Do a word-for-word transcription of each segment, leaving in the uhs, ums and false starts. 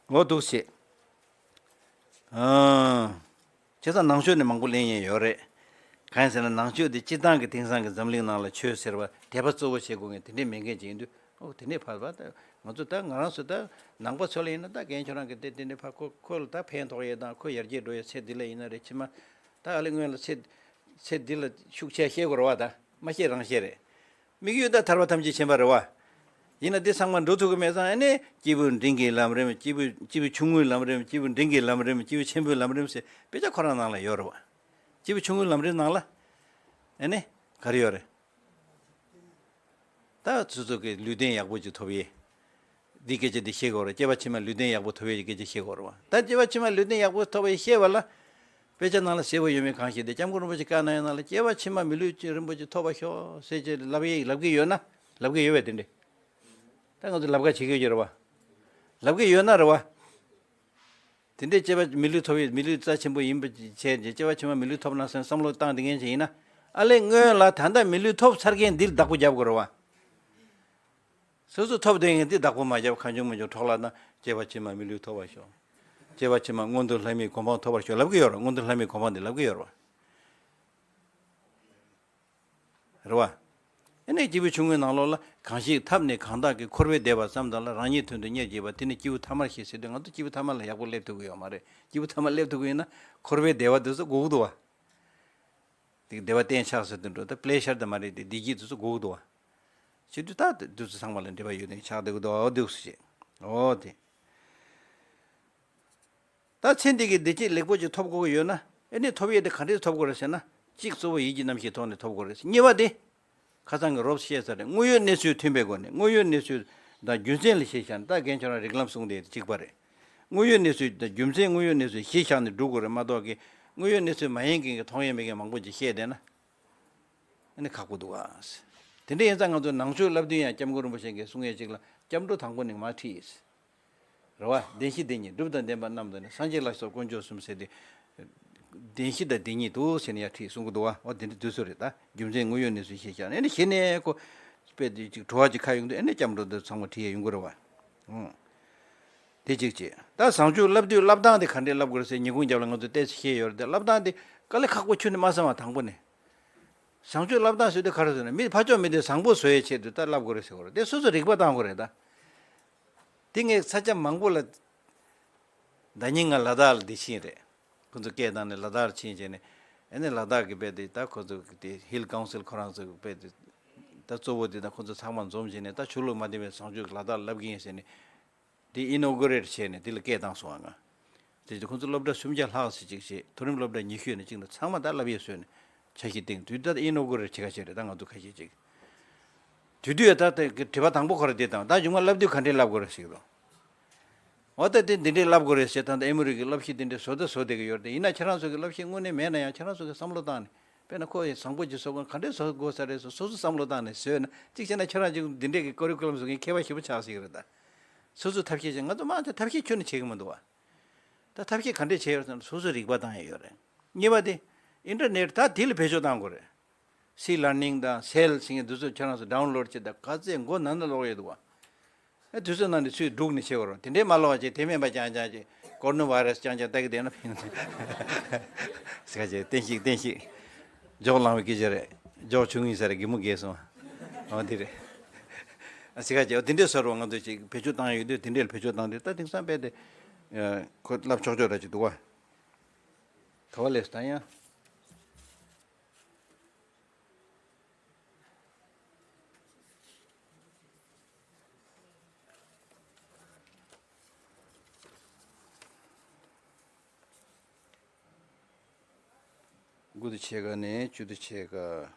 འོ་འདུག་སེ། ཨང་། བྱས་ཙང་ནང་ཆོས་ནི་མང་པོ་གླེང་ཡས་ཡོད་རེད། གང་ཡིན་ཟེར་ན་ནང་ཆོས་འདི་སྤྱིར་བཏང་གི་དེང་སང་གི་འཛམ་གླིང་ནང་ལ་ཆོས་ཟེར་བ་དད་པ་གཙོ་བོ་བྱེད་དགོས་མཁན་དེ་འདྲའི་མེད་མཁན་ཅིག་ཡིན་དུས། ཨོ་དེ་འདྲའི་ཕར་བ་ད་ང་ཚོ་ད་ང་རང་ཚོ་ད་ནང་པ་ཚོ་ལ་ཡིན་ན་ད་རྒན་ཁྱོད་རང་གི་དེ་དེ་འདྲའི་ཕར་ཁོ་ཁོ་ལ་ད་ཕན་ཐོགས་ཡས་དང་ཁོ་ཡར་རྒྱས་འགྲོ་ཡས་ཚེ་འདི་ལ་ཡིན་ན་རེད། ཕྱི་མ་ད་ཨ་ལེ་སྔོན་ལ་ཚེ་ཚེ་འདི་ལ་ཤུགས་ཆེ་བཤད་དགོས་རེད་བ། ད་མ་བཤད་རང་བཤད་རེད། དམིགས་ཡུལ་ད་ཐར་པ་ཐམས་ཅད་མཁྱེན་པ་རེད་བ། ཡིན་ན་འདི་ཚང་མ་འགྲོ་ཐུབ་ཀྱི་མེད་ཙང་ཨ་ནི་སྐྱེས་བུ་འབྲིང་གི་ལམ་རིམ། སྐྱེས་བུ་སྐྱེས་བུ་ཆུང་ངུའི་ལམ་རིམ། སྐྱེས་བུ་འབྲིང་གི་ལམ་རིམ། སྐྱེས་བུ་ཆེན་པོའི་ལམ་རིམ་ཟེར་དཔེ་ཆ་ཁོ་རང་ནང་ལ་ཡོད་རེད་བ། སྐྱེས་བུ་ཆུང་ངུའི་ལམ་རིམ་ནང་ལ་ཨ་ནི་ག་རེ་ཡོད་རེད། ད་སོ་སོ་གི་ལུས་རྟེན་ཡག་པོ་ཅིག་ཐོབ་ཡས། འདི་སྐད་ཆ་འདི་བཤད་དགོས་རེད། སྐྱེ་བ་ཕྱི་མ་ལུས་རྟེན་ཡག་པོ་ཐོབ་ཡས་ཀྱི་སྐད་ཆ་བཤད་དགོས་རེད་བ། ད་སྐྱེ་བ་ཕྱི་མ་ལུས་རྟེན་ཡག་པོ་ཐོབ་ཡས་བཤད་པ་ལ། དཔེ་ཆ་ནང་ལ་གསལ་པོ་ཡོད་མེད་གང་ཤེས་ཏེ། སྐྱབས་མགོན་རིན་པོ་ཆེ་བཀའ་གནང་ཡས་ནང་ལ་སྐྱེ་བ་ཕྱི་མ་མི་ལུས་རིན་པོ་ཆེ་ཐོབ་པར་ཤོག་ཟེར་ཅིག་ལབ་ཡས་ལབ་ཀྱི་ཡོད་ན། ལབ་ཀྱི་ཡོད་པས་དེ་འདྲས། ད་ང་ཚོ་ལབ་ཁ་བྱེད་ཀྱི་ཡོད་རེད་བ། ལབ་ཀྱི་ཡོད་ན་རེད་བ། དེ་འདྲས་སྐྱེ་བ་མི་ལུས་ཐོབ་ཡས། མི་ལུས་རྩ་ཆེན་པོ་ཡིན་པ་བྱས་ཀྱི་སྐྱེ་བ་ཕྱི་མ་མི་ལུས་ཐོབ་ན་བསམ་བསམ་བློ་བཏང་བསྡད་མཁན་ཅིག་ཡིན་ན། ཨ་ལས་སྔོན་ལ་ད་ལྟ་མི་ལུས་ཐོབ་ཚར་མཁན་འདིར་བདག་པོ་རྒྱབ་དགོས་རེད་བ། སོ་སོ་ཐོབ་བསྡད་མཁན་འདི་བདག་པོ་མ་རྒྱབ། གང་བྱུང་མང་བྱུང་འཕྲོ་བརླག་ན། སྐྱེ་བ་ཕྱི་མ་མི་ལུས་ཐོབ་པར་ཤོག་སྐྱེ་བ་ཕྱི་མ་མངོན་མཐོ་ལྷ་མིའི་གོ་འཕང་ཐོབ་པར་ཤོག་ལབ་ཀྱི་ཡོད་རེད། མངོན་མཐོ་ལྷ་མིའི་གོ་འཕང་འདི་ལབ་ཀྱི་ཡོད་རེད་བ། རེད་བ། ཨ་ནི་སྐྱེས་བུ་ཆུང་ངུའི་ནང་ལོགས་ལ་གང་ཞིག་ཐབས་ནི་གང་དག་གིས། འཁོར་བའི་བདེ་བ་ཙམ་དག་ལ། རང་ཉིད་དོན་དུ་གཉེར་བགྱིད་པ། དེ་ནི་སྐྱེས་བུ་ཐ་མར་བཤད་ཟེར་དུས། ང་ཚོ་སྐྱེས་བུ་ཐ་མ་ལ་ཡག་པོ་སླེབས་ཐུབ་ཀྱི་ཡོད་མ་རེད། སྐྱེས་བུ་ཐ་མ་སླེབས་ཐུབ་ཀྱི་ཡིན་ན་འཁོར་བའི་བདེ་བ་དེ་ཚོ་དགོས་ཀྱི་འདུག་བ། དེ་བདེ་བ་གཏན་ཆགས་ཟེར་དུས་འགྲོ་ད་པི་ལེ་ཤར་དེ་མ་རེད་དེ། བདེ་སྐྱིད་དེ་ཚོ་དགོས་ཀྱི་འདུག་བ། བྱེད་དུས་ད་དེ་ཚོ་ཚང་མ་ལ་འབྲེལ་བ་ཡོད་དེ་ཆགས་བསྡད་ཀྱི་འདུག་འོ་འདུག་སེ་བྱེད། འོ་དེ། ད་ཚེ་འདི་གི་བདེ་སྐྱིད་ལེགས་པོ་ཅིག་ཐོབ་དགོས་ཀྱི་ཡོད་ན། ཨེ་ནི་ཐོབ་ཡས་དེ་ག་འདྲས་ཐོབ་དགོས་རེད་ཟེར་ན། གཅིག་གཙོ་བོ་ཡིད་ཀྱི་རྣམ་ཤེས་ཐོག་ནས་ཐོབ་དགོས་རེད། གཉིས་པ་དེ། ཁ་སང་གི་རོབ་བཤད་ཚར་རེད། དངོས་ཡོད་གནས་ཚུལ་མཐུན་པའི་སྒོ་ནས། དངོས་ཡོད་གནས་ཚུལ་དང་རྒྱུ་མཚན་ལ་གཞི་བཞག་ནས། ད་རྒན་ཁྱོད་རང་རིགས་ལམ་གསུངས་དེ་གཅིག་པ་རེད། དངོས་ཡོད་གནས་ཚུལ་དང་རྒྱུ་མཚན། དངོས་ཡོད་གནས་ཚུལ་གཞི་བཞག་ནས་སྒྲུབ་དགོས་རེད་མ་གཏོགས་ཀྱི། དངོས་ཡོད་གནས་ཚུལ་མ་ཡིན་མཁན་གྱི་མཐོང་ཡས་མེད་མཁན་མང་པོ་ཅིག་བཤད་བསྡད་ན། ཨ་ནི་ཁག་པོ་འདུག་ཨ། དེ་འདྲ་ཡིན་ཙང་ང་ཚོ་ནང་ཆོས་བསླབ་དུས་ཡང་སྐྱབས་མགོན་རིན་པོ་ཆེ་གིས་གསུང་ཡས་གཅིག་ལ། སྐྱབས་འགྲོ་དང་པོ་ནས་མར་ཁྲིད། རེད་བ། བདེན་བཞི་བདེན་གཉིས། སྒྲུབ་དང་བདེན་པ་རྣམས་དང་ནི། སངས་རྒྱས་ལ་སོགས་དཀོན་མཆོག་གསུམ་ཟེར་ཏེ། བདེན་བཞི་དང་བདེན་གཉིས་འདུག་ཟེར་ནས་ཡར་ཁྲིད་གསུང་གི་འདུག་བ། འོ་དེ་འདྲ་དུས་ཚོད་རེད། ད་རྒྱུ་མཚན་དངོས་ཡོད་གནས་ཚུལ་ཤེས་བྱ་ནས་ཨ་ནི་གཞི་ནས་ཁོ་དཔེ་དེ་ཅིག་བྲོ་བ་ཅིག་ཁ་ཡོང་དུས་ཨ་ནི་སྐྱབས་འགྲོ་འདི་ཚང་མ་ཁྲིད་ཡས་ཡོང་གི་རེད་བ། ཨང་། དེ་གཅིག་བྱས། ད་བཟང་སྤྱོད་བསླབ་དུས་བསླབ་སྟངས་དེ་ག་འདྲས་བསླབ་དགོས་རེད་ཟེར་ཉིན་གུང་རྒྱབ་ལ་ང་ཚོ་ཏོག་ཙམ་བཤད་ཡོད་རེད་དེ། བསླབ་སྟངས་དེ་དཀའ་ལས་ཁག་པོ་ཁྱོན་ནས་མ་བསམ་པ་དང་པོ་ནས། བཟང་སྤྱོད་བསླབ་སྟངས་ཟེར་དུས་ག་རེ་ཟེར་ན། མི་ཕར་ཕྱོགས་མི་དེ་བཟང་པོ་བཟོ་ཡས་ཆེད་དུ་ད་བསླབ་དགོས་རེད་ཟེར་དགོས་རེད་དེ། སོ་སོ་རིག་པ་བཏང་དགོས་རེད་ད། དེ་ངས་ས་ཆ་མང་པོ་ལ། ཟླ་ཉིན་ང་ལ་དྭགས་ལ་འདི་ཕྱིན་རེད། ཁོ་ཚོ་སྐད་བཏང་ནས་ལ་དྭགས་ལ་ཕྱིན་བྱས་ནས། ཨ་ནི་ལ་དྭགས་ཀྱི་དཔེ་དེ་ད་ཁོ་ཚོ་གི་དེ་ཧིལ་ཀའུན་སིལ་ཁོ་རང་ཚོ་གི་དཔེ་དེ། ད་གཙོ་བོ་དེ་ད་ཁོ་ཚོ་ཚང་མ་འཛོམས་བྱས་ནས། ད་ཆོས་ལུགས་མ་བདེན་པའི་བཟང་སྤྱོད་ཀྱི་ལ་དྭགས་ལ་བསླབ་ཀྱི་ཡིན་ཟེར་ནས། དེ་ཨི་ནོ་གུ་རེ་ཊི་བྱས་ནས་དེ་ལ་སྐད་བཏང་སོང་ང་། དེ་ཁོང་ཚོ་སློབ་གྲྭ་སུམ་བརྒྱ་ལྷག་ཙམ་ཅིག་བྱས། མཐོ་རིམ་སློབ་གྲྭ་ཉི་ཤུ་ནས་གཅིག་ནས་ཚང་མ་ད་བསླབ་ཡས་བཟོས་ནས་འཆར་གཞི་བཏིང་དུས། ད་ཨི་ནོ་གུ་རེ་ཊི་བྱེད་ཁ་ཤས་རེད། ད་ང་ཚོ་ཁ་ཤས་ཅིག་དུས་དུས་ད་ལྟ་གི་དྲི་བ་དང་པོ་ཁོ་རང་འདི་དང་། ད་གཞུག་མ་བསླབ་དུས་ག་འདྲས་བསླབ་དགོས་རེད་ཟེར་གི་འདུག་འོ་ད་དེ་འདི་འདྲས་བསླབ་དགོས་རེད་ཟེར། ད་ལྟ་ཨེ་མོ་རི་གི་བསླབ་གཞི་འདི་འདྲས་བཟོ་ད་བཟོ་བསྡད་ཀྱི་ཡོད་རེད་དེ། ཡིན་ན་ཁྱེད་རང་ཚོ་གི་བསླབ་གཞི་དངོས་གནས་མེད་ན་ཡང་ཁྱེད་རང་ཚོ་གི་བསམ་བློ་བཏང་ནས། དཔེར་ན་ཁོ་ཡི་བཟང་པོ་ཅིག་བཟོ་དགོས། ག་འདྲས་བཟོ་དགོས་ས་རེད་ཟེར་སོ་སོ་བསམ་བློ་བཏང་ནས་བཟོས་ན། གཅིག་བྱས་ན་ཁྱེད་རང་ཚོ་འདི་འདྲས་ཀྱི་ཀོ་རི་ཀུ་ལམ་བཟོ་མཁན་མཁས་པ་ཞེ་པོ་ཆགས་སྲིད་ཀྱི་རེད་ད། སོ་སོ་ཐབས་ཤེས་བྱེད། ང་ཚོ་མང་ཆེ་ཐབས་ཤེས་ཁྱོན་ནས་བྱེད་ཀྱི་མི་འདུག་བ། ད་ཐབས་ཤེས་ག་འདྲས་བྱས་ཡོད་ཟེར་ན་སོ་སོ་རིག་པ་བཏང་ཡས་ཡོད་རེད། གཉིས་པ་དེ། ཨིན་ཊར་ནེཊ་ད་དེ་ལ་བེད་སྤྱོད་བཏང་དགོས་རེད། སི་ལར་ནིང་དང་སེལ་ཟེར་མཁན་འདི་ཚོ་ཁྱེད་རང་ཚོ་ཌའུན་ལོཌ་བྱེད་ད་ག་ཚད་མགོ་ན་ན་ལོག་ཡོད་འདུག་བ། ཨ་དུས་ཚོད་ནང་ནས་ཚུར་སྒྲུག་ནས་བྱེད་དགོས་རེད། དེ་འདྲས་མ་ལོག་བྱས་དེ་མིན་པ་རྐྱང་རྐྱང་བྱས། ཀོ་རོ་ན་བྷའི་རས་རྐྱང་རྐྱང་ལྟ་གི་བསྡད་ན་ཕན་ཟེར་ག་བྱས། བསྟན་བཤིག་བསྟན་བཤིག་འཇོག་ལངས་པའི་སྐད་ཆ་རེད། འཇོག་ཆུང་ངུ་ཡིན་ས་རེད། གད་མོ་བགད་སོང་། འོ་དེ་རེད། ཨ་ཟེར་ག་བྱས། འོ་དེ་འདྲས་བཟོ་རོགས། ང་ཚོ་ཅིག་བེད་སྤྱོད་བཏང་ཡོད་དུས་དེ་འདྲས་ལ་བེད་སྤྱོད་བཏང་དུས། ད་དེང་སང་དཔེ་དེ་ཁོ་བསླབ་ཆོག་ཆོག་འདྲ་ཅིག་འདུག་བ། ག་བ་ལས་སུ་ད་ཡང་། དགུ་དང་ཕྱེད་ཀ་ནས་བཅུ་དང་ཕྱེད་ཀ།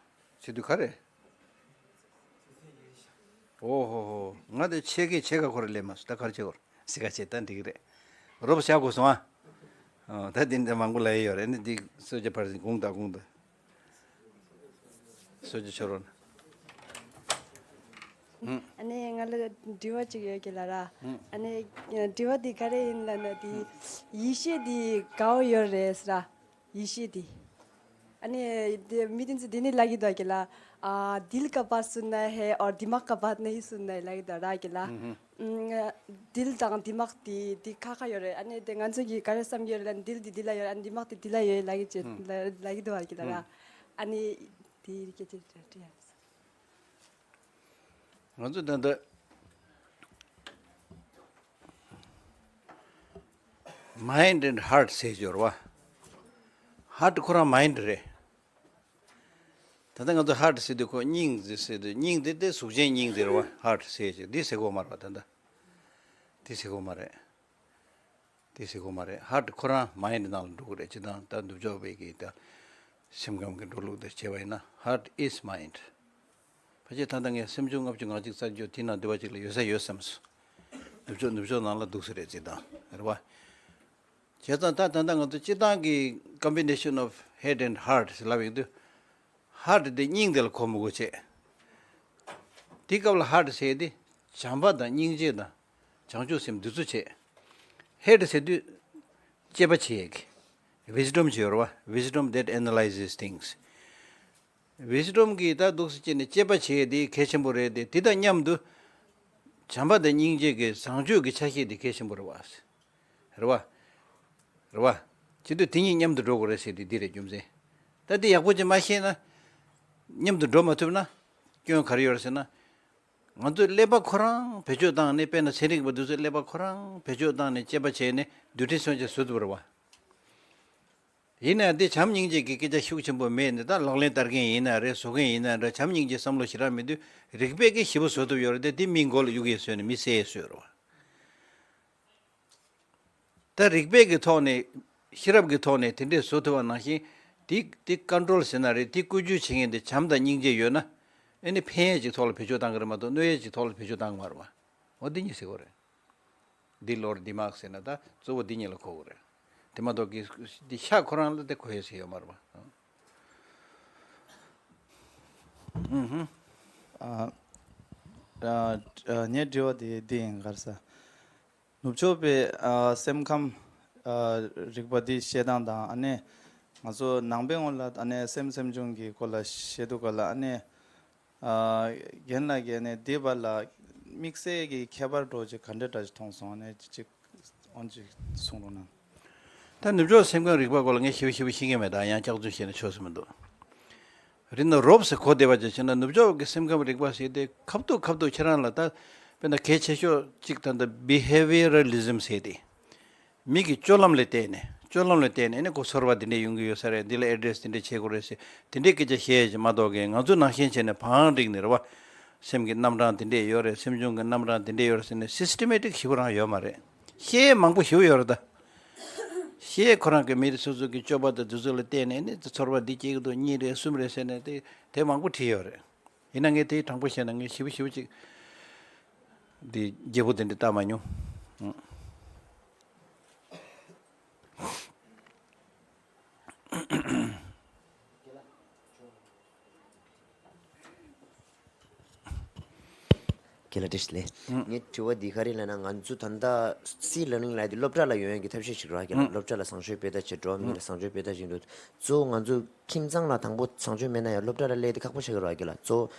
བྱེད་དུས་ག་རེ། ཨོ་ཧོ་ཧོ། ང་དེ་ཕྱེད་ཀའི་ཕྱེད་ཀ་ཁོ་ར་སླེབས་མ་སོང་། ད་ག་རེ་བྱེད་དགོས་རེད། ཟེར་ག་བྱས། ད་འགྲིག་གི་རེད། རོབ་བཞག་དགོས་སོང་ཨ། ཨོ་ད་འདི་འདྲ་མང་པོ་ལབ་ཡས་ཡོད་རེད། ནི་འདི་གསོལ་ཇ་ཕར་ཕྱིན་དགོངས་དག་དགོངས་དག་གསོལ་ཇ་མཆོད་རོགས་གནང་། ཨ་ནི་ང་ལ་དྲི་བ་གཅིག་ཡོད་ཀྱི་ལ་ར། ཨ་ནི་དྲི་བ་འདི་ག་རེ་ཡིན་ལབ་ན། འདི་ཡེ་ཤེས་འདི་ག་བ་ཡོད་རེད་ཟེར་ར། ཡེ་ཤེས་འདི། ཨ་ནི་འདི་མི་དེ་ཚོ་འདི་ནི་ལབ་ཀྱི་འདུག་གི་ལ། ཨ། दिल का बात सुनना है और दिमाग का बात नहीं सुनना है ལབ་ཀྱི་འདུག་ར་གི་ལ། ཨུམ། དིལ་དང་དིལ་མག་དེ་དེ་ཁ་ཁ་ཡོད་རེད། ཨ་ནི་དེ་ང་ཚོ་གི་ག་རེ་བསམ་གྱི་ཡོད་རེད་ལབ་ན། དིལ་དེ་དིལ་ལ་ཡོད་རེད། ཨ་ནི་དིལ་མག་དེ་དིལ་ལ་ཡོད་ལབ་ཀྱི་བྱེད་ལབ་ཀྱི་འདུག་བ་གི་ལ་ར། ཨ་ནི་དེ་རིགས་སྐད་ཆ་དྲི་ཡ་རེད། ང་ཚོ་ད་ལྟ་mind and heart ཟེར་གྱི་ཡོད་རེད་བ། heart ཁོ་རང་mind རེད། ད་ལྟ་ང་ཚོ་heart ཟེར་དུས་ཁོ་སྙིང་ཟེར་ཟེར་དུས། སྙིང་དེ་དེ་གཟུགས་ཅན་སྙིང་དེ་རེད་བ། heart ཟེར་ཞིག་འདི་ཟེར་གོ་མ་རེད་བ། ད་ལྟ་འདི་ཟེར་གོ་མ་རེད། འདི་ཟེར་གོ་མ་རེད། heart ཁོ་རང་mind ནང་ལ་འགྲོ་གི་རེད། སྤྱིར་བཏང་ད་ནུབ་ཕྱོགས་པའི་གི་ད་སེམས་ཁམས་ཀྱི་འགྲོ་ལུགས་དང་བྱས་པ་ཡིན་ན། heart is mind། ཕལ་ཆེར་ད་ལྟ་ངས་སེམས་བྱུང་ལྔ་བཅུ་ང་གཅིག་རྩ་བཅུ་དེ་ནང་འདི་བ་གཅིག་ལ་ཡོད་ས་ཡོད་བསམ་སོང་། ནུབ་ཕྱོགས་ནུབ་ཕྱོགས་ནང་ལ་འདུག་ས་རེད་ཅེས་དང་རེད་བ། བྱས་ཙང་ད་ད་ལྟ་ང་ཚོ་སྤྱིར་བཏང་གི་combination of head and heart ལབ་ཡོང་དུས། heart དེ་སྙིང་དེ་ལ་གོ་མི་དགོས་བྱས། དེ་སྐབས་ལ་heart ཟེར་དེ་བྱམས་པ་དང་སྙིང་རྗེ་དང་བྱང་ཆུབ་སེམས་འདི་ཚོ་བྱས། head ཟེར་དུས་དཔྱད་པ་བྱེད་ཡས་ཀྱི་wisdom ཅིག་ཡོད་རེད་བ། Wisdom that analyzes things། wisdom གིས་ད་འདུག་སེ་བྱས་ནས་དཔྱད་པ་བྱེད་ཡས་དེ་གལ་ཆེན་པོ་རེད་དེ། དེ་དང་མཉམ་དུ་བྱམས་པ་དང་སྙིང་རྗེ་གི་བཟང་སྤྱོད་ཀྱི་ཆ་ཤས་དེ་གལ་ཆེན་པོ་རེད་བ། རེད་བ། རེད་བ། བྱེད་དུས་དེ་གཉིས་མཉམ་དུ་འགྲོ་དགོས་རེད་ཟེར་དེ་འདི་རེད་རྒྱུ་མཚན། ད་དེ་ཡག་པོ་ཅིག་མ་ཤེས་ན། མཉམ་དུ་འགྲོ་མ་ཐུབ་ན། སྐྱོན་ག་རེ་ཡོད་རེད་ཟེར་ན། ང་ཚོས་ཀླད་པ་ཁོ་རང་བེད་སྤྱོད་བཏང་ནས། དཔེར་ན་ཚན་རིག་པ་འདི་ཚོས་ཀླད་པ་ཁོ་རང་བེད་སྤྱོད་བཏང་ནས་དཔྱད་པ་བྱས་ནས་རྡུལ་ཕྲན་མཚོན་ཆ་བཟོ་ཐུབ་རེད་བ། ཡིན་ན་འདི་བྱམས་སྙིང་རྗེ་གི་སྐད་ཆ་ཤུགས་ཆེན་པོ་མེད་ནས། ད་ལག་ལེན་བསྟར་མཁན་ཡིན་ན་རེད། བཟོ་མཁན་ཡིན་ན་རེད། བྱམས་སྙིང་རྗེ་བསམ་བློ་ཞེ་དྲག་མེད་དུས་རིག་པས་ཀྱིས་ཞེ་པོ་བཟོ་ཐུབ་ཡོད་རེད་དེ། དེ་མིའི་མགོ་ལ་གཡུག་ཡས་བཟོས་ནས་མི་བསད་ཡས་བཟོས་རེད་བ། ད་རིག་པའི་གི་ཐོག་ནས། ཤེས་རབ་ཀྱི་ཐོག་ནས་དེ་འདྲས་བཟོ་ཐུབ་པ་ནང་བཞིན། དེ་དེ་ཀོན་ཊོལ་ཟེར་ན་རེད། དེ་བཀོལ་སྤྱོད་བྱེད་མཁན་དེ་བྱམས་དང་སྙིང་རྗེ་ཡོད་ན། ཨེ་ནི་ཕན་ཡས་ཀྱི་ཐོག་ལ་བེད་སྤྱོད་བཏང་གི་རེད་མ་གཏོགས་གནོད་ཡས་ཀྱི་ཐོག་ལ་བེད་སྤྱོད་བཏང་གི་མ་རེད་བ། འོ་འདི་གཉིས་ཟེར་དགོས་རེད། དིལ་འོར་དིལ་མག་ཟེར་ན་ད་གཙོ་བོ་འདི་གཉིས་ལ་གོ་དགོས་རེད། དེ་མ་གཏོགས་ཀྱི་འདི་ཤ་ཁོ་རང་ལ་དེ་གོ་ཡས་ཟེར་ཡོད་མ་རེད་བ། ཨུ་ཧུམ། ཨ། ཨ། ངའི་དྲི་བ་དེ་འདི་ཡིན། ག་རེ་ཟ། ནུབ་ཕྱོགས་པའི་ཨ་སེམས་ཁམས་ཨ་རིག་པ་འདི་བཤད་སྟངས་དང་། ཨ་ནི་ང་ཚོ་ནང་པའི་ངོས་ལ་ཨ་ནི་སེམས་སེམས་བྱུང་གི་སྐོར་ལ་བཤད་དུས་སྐབས་ལ། ཨ་ནི་ཨ་རྒན་ལགས་ཀྱིས་ཨ་ནི་འདི་བར་ལ་དམིགས་བསལ་གྱི་ཁྱད་པར་འདྲ་ཅིག་ག་འདྲ་འདྲ་ཅིག་མཐོང་སོང་། ཨ་ནི་ཅིག་འོན་ཅིག་གསུང་རོགས་གནང་། ད་ནུབ་ཕྱོགས་སེམས་ཁམས་རིག་པ་སྐོར་ལ་ངས་ཞེ་པོ་ཞེ་པོ་ཤེས་ཀྱི་མེད། ད་ཡང་སྐྱག་རྫུན་བཤད་ན་ཆོག་ས་མི་འདུག་རེད་ན། རོབ་ཙམ་གོ་བདེ་བ་ཅིག་བྱས་ན། ནུབ་ཕྱོགས་ཀྱི་སེམས་ཁམས་རིག་པ་ཟེར་དེ་ཁ་ཐུག་ཁ་ཐུག་ཁྱེད་རང་ལ་ད་དཔེར་ན་གལ་ཆེ་ཤོས་གཅིག་ད་ལྟ་behavioralism ཟེར་དེ། མི་གི་སྤྱོད་ལམ་ལ་བལྟས་ནས། སྤྱོད་ལམ་ལ་བལྟས་ནས་ཨ་ནི་ཁོ་ཚོར་བ་འདི་འདྲས་ཡོང་གི་ཡོད་ས་རེད། འདི་ལ་ཨེ་ཌི་རེ་སི་འདི་འདྲས་བྱེད་དགོས་རེད་ཟེར། དེ་འདྲས་སྐད་ཆ་བཤད་ཡས་ཅིག་མ་གཏོགས་ཀྱི། ང་ཚོ་ནང་བཞིན་བྱས་ནས་བང་བསྒྲིགས་ནས་རེད་བ། སེམས་ཀྱི་རྣམ་གྲངས་འདི་འདྲས་ཡོད་རེད། སེམས་བྱུང་གི་རྣམ་གྲངས་འདི་འདྲས་ཡོད་རེད་ཟེར་ནས་སིས་ཊེ་མེ་ཊིག་ཞེ་པོ་རང་ཡོད་མ་རེད། བཤད་ཡས་མང་པོ་ཞེ་པོ་ཡོད་རེད་ད། བཤད་ཡས་ཁོ་རང་གི་མི་རིགས་སོ་སོ་གི་སྤྱོད་པ་དང་དེ་ཚོ་ལ་བལྟས་ནས་ནི་ཚོར་བ་འདི་སྐྱེ་གི་འདུག་གཉིས་རེད། གསུམ་རེད་ཟེར་ནས་དེ་དེ་མང་པོ་བྲིས་ཡོད་རེད། ཡིན་ན་ངས་དེ་དྲང་པོ་བཤད་ན་ངས་ཞེ་པོ་ཞེ་པོ་ཅིག་འདི་རྒྱས་པོ་དེ་འདྲ་བལྟ་མ་མྱོང་། ཁྱེད་ལ་བཀྲ་ཤིས་བདེ་ལེགས། ངའི་དྲི་བ་འདི་ག་རེ་ལབ་ན། ང་ཚོ་ད་ལྟ་སི་ལར་ནིང་ལབ་དེ་སློབ་གྲྭ་ལ་ཡོང་ཡག་གི་ཐབས་ཤེས་ཤིག་རེད་བ། ཁྱེད་ལ་སློབ་གྲྭ་ལ་བཟང་སྤྱོད་སྤེལ་ཐབས་བྱེད། འགྲོ་བ་མི་ལ་བཟང་སྤྱོད་སྤེལ་ཐབས་བྱེད་འགྲོ། གཙོ་བོ་ང་ཚོ་ཁྱིམ་ཚང་ལ་དང་པོ་བཟང་སྤྱོད་མེད་ན་ཡང་སློབ་གྲྭ་ལ་སླེབས་དེ་ཁག་པོ་ཆགས་ཀྱི་རེད་བ། ཁྱེད་ལ་གཙོ་བོ་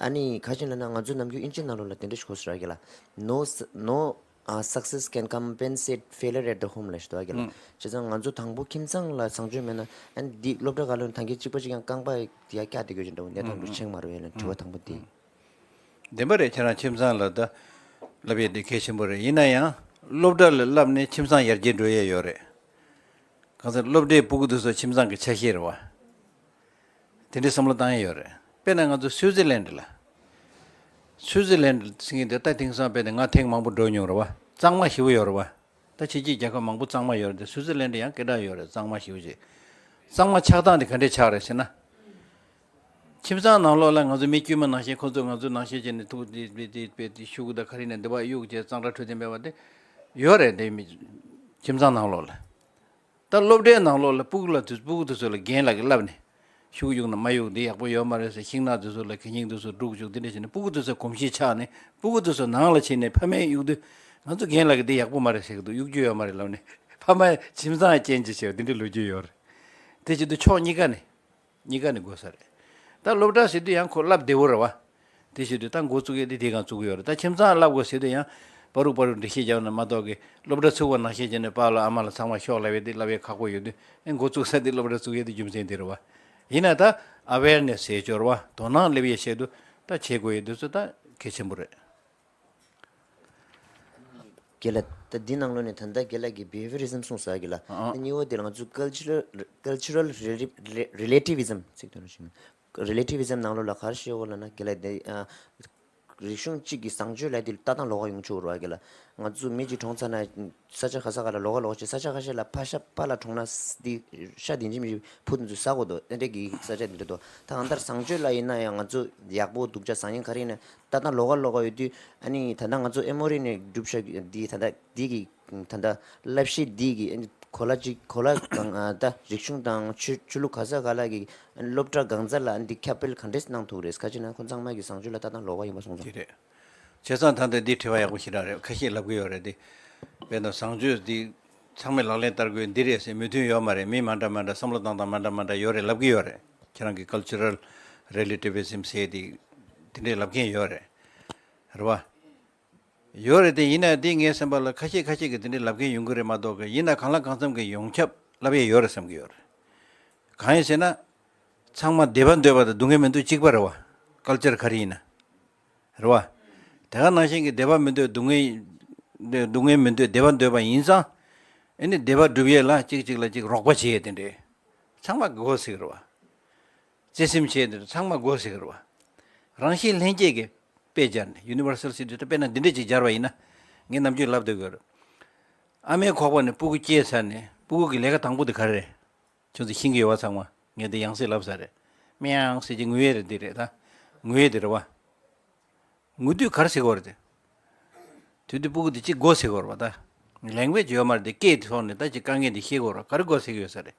ཨ་ནི་ག་ཅིག་ལབ་ན། ང་ཚོ་ནམ་རྒྱུན་དབྱིན་ཇི་ནང་ལོགས་ལ་དེ་འདྲ་ཞིག་གོ་སོང་ར། ཁྱེད་ལ་no no uh, success can compensate failure at the home ལབ་ཞིག་འདུག་ག་ལ། བྱས་ཙང་ང་ཚོ་དང་པོ་ཁྱིམ་ཚང་ལ་བཟང་སྤྱོད་མེད་ན། ཨ་ནི་འདི་སློབ་གྲྭ་ག་ལོན་ཐང་གི་གཅིག་པ་གཅིག་ཡང་རྐང་པ་དེ་ཡ་བཀྱག་བསྡད་དགོས་ཀྱི་འདྲ་བོ་གནས་སྟངས་འདྲ་ཆགས་མ་རེད་ལ། དྲི་བ་དང་པོ་དེ། བདེན་པ་རེད། ཁྱེད་རང་ཁྱིམ་ཚང་ལ་ད་བསླབ་ཡས་དེ་གལ་ཆེན་པོ་རེད། ཡིན་ན་ཡང་སློབ་གྲྭ་ལ་བསླབ་ནས་ཁྱིམ་ཚང་ཡར་རྒྱས་འགྲོ་ཡས་ཡོད་རེད། གང་ཟེར་སློབ་གྲྭའི་སྤུ་གུ་དེ་ཚོ་ཁྱིམ་ཚང་གི་ཆ་ཤས་རེད་བ། དེ་འདྲའི་བསམ་བློ་བཏང་ཡས་ཡོད་རེད། དཔེར་ན་ང་ཚོ་སུའུ་ཙི་ལན་ཌི་ལ། སུའུ་ཙི་ལན་ཌི་ཟེར་མཁན་དེ་ད་དེང་སང་དཔེར་ན་ང་ཐེངས་མང་པོ་འགྲོ་མྱོང་རེད་བ། གཙང་མ་ཞེ་པོ་ཡོད་རེད་བ། ད་ཕྱི་རྒྱལ་རྒྱལ་ཁབ་མང་པོ་གཙང་མ་ཡོད་རེད་དེ། སུའུ་ཙི་ལན་ཌི་ཡང་སྐད་གྲགས་ཡོད་རེད། གཙང་མ་ཞེ་པོ་ཅིག་གཙང་མ་ཆགས་སྟངས་དེ་ག་འདྲས་ཆགས་རེད་ཟེར་ན། ཁྱིམ་ཚང་ནང་ལོགས་ལ་ང་ཚོ་མི་དཀྱུས་མ་ནང་བཞིན། ཁོ་ཚོ་ང་ཚོ་ནང་བཞིན་བྱས་ནས་ཐུག་དེ་དེ་དེ་དེ་ཤུ་གུ་དང་ག་རེ་ནས་འདི་བ་གཡུག་བྱས་གཙང་སྦྲ་འཕྲོད་བསྟེན་མེད་པ་དེ་ཡོད་རེད། དེ་མི་ཁྱིམ་ཚང་ནང་ལོགས་ལ། ད་སློབ་གྲྭའི་ནང་ལོགས་ལ་སྤུ་གུ་ལ་དུས་སྤུ་གུ་དེ་ཚོ་ལ་རྒན་ལགས་ཀྱིས་བསླབས་ནས། ཤུགས་གཡུག་ན་མ་གཡུག་འདི་ཡག་པོ་ཡོད་མ་རེད་ཟེར། ཤིང་ནགས་དེ་ཚོ་ལ་གད་སྙིགས་དེ་ཚོ་སྒྲུག་བཅུག་འདི་འདྲ་བྱས་ནས་སྤུ་གུ་དེ་ཚོ་གོམས་གཤིས་ཆགས་ནས། སྤུ་གུ་དེ་ཚོ་ནང་ལ་ཕྱིན་ནས་ཕ་མས་གཡུག་དུས། ང་ཚོ་རྒན་ལགས་ཀྱིས་འདི་ཡག་པོ་མ་རེད་ཟེར་གི་འདུག་གཡུག་རྒྱུ་ཡོད་མ་རེད་ལབ་ནས། ཕ་མ་ཁྱིམ་ཚང་རྐྱེན་གྱིས་བྱས་པ་འདི་འདྲའི་ལོ་རྒྱུས་ཡོད་རེད། དེ་བྱེད་དུས་ཕྱོགས་གཉིས་ཀ་ནས། གཉིས་ཀ་ནས་དགོས་ས་རེད། ད་སློབ་གྲྭ་ཟེར་དུས་ཡང་ཁོ་བསླབ་བདེ་བོ་རེད་བ། དེ་བྱེད་དུས་ད་འགོ་བཙུགས་ཡས་དེ་དེ་གང་བཙུགས་ཀྱི་ཡོད་རེད། ད་ཁྱིམ་ཚང་བསླབ་དགོས་ཟེར་དུས་ཡང་ པ་རུག་པ་རུག་འགྲེལ་བཤད་རྒྱག་ན་མ་གཏོགས་ཀྱི་སློབ་གྲྭ་ཚུགས་པ་ནང་བཞིན་བྱས་ནས་པཱ་ལགས་ཨ་མ་ལགས་ཚང་མ་ཤོག་ལབ་ཡས་དེ་ལབ་ཡས་ཁག་པོ་ཡོད་དུས། ཨེ་འགོ་བཙུགས་ས་དེ་སློབ་གྲྭ་བཙུགས་ཡས་དེ་རྒྱུ་མཚན་དེ་རེད་བ། ཡིན་ན་ད་ཨ་ཝེར་ནེ་སི་ཟེར་སྦྱོར་བ་དོ་སྣང་སླེབས་ཡས་ཆེད་དུ་ད་བྱེད་དགོས་ཡས་དེ་ཚོ་ད་གལ་ཆེན་པོ་རེད། རྒན་ལགས། ད་འདི་ནང་ལོགས་ནས་ད་ལྟ་རྒན་ལགས་ཀྱིས་བྷི་ཧེ་བྷི་ཡ་རི་ཟམ་གསུངས་ས་རྒན་ལགས། ཨང་། ད་གཉིས་པ་དེ་ལ་ང་ཚོ་ཀལ་ཅི་རལ་ཀལ་ཅི་རལ་རི་ལེ་ཊི་བྷི་ཟམ་ཚིག་དོན་རེ་ཞིག་རི་ལེ་ཊི་བྷི་ཟམ་ནང་ལོགས་ལ་ག་རེ་བཤད་ཡོད་ལབ་ན་རྒན་ལགས་དེ། ཨ། རིག་གཞུང་གཅིག་གི་བཟང་སྤྱོད་ལབ་དེ་ལྟ་སྟངས་ལོགས་ཀ་ཡོང་ཆོག་རེད་བ་རྒན་ལགས། ང་ཚོ་མི་གཅིག་གྲོངས་ཚར་ན་ས་ཆ་ག་ས་ག་ལ་ལོགས་ཀ་ལོགས་ཀ་བྱེད། ས་ཆ་ཁ་ཤས་ལ་ཕ་ཤ་པཱ་ལགས་གྲོངས་ན་འདི་ཤ་དེ་འཇིམ་ཞིག་ཕུ་དེ་ཚོ་ཟ་དགོས་འདུག་དེ་འདྲས་ཀྱི་ས་ཆ་འདི་འདྲས་འདུག་ད་གང་ལྟར་བཟང་སྤྱོད་ལབ་ཡིན་ན་ཡང་ང་ཚོ་ཡག་པོ་སྡུག་ཅག་བཟང་ངན་ག་རེ་ཡིན་ན་ལྟ་སྟངས་ལོགས་ཀ་ལོགས་ཀ་ཡོད་དུས། ཨ་ནི་ད་ལྟ་ང་ཚོ་ཨེ་མོ་རི་ནས་གྲུབ་ཤག་འདི་ད་ལྟ་འདི་གི་ད་ལྟ་བསླབ་གཞི་འདི་གི་གོ་ལ་གཅིག་གོ་ལ་གང་ཨ་ད་རིག་གཞུང་དང་ཆོས་ཆོས་ལུགས་ག་ས་ག་ལ་གི་སློབ་གྲྭ་གང་ས་ལ་འདི་ཁྱབ་སྤེལ་ག་འདྲས་གནང་ཐུབ་རེད། ག་ཅི་ན་ཁོ་ཚང་མ་གི་བཟང་སྤྱོད་ལ་ལྟ་སྟངས་ལོགས་ཀ་ཡིན་པ་སོང་ཙང་། དེ་རེད། བྱས་ཙང་ད་ལྟ་འདི་དྲི་བ་ཡག་པོ་ཞེ་དྲག་རེད། ཁ་ཤས་ལབ་གི་ཡོད་རེད་དེ། དཔེར་ན་བཟང་སྤྱོད་འདི་ཚང་མས་ལག་ལེན་བསྟར་དགོས་འདི་རེད་ཟེར་མོས་མཐུན་ཡོད་མ་རེད། མི་མ་འདྲ་མ་འདྲ་བསམ་བློ་བཏང་སྟངས་མ་འདྲ་མ་འདྲ་ཡོད་རེད་ལབ་གི་ཡོད་རེད། ཁྱེད་རང་གི་ཀལ་ཅི་རལ་རི་ལེ་ཊི་བྷི་ཟམ་ཟེར་དེ་དེ་འདྲས་ལབ་མཁན་ཡོད་རེད། རེད་བ། ཡོད་རེད་དེ། ཡིན་ན་དེ་ངའི་སེམས་པ་ལ་ཁ་ཤས་ཁ་ཤས་ཀྱིས་དེ་འདྲའི་ལབ་མཁན་ཡོང་གི་རེད་མ་གཏོགས་ཀྱི། ཡིན་ན་གང་ལ་གང་འཚམ་གྱི་ཡོངས་ཁྱབ་ལབ་ཡས་ཡོད་རེད་བསམ་གྱི་ཡོད་རེད། གང་ཡིན་ཟེར་ན། ཚང་མ་བདེ་བ་འདོད་པ་དང་སྡུག་བསྔལ་མི་འདོད་གཅིག་པ་རེད་བ། ཀལ་ཅར་ག་རེ་ཡིན་ན། རེད་བ། དེ་ག་ནང་བཞིན་གྱི་བདེ་བ་མི་འདོད་སྡུག་བསྔལ། སྡུག་བསྔལ་མི་འདོད་བདེ་བ་འདོད་པ་ཡིན་ཙང་། ཨེ་ནི་བདེ་བ་སྒྲུབ་ཡས་ལ་གཅིག་གཅིག་ལ་གཅིག་རོགས་པ་བྱེད་ཡས་དེ་འདྲས། ཚང་མ་དགོས་ཟེར་གི་རེད་བ། བརྩེ་སེམས་བྱས་འདི་ཚང་མ་དགོས་ཟེར་གི་རེད་བ། རང་བཞིན་ལྷན་སྐྱེས་ཀྱི་དཔེ་སྦྱར་ནས་ཡུ་ནི་ཝར་སལ་སི་ཊི་དཔེར་ན་འདི་འདྲས་ཅིག་སྦྱར་བ་ཡིན་ན། ངས་ནམ་རྒྱུན་ལབ་སྡོད་ཀྱི་ཡོད་རེད། ཨ་མའི་ཁོག་པ་ནས་སྤུ་གུ་སྐྱེས་ཚར་ནས་སྤུ་གུ་གི་ལས་ཀ་དང་པོ་དེ་ག་རེ་རེད། ཁྱོད་ཚོ་ཤེས་ཀྱི་ཡོད་བ། ཚང་མ་ངས་འདི་ཡང་སེ་ལབ་ས་རེད། མིའང་ཟེར་གྱི་ངུ་ཡས་རེད། འདི་རེད་ད། ངུ་ཡས་དེ་རེད་བ། ངུ་དུས་ག་རེ་ཟེར་གྱི་ཡོད་རེད་དེ། དེ་དུས་སྤུ་གུ་དེ་གཅིག་དགོས་ཟེར་གྱི་ཡོད་རེད་བ་ད། ལེང་གུ་ཨེ་ཇི་ཡོད་མ་རེད་དེ། སྐད་དེ་ཐོག་ནས་ད་ཅིག་དཀའ་ངལ་འདི་ཤེས་ཀྱི་ཡོད་རེད། ག་རེ་དགོས་ཟེར་གྱི་ཡོད་ས་རེད།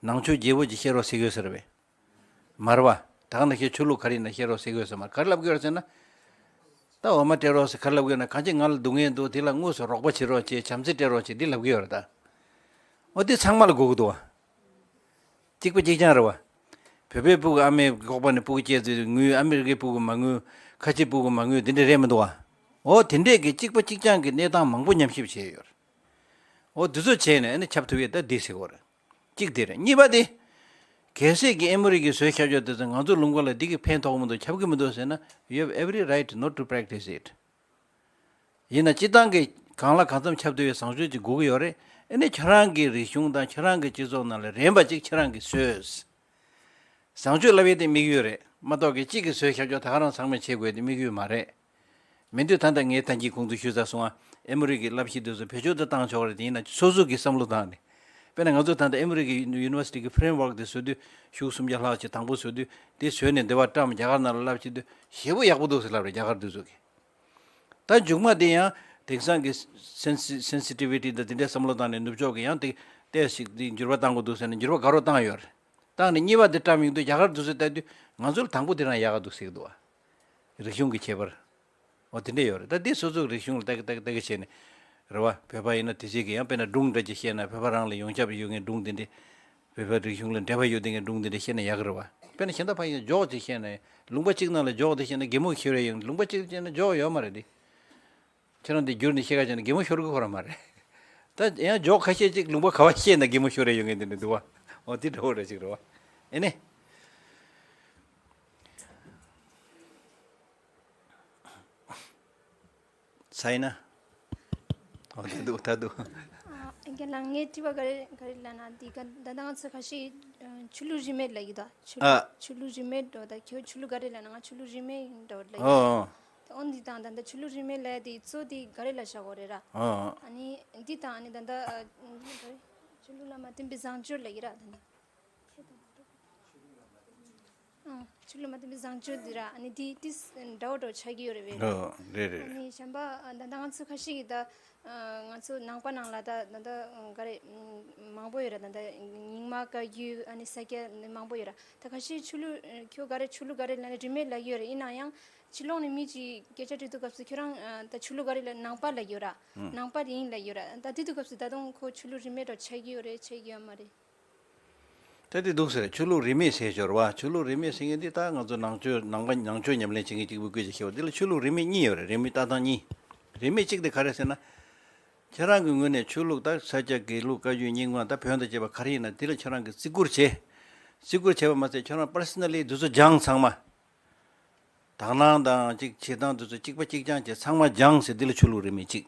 ནང་ཆོས་རྒྱས་པོ་ཅིག་བཤད་རོགས་ཟེར་གྱི་ཡོད་ས་རེད་པས། མ་རེད་བ། ད་ག་ནང་བཞིན་ཆོས་ལུགས་ག་རེ་ཡིན་ན་བཤད་རོགས་ཟེར་གྱི་ཡོད་ས་མ་རེད། ག་རེ་ལབ་ཀྱི་ཡོད་རེད་ཟེར་ན། ད་འོ་མ་སྤྲད་རོགས་ཟེར་ག་རེ་ལབ་ཀྱི་ཡོད་ན། གང་ཅི་ང་ལ་སྡུག་བསྔལ་འདུག་དེ་ལ་དངོས་སུ་རོགས་པ་བྱེད་རོགས་བྱེད། བྱམས་བརྩེ་སྤྲད་རོགས་བྱེད། འདི་ལབ་ཀྱི་ཡོད་རེད་ད། འོ་དེ་ཚང་མ་ལ་དགོས་ཀྱི་འདུག་བ། གཅིག་པ་གཅིག་རྐྱང་རེད་བ། བོད་པའི་སྤུ་གུ་ཨ་མའི་ཁོག་པ་ནས་སྤུ་གུ་སྐྱེས་དུས་ངུས། ཨ་མི་རི་ཀའི་སྤུ་གུ་མ་ངུས། ཁ་ཆེའི་སྤུ་གུ་མ་ངུས། དེ་འདྲ་རེད་མི་འདུག་བ། འོ་དེ་འདྲས་ཀྱི་གཅིག་པ་གཅིག་རྐྱང་གི་གནས་སྟངས་མང་པོ་ཉམས་ཞིབ་བྱས་ཡོད་རེད། འོ་དེ་ཚོ་བྱས་ནས་ཨ་ནི་ཁྱབ་ཐུབ་ཡས་ད་འདི་ཟེར་གྱི་ཡོད་རེད། གཅིག་དེ་རེད། གཉིས་པ་དེ། གལ་སྲིད་ཀྱི་ཨེ་མོ་རི་གི་བཟོས་ཁྱབ་ཆོག་དེ་ཚོ་ང་ཚོ་ལུང་པ་ལ་འདི་གི་ཕན་ཐོགས་མི་འདུག་ཁྱབ་ཀྱི་མི་འདུག་ཟེར་ན། You have every right not to practice it. ཡིན་ན་སྤྱིར་བཏང་གི་གང་ལ་གང་འཚམ་ཁྱབ་ཐུབ་ཡས་བཟང་སྤྱོད་ཅིག་དགོས་ཀྱི་ཡོད་རེད། ཨ་ནི་ཁྱེད་རང་གི་རིག་གཞུང་དང་ཁྱེད་རང་གི་སྤྱི་ཚོགས་ནང་ལ་རན་པ་ཅིག་ཁྱེད་རང་གིས་བཟོས། བཟང་སྤྱོད་ལབ་ཡས་དེ་དམིགས་ཡུལ་རེད་མ་གཏོགས་ཀྱི་གཅིག་གིས་བཟོས་ཁྱབ་ཆོག་ད་ག་རང་ཚང་མས་བྱེད་དགོས་དེ་དམིགས་ཡུལ་མ་རེད། མི་འདུག་ད་ལྟ་ངས་ད་གིན་གོང་དུ་ཞུས་ཚར་སོང་ང་། ཨེ་མོ་རི་གི་བསླབ་གཞི་དེ་ཚོ་བེད་སྤྱོད་དུ་བཏང་ཆོག་རེད། དེ་ཡིན་ན་སོ་སོ་གི་བསམ་བློ་བཏང་ནས། དཔེར་ན་ང་ཚོ་ད་ལྟ་ཨེ་མོ་རི་གི་ཡུ་ནི་ཝར་སི་ཊི་གི་ཕི་རེམ་ཝརཀ་དེ་བཟོ་དུས། ཤུགས་སུམ་བརྒྱ་ལྷག་ཅིག་དང་པོ་བཟོ་དུས་དེ་བཟོས་ནས་འདི་བ་བཀྲམ། རྒྱ་གར་ནང་ལ་བསླབ་བྱེད་དུས་ཞེ་པོ་ཡག་པོ་འདུག་ཟེར་ལབ་རེད། རྒྱ་གར་དེ་ཚོ་གིས། ད་མཇུག་མ་དེ་ཡང་དེང་སང་གི་སེན་སི་སེན་སི་ཊི་བི་ཊི་དང་དེ་འདྲའི་བསམ་བློ་བཏང་ནས་ནུབ་ཕྱོགས་ཀྱི་ཡང་དེ་ཏོག་ཙམ་ཞིག་དེ་འགྱུར་བ་བཏང་དགོས་འདུག་ཟེར་ནས་འགྱུར་བ་དགའ་རབ་བཏང་ཡོད་རེད། བཏང་ནས་གཉིས་པ་དེ་བཀྲམ་ཡོང་དུས་རྒྱ་གར་དེ་ཚོས་ལྟ་དུས་ང་ཚོ་ལ་དང་པོ་དེ་རང་ཡག་ག་འདུག་ཟེར་གྱི་འདུག་བ། རིག་གཞུང་གི་ཁྱད་པར། འོ་དེ་འདྲ་ཡོད་རེད། ད་འདི་སོ་སོའི་རིག་གཞུང་ལ་ལྟ་གི་ལྟ་གི་ལྟ་གི་བྱས་ནས་རེད་བ། བོད་པ་ཡིན་ན་དེ་ཚོས་ཀྱི་ཡང་དཔེར་ན་སྒྲུང་འདྲ་ཅིག་བཤད་ན། བོད་པ་རང་ལ་ཡོངས་ཁྱབ་ཡོད་མཁན་སྒྲུང་དེ་འདྲ། བོད་པའི་རིག་གཞུང་ལ་འབྲེལ་བ་ཡོད་མཁན་སྒྲུང་དེ་འདྲ་བཤད་ན་ཡག་གི་རེད་བ། དཔེར་ན་གཞན་དག་ཕ་ཡིན་ན་ཇོག་ཅིག་བཤད་ན། ལུང་པ་གཅིག་ནང་ལ་ཇོག་དེ་བཤད་ན་གད་མོ་ཤོར་ཡ་ཡོང་། ལུང་པ་གཅིག་བཤད་ན་ཇོག་ཡོད་མ་རེད་དེ། ཁྱེད་རང་དེ་བསྒྱུར་ནས་བཤད་ག་བྱས་ན་གད་མོ་ཤོར་གི་ཁོ་རང་མ་རེད། ད་ཡང་ཇོག་ཁ་ཤས་ཅིག་ལུང་པ་ག་བ་བཤད་ན་གད་མོ་ཤོར་ཡ་ཡོང་མཁན་དེ་འདྲ་འདུག་བ། འོ་དེ་འདྲ་བོ་རེ་ཅིག་རེད་བ། ཨེ་ནས། ཚ་ཡིན་ན། འོ་ད་འདུག་ད་འདུག་ཨ། རྒན་ལགས་ངའི་དྲི་བ་ག་རེ་ག་རེ་ལབ་ན། འདི་ག་ད་ལྟ་ང་ཚོ་ཁ་ཤས་ཆོས་ལུགས་རིས་མེད་ལབ་ཀྱི་འདུག་ཆོས་ཨ། ཆོས་ལུགས་རིས་མེད་འགྲོ། ད་ཁྱོད་ཆོས་ལུགས་ག་རེ་ལབ་ན། ང་ཆོས་ལུགས་རིས་མེད་ཡིན་འགྲོ་ལབ་ཀྱི་འདུག་ཨོ་ཨོ། ད་འོ་འདི་དང་ད་ལྟ་ཆོས་ལུགས་རིས་མེད་ལབ་ཡ་དེ་གཙོ་དེ་ག་རེ་ལ་བཞག་དགོས་རེད་ར། ཨོ་ཨོ། ཨ་ནི་འདི་དང་ཨ་ནི་ད་ལྟ་ཨ། ག་རེ། ཆོས་ལུགས་ལ་མ་བརྟེན་པའི་བཟང་སྤྱོད་ལབ་ཀྱི་ར་ད་ནི། ཨང་། ཆོས་ལུགས་མ་བརྟེན་པའི་བཟང་སྤྱོད་འདི་ར། ཨ་ནི་འདི་ཏིས་འདྲ་བོ་འདྲ་བོ་ཆགས་ཀྱི་ཡོད་རེད་པས། ཨོ་རེད་རེད། ཨ་ནི་གཞན་པ་ཨ་ད་ལྟ་ང་ཚོ་ཁ་ཤས་ཀྱིས་ད་ཨ་ང་ཚོ་ནང་པ་ནང་ལ་ད་ད་ལྟ་ག་རེ་མང་པོ་ཡོད་ར། ད་ལྟ་རྙིང་མ་བཀའ་བརྒྱུད། ཨ་ནི་ས་སྐྱ་ནི་མང་པོ་ཡོད་ར། ད་ཁ་ཤས་ཆོས་ལུགས་ཁྱོད་ག་རེ་ཆོས་ལུགས་ག་རེ་ལབ་ནས་རིས་མེད་ལབ་ཀྱི་ཡོད་རེད། ཡིན་ན་ཡང་ཕྱི་ལོགས་ནས་མི་གཅིག་སྐད་ཆ་དྲི་དུས་སྐབས་སུ་ཁྱོད་རང་ཨ་ད་ཆོས་ལུགས་ག་རེ་ལབ། ནང་པ་ལབ་ཀྱི་ཡོད་ར། ནང་པ་ཡིན་ལབ་ཀྱི་ཡོད་ར། ད་དེ་དུས་སྐབས་སུ་ད་དུང་ཁོ་ཆོས་ལུགས་རིས་མེད་འདྲ་བོ་ཆགས་ཀྱི་ཡོད་རེད། ཆགས་ཀྱི་ཡོད་མ་རེད། ད་དེ་འདུག་ཟེར། ཆོས་ལུགས་རིས་མེད་ཟེར་སྦྱོར་བ། ཆོས་ལུགས་རིས་མེད་ཟེར་མཁན་འདི་ད་ང་ཚོ་ནང་ཆོས་ནང་པ་ནང་ཆོས་ཉམས་ལེན་བྱེད་མཁན་གཅིག་པུས་བཀོད་ཀྱི་ཤེས་པ་འདི་ལ་ཆོས་ལུགས་རིས་མེད་གཉིས་ཡོད་རེད། རིས་མེད་ལྟ་སྟངས་གཉིས། རིས་མེད་གཅིག་དེ་ག་རེ་ཟེར་ན། ཁྱེད་རང་གི་ངོས་ནས་ཆོས་ལུགས་དང་ས་སྐྱ་དགེ་ལུགས་བཀའ་བརྒྱུད་རྙིང་མ་དང་བོན་དང་བཅས་པ་ག་རེ་ཡིན་ན་དེ་ལ་ཁྱེད་རང་གིས་བརྩི་བཀུར་བྱེད། བརྩི་བཀུར་བྱས་པ་མ་ཟད་ཁྱེད་རང་པར་སོ་ན་ལི་འདི་ཚོ་སྦྱངས་ཚང་མ། དག་སྣང་དང་གཅིག་བྱེད་སྟངས་དེ་ཚོ་གཅིག་པ་གཅིག་རྐྱང་བྱས་ཚང་མ་སྦྱངས་ཟེར་འདི་ལ་ཆོས་ལུགས་རིས་མེད་གཅིག་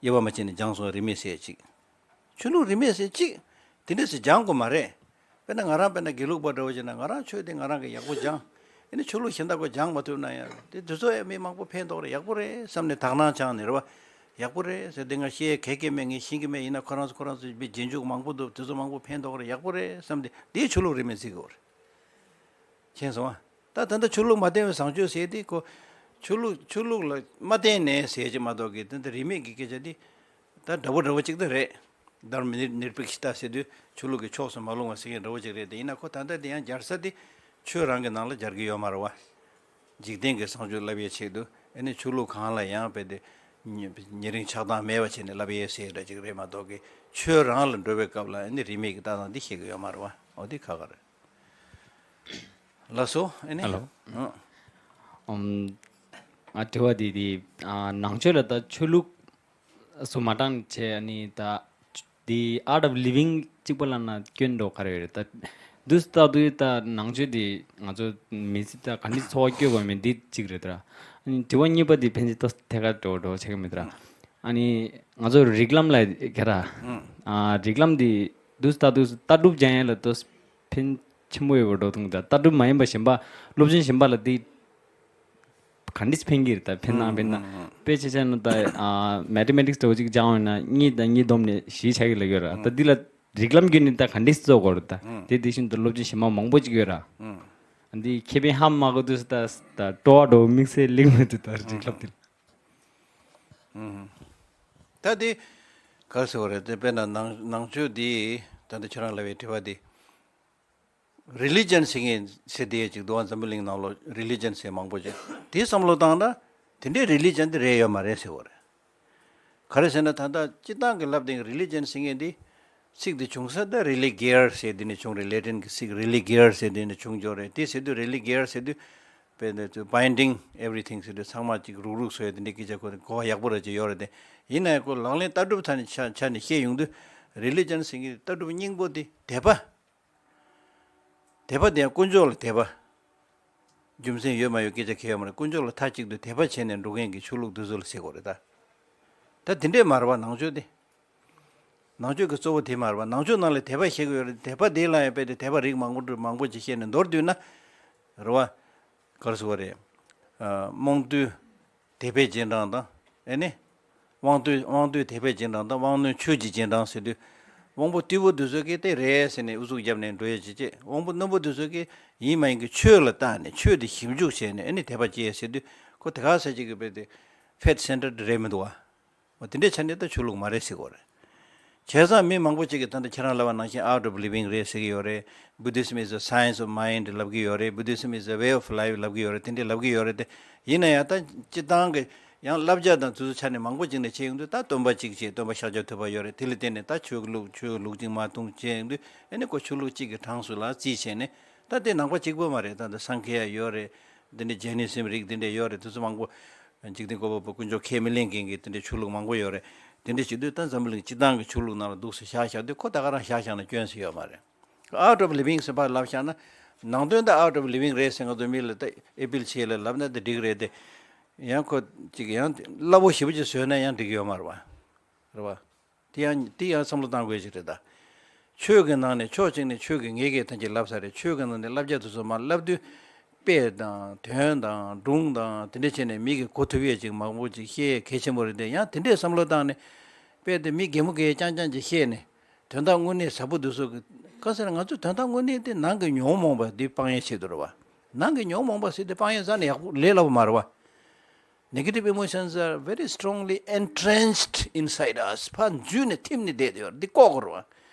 དབྱེ་བ་མ་ཕྱེ་ནས་སྦྱངས་སོང་རིས་མེད་ཟེར་གཅིག་ཆོས་ལུགས་རིས་མེད་ཟེར་གཅིག་དེ་འདྲ་ཟེར་སྦྱང་དགོས་མ་རེད། དཔེར་ན་ང་རང་དཔེར་ན་དགེ་ལུགས་པ་འདྲ་བོ་བྱས་ན་ང་རང་ཆོས་དེ་ང་རང་གིས་ཡག་པོ་སྦྱངས། ཨ་ནི་ཆོས་ལུགས་གཞན་དག་གོ་སྦྱང་མ་ཐུབ་ན་ཡང་དེ་དེ་ཚོ་ཡང་མི་མང་པོ་ཕན་ཐོགས་རེད་ཡག་པོ་རེད་བསམ་ནས་དག་སྣང་སྦྱངས་ནས་རེད་བ། ཡག་པོ་རེད་ཟེར་དེ་ང་ཤེས་གལ་གལ་མེད་ངས་ཤེས་ཀྱི་མེད་ཡིན་ན་ཁོ་རང་ཚོ་ཁོ་རང་ཚོ་མི་རྗེས་འཇུག་མང་པོ་འདུག་དེ་ཚོ་མང་པོ་ཕན་ཐོགས་རེད་ཡག་པོ་རེད་བསམ་སྟེ་དེའི་ཆོས་ལུགས་རིས་མེད་བརྩི་དགོས་རེད། མཁྱེན་སོང་ཨ། ད་ད་ལྟ་ཆོས་ལུགས་མ་བརྟེན་པའི་བཟང་སྤྱོད་ཟེར་དེ་ཁོ། ཆོས་ལུགས་ཆོས་ལུགས་ལ་མ་བརྟེན་ནས་ཟེར་གྱི་མ་གཏོགས་ཀྱི་ད་ལྟ་རིས་མེད་ཀྱི་སྐད་ཆ་དེ། ད་འདྲ་པོ་འདྲ་པོ་གཅིག་ད་རེད། དྷརྨ་ནི་ནིར་པེག་ཤི་ཏ་ཟེར་དུས་ཆོས་ལུགས་ཀྱི་ཕྱོགས་སུ་མ་ལྷུང་བ་ཟེར་མཁན་འདྲ་པོ་གཅིག་རེད་དེ་ཡིན་ན་ཁོ་ད་ལྟ་དེ་ཡང་སྦྱར་ས་དེ་ཆོས་རང་གི་ནང་ལ་སྦྱར་གྱི་ཡོད་མ་རེད་བ། འཇིག་རྟེན་གྱི་བཟང་སྤྱོད་བསླབ་པའི་ཆེད་དུ་ཨ་ནི་ཆོས་ལུགས་གང་ལ་ཡང་རྦད་དེ་ཉེ་ཉེ་རིང་ཆགས་སྡང་མེད་པ་བྱས་ནས་བསླབ་ཡས་ཟེར་འདྲ་གཅིག་རེད་མ་གཏོགས་ཀྱི་ཆོས་རང་ལ་འགྲོ་བའི་སྐབས་ལ་ཨ་ནི་རིས་མེད་ཀྱི་ལྟ་སྟངས་འདི་ཤེས་ཀྱི་ཡོད་མ་རེད་བ། འོ་འདི་ཁག་ཁག་རེད། ལགས་སོ་ཨ་ནི། ཧེ་ལོ། ཨ། ཨམ། ང་དྲི་བ་འདི་འདི་ཨ་ནང་ཆོས་ལ་ད་ཆོས་ལུགས་སུ་མ་དྲངས་བྱས་ཨ་ནི་ད་འདི་Art of Living གཅིག་པ་ལབ་ན་སྐྱོན་འགྲོ་ག་རེ་ཡོད་རེད་ད། འདུག་ལྟ་དུས་ད་ནང་ཆོས་འདི་ང་ཚོ་མི་ཚེ་ད་ག་འདྲ་འཚོ་བ་སྐྱོལ་དགོས་མིན་འདི་གཅིག་རེད་ད། ཨ་ནི་དྲི་བ་གཉིས་པ་འདི་ཕན་ཚུན་ད་ཐད་ཀར་འགྲོ་འགྲོ་བྱེད་ཀྱི་མེད་ད། ཨ་ནི་ང་ཚོ་རིགས་ལམ་ལ་ཁྱེད་ར། ཨ་རིགས་ལམ་འདི་འདུག་ལྟ་དུས་ལྟ་གྲུབ་སྦྱང་ཡས་ལ་ད། ཕན་ཆེན་པོ་ཡོད་པ་འགྲོ་ཐུང་ད་ལྟ་གྲུབ་མ་ཡིན་པ་གཞན་པ་སློབ་ཚན་གཞན་པ་ལ་འདི་ག་འདྲས་ཕན་གྱི་རེད་ད་ཕན་ནང་ཕན་ན་དཔེ་ཆ་བྱས་ན་ད་Mathematics འདྲ་བོ་ཅིག་སྦྱང་འོང་ན་གཉིས་དང་གཉིས་བསྡོམས་ནས་བཞི་ཆགས་ཀྱི་ལ་ཡོད་ར་ད་འདི་ལ་རིགས་ལམ་བརྒྱུད་ནས་ད་ག་འདྲས་རྩོད་དགོས་རེད་ད་དེ་དེ་བཞིན་དུ་སློབ་ཚན་གཞན་པ་མང་པོ་ཅིག་ཡོད་ར་འདི་ཁེ་ཕན་ཧ་མ་གོ་དུས་ད་ད་སྤྲོ་བ་འགྲོ་དམིགས་བསལ་ལེགས་མེད་དུ་ད་རིགས་ལམ་དེ་ལ། ད་དེ་ག་རེ་ཟེར་བ་རེད་དེ་དཔེར་ན་ནང་ནང་ཆོས་འདི་ད་ལྟ་ཁྱེད་རང་ལབ་པའི་དྲི་བ་འདི། Religion ཟེར་མཁན་ཟེར་དེ་ཅིག་འདུག་བ་འཛམ་བུ་གླིང་ནང་ལོགས་religion ཟེར་མང་པོ་ཅིག་དེ་བསམ་བློ་བཏང་ན་དེ་འདྲའི་religion དེ་རེད་ཡོད་མ་རེད་ཟེར་བ་རེད། ག་རེ་ཟེར་ན་ད་ལྟ་སྤྱི་བཏང་གི་ལབ་དེ་religion ཟེར་མཁན་དེ་ཚིག་དེ་བྱུང་ས་ད་religer ཟེར་དེ་ནས་བྱུང་རེད། Latin གི་ཚིག་religer ཟེར་དེ་ནས་བྱུང་འགྱོ་རེད། དེ་ཟེར་དུས་religer ཟེར་དུས་དཔེ་འདི་ཚོ་binding everything ཟེར་དུས་ཚང་མ་ཅིག་རུག་རུག་བཟོ་ཡ་དེ་འདྲའི་སྐད་ཆ་ཁོ་གོ་བ་ཡག་པོ་ར་ཅིག་ཡོད་རེད་དེ་ཡིན་ན་ཡང་ཁོ་ལག་ལེན་ལྟ་གྲུབ་ཐ་ནས་ཆ་ཆ་ནས་བཤད་ཡོང་དུས་religion ཟེར་མཁན་ལྟ་གྲུབ་སྙིང་པོ་དེ་དད་པ། དད་པ་དེ་ཡང་དཀོན་མཆོག་ལ་དད་པ། རྒྱུ་མཚན་ཡོད་མ་ཡོད་སྐད་ཆ་གལ་ཡོད་མ་རེད། དཀོན་མཆོག་ལ་མཐའ་གཅིག་ཏུ་དད་པ་བྱས་ནས་འགྲོ་མཁན་གྱི་ཆོས་ལུགས་འདི་ཚོ་ལ་ཟེར་དགོས་རེད་ད། ད་དེ་འདྲས་མ་རེད་བ་ནང་ཆོས་དེ། ནང་ཆོས་ཀྱི་གཙོ་བོ་དེ་མ་རེད་བ། ནང་ཆོས་ནང་ལ་དད་པ་བཤད་ཀྱི་ཡོད་རེད། དད་པ་དེ་ལ་ཡང་དཔེ་དེ་དད་པ་རིགས་མང་པོ་མང་པོ་ཅིག་བཤད་ནས་མདོར་བསྡུས་ན། རེད་བ། ག་རེ་ཟེར་བ་རེད། ཨ། རྨོངས་དུས་དད་པས་རྗེས་འབྲང་དང་། ཨེ་ནི། དབང་རྟུལ་དབང་རྟུལ་དད་པས་རྗེས་འབྲང་དང་དབང་རྣོན་ཆོས་ཀྱིས་རྗེས་འབྲང་ཟེར་དུས། དབང་པོ་རྟུལ་པོ་འདི་ཚོ་གིས་དེ་རེད་ཟེར་ནས་ཨུ་ཚུགས་བརྒྱབ་ནས་འགྲོ་ཡས་ཅིག་བྱེད། དབང་པོ་རྣོན་པོ་འདི་ཚོ་གིས་ཡིན་མ་ཡིན་གྱི་ཆོས་ལ་བལྟས་ནས་ཆོས་དེ་ཞིབ་འཇུག་བྱས་ནས་ཨེ་ནི་དད་པ་སྐྱེ་ཡས་ཟེར་དུས་ཁོ་དེ་ག་ཟེར་ཅིག་གི་དཔེ་དེ་faith centered རེད་མི་འདུག་བ། འོ་དེ་འདྲའི་ཆ་ནས་ད་ཆོས་ལུགས་མ་རེད་ཟེར་དགོས་རེད། བྱས་ཙང་མི་མང་པོ་ཅིག་གིས་ད་ལྟ་ཁྱེད་རང་ལབ་པ་ནང་བཞིན་art of living རེད་ཟེར་གྱི་ཡོད་རེད། Buddhism is a science of mind ལབ་ཀྱི་ཡོད་རེད། Buddhism is a way of life ལབ་ཀྱི་ཡོད་རེད། དེ་འདྲས་ལབ་ཀྱི་ཡོད་རེད་དེ། ཡིན་ན་ཡང་ད་སྤྱི་བཏང་གི་ཡང་བསླབ་བྱ་དང་དེ་ཚོ་ཆ་ནས་མང་པོ་ཅིག་ནས་བྱས་ཡོང་དུས་ད་སྟོན་པ་གཅིག་བྱས་སྟོན་པ་ཤཱཀྱ་ཐུབ་པ་ཡོད་རེད། དེ་ལ་བརྟེན་ནས་ད་ཆོས་ལུགས་ཆོས་ལུགས་གཅིག་མ་གཏོགས་བྱས་ཡོང་དུས་ཨེ་ནི་ཁོ་ཆོས་ལུགས་གཅིག་གི་གྲངས་སུ་ལ་རྩིས་བྱས་ནས་ད་དེ་ནང་པ་གཅིག་པོ་མ་རེད། ད་ད་སངས་རྒྱས་ཡོད་རེད། དེ་འདྲའི་Jainism རིགས་དེ་འདྲས་ཡོད་རེད། དེ་ཚོ་མང་པོ། འཇིག་རྟེན་བཀོད་པ་པོ་དཀོན་མཆོག་ཁས་མི་ལེན་མཁན་གྱི་དེ་འདྲའི་ཆོས་ལུགས་མང་པོ་ཡོད་རེད། དེ་འདྲ་བྱེད་དུས་ད་འཛམ་བུ་གླིང་སྤྱི་བཏང་གི་ཆོས་ལུགས་ནང་ལ་འདུག་སེ་བཞག་བཞག་དུས་ཁོ་ད་ག་རང་བཞག་བཞག་ན་སྐྱོན་ཟེར་ཡོད་མ་རེད། Art of living ཟེར་བ་ལབ་བཞག་ན་ནང་དོན་ད་art of living རེད་ཟེར་ང་ཚོ་མི་ལ་ད་appeal བྱེད་ལ་ལབ་ན་ད་འགྲིག་རེད་དེ། ཡང་ཁོ་ཅིག་ཡང་རླབས་པོ་ཞེ་པོ་ཅིག་བཟོས་ན་ཡང་འགྲིག་གི་ཡོད་མ་རེད་བ། རེད་བ། དེ་ཡང་དེ་ཡང་བསམ་བློ་བཏང་དགོས་ཞིག་རེད་ད། ཆོས་ཀྱི་ནང་ནས་ཕྱོགས་གཅིག་ནས་ཆོས་ཀྱི་ངེས་ཀྱི་ཐམས་ཅད་ལབ་ས་རེད། ཆོས་ཀྱི་ནང་ནས་བསླབ་བྱ་དེ་ཚོ་མར་བསླབ་དུས་དཔེ་དང་དོན་དང་སྒྲུང་དང་དེ་འདྲ་བྱས་ནས་མི་གི་གོ་ཐུབ་ཡས་ཅིག་མང་པོ་ཅིག་བཤད་གལ་ཆེན་པོ་རེད་དེ། ཡང་དེ་འདྲས་བསམ་བློ་བཏང་ནས་དཔེ་དེ་མི་གད་མོ་གད་རྐྱང་རྐྱང་ཅིག་བཤད་ནས་དོན་དག་དངོས་གནས་ཟབ་པོ་འདི་ཚོ་གི་ག་ཟེར་ང་ཚོ་དོན་དག་དངོས་གནས་དེ་ནང་གི་ཉོན་མོངས་པ་འདི་སྤང་ཡས་ཆེད་དུ་རེད་བ། ནང་གི་ཉོན་མོངས་པ་ཟེར་དེ་སྤང་ཡས་རྩ་ནས་ཡག་པོ་ལས་སླ་པོ་མ་རེད་བ། Negative emotions are very strongly entrenched inside us. ཕར་འཇུས་ནས་ཐིམ་ནས་བསྡད་ཡོད་རེད། འདི་ལྐོག་གི་རེད་བ།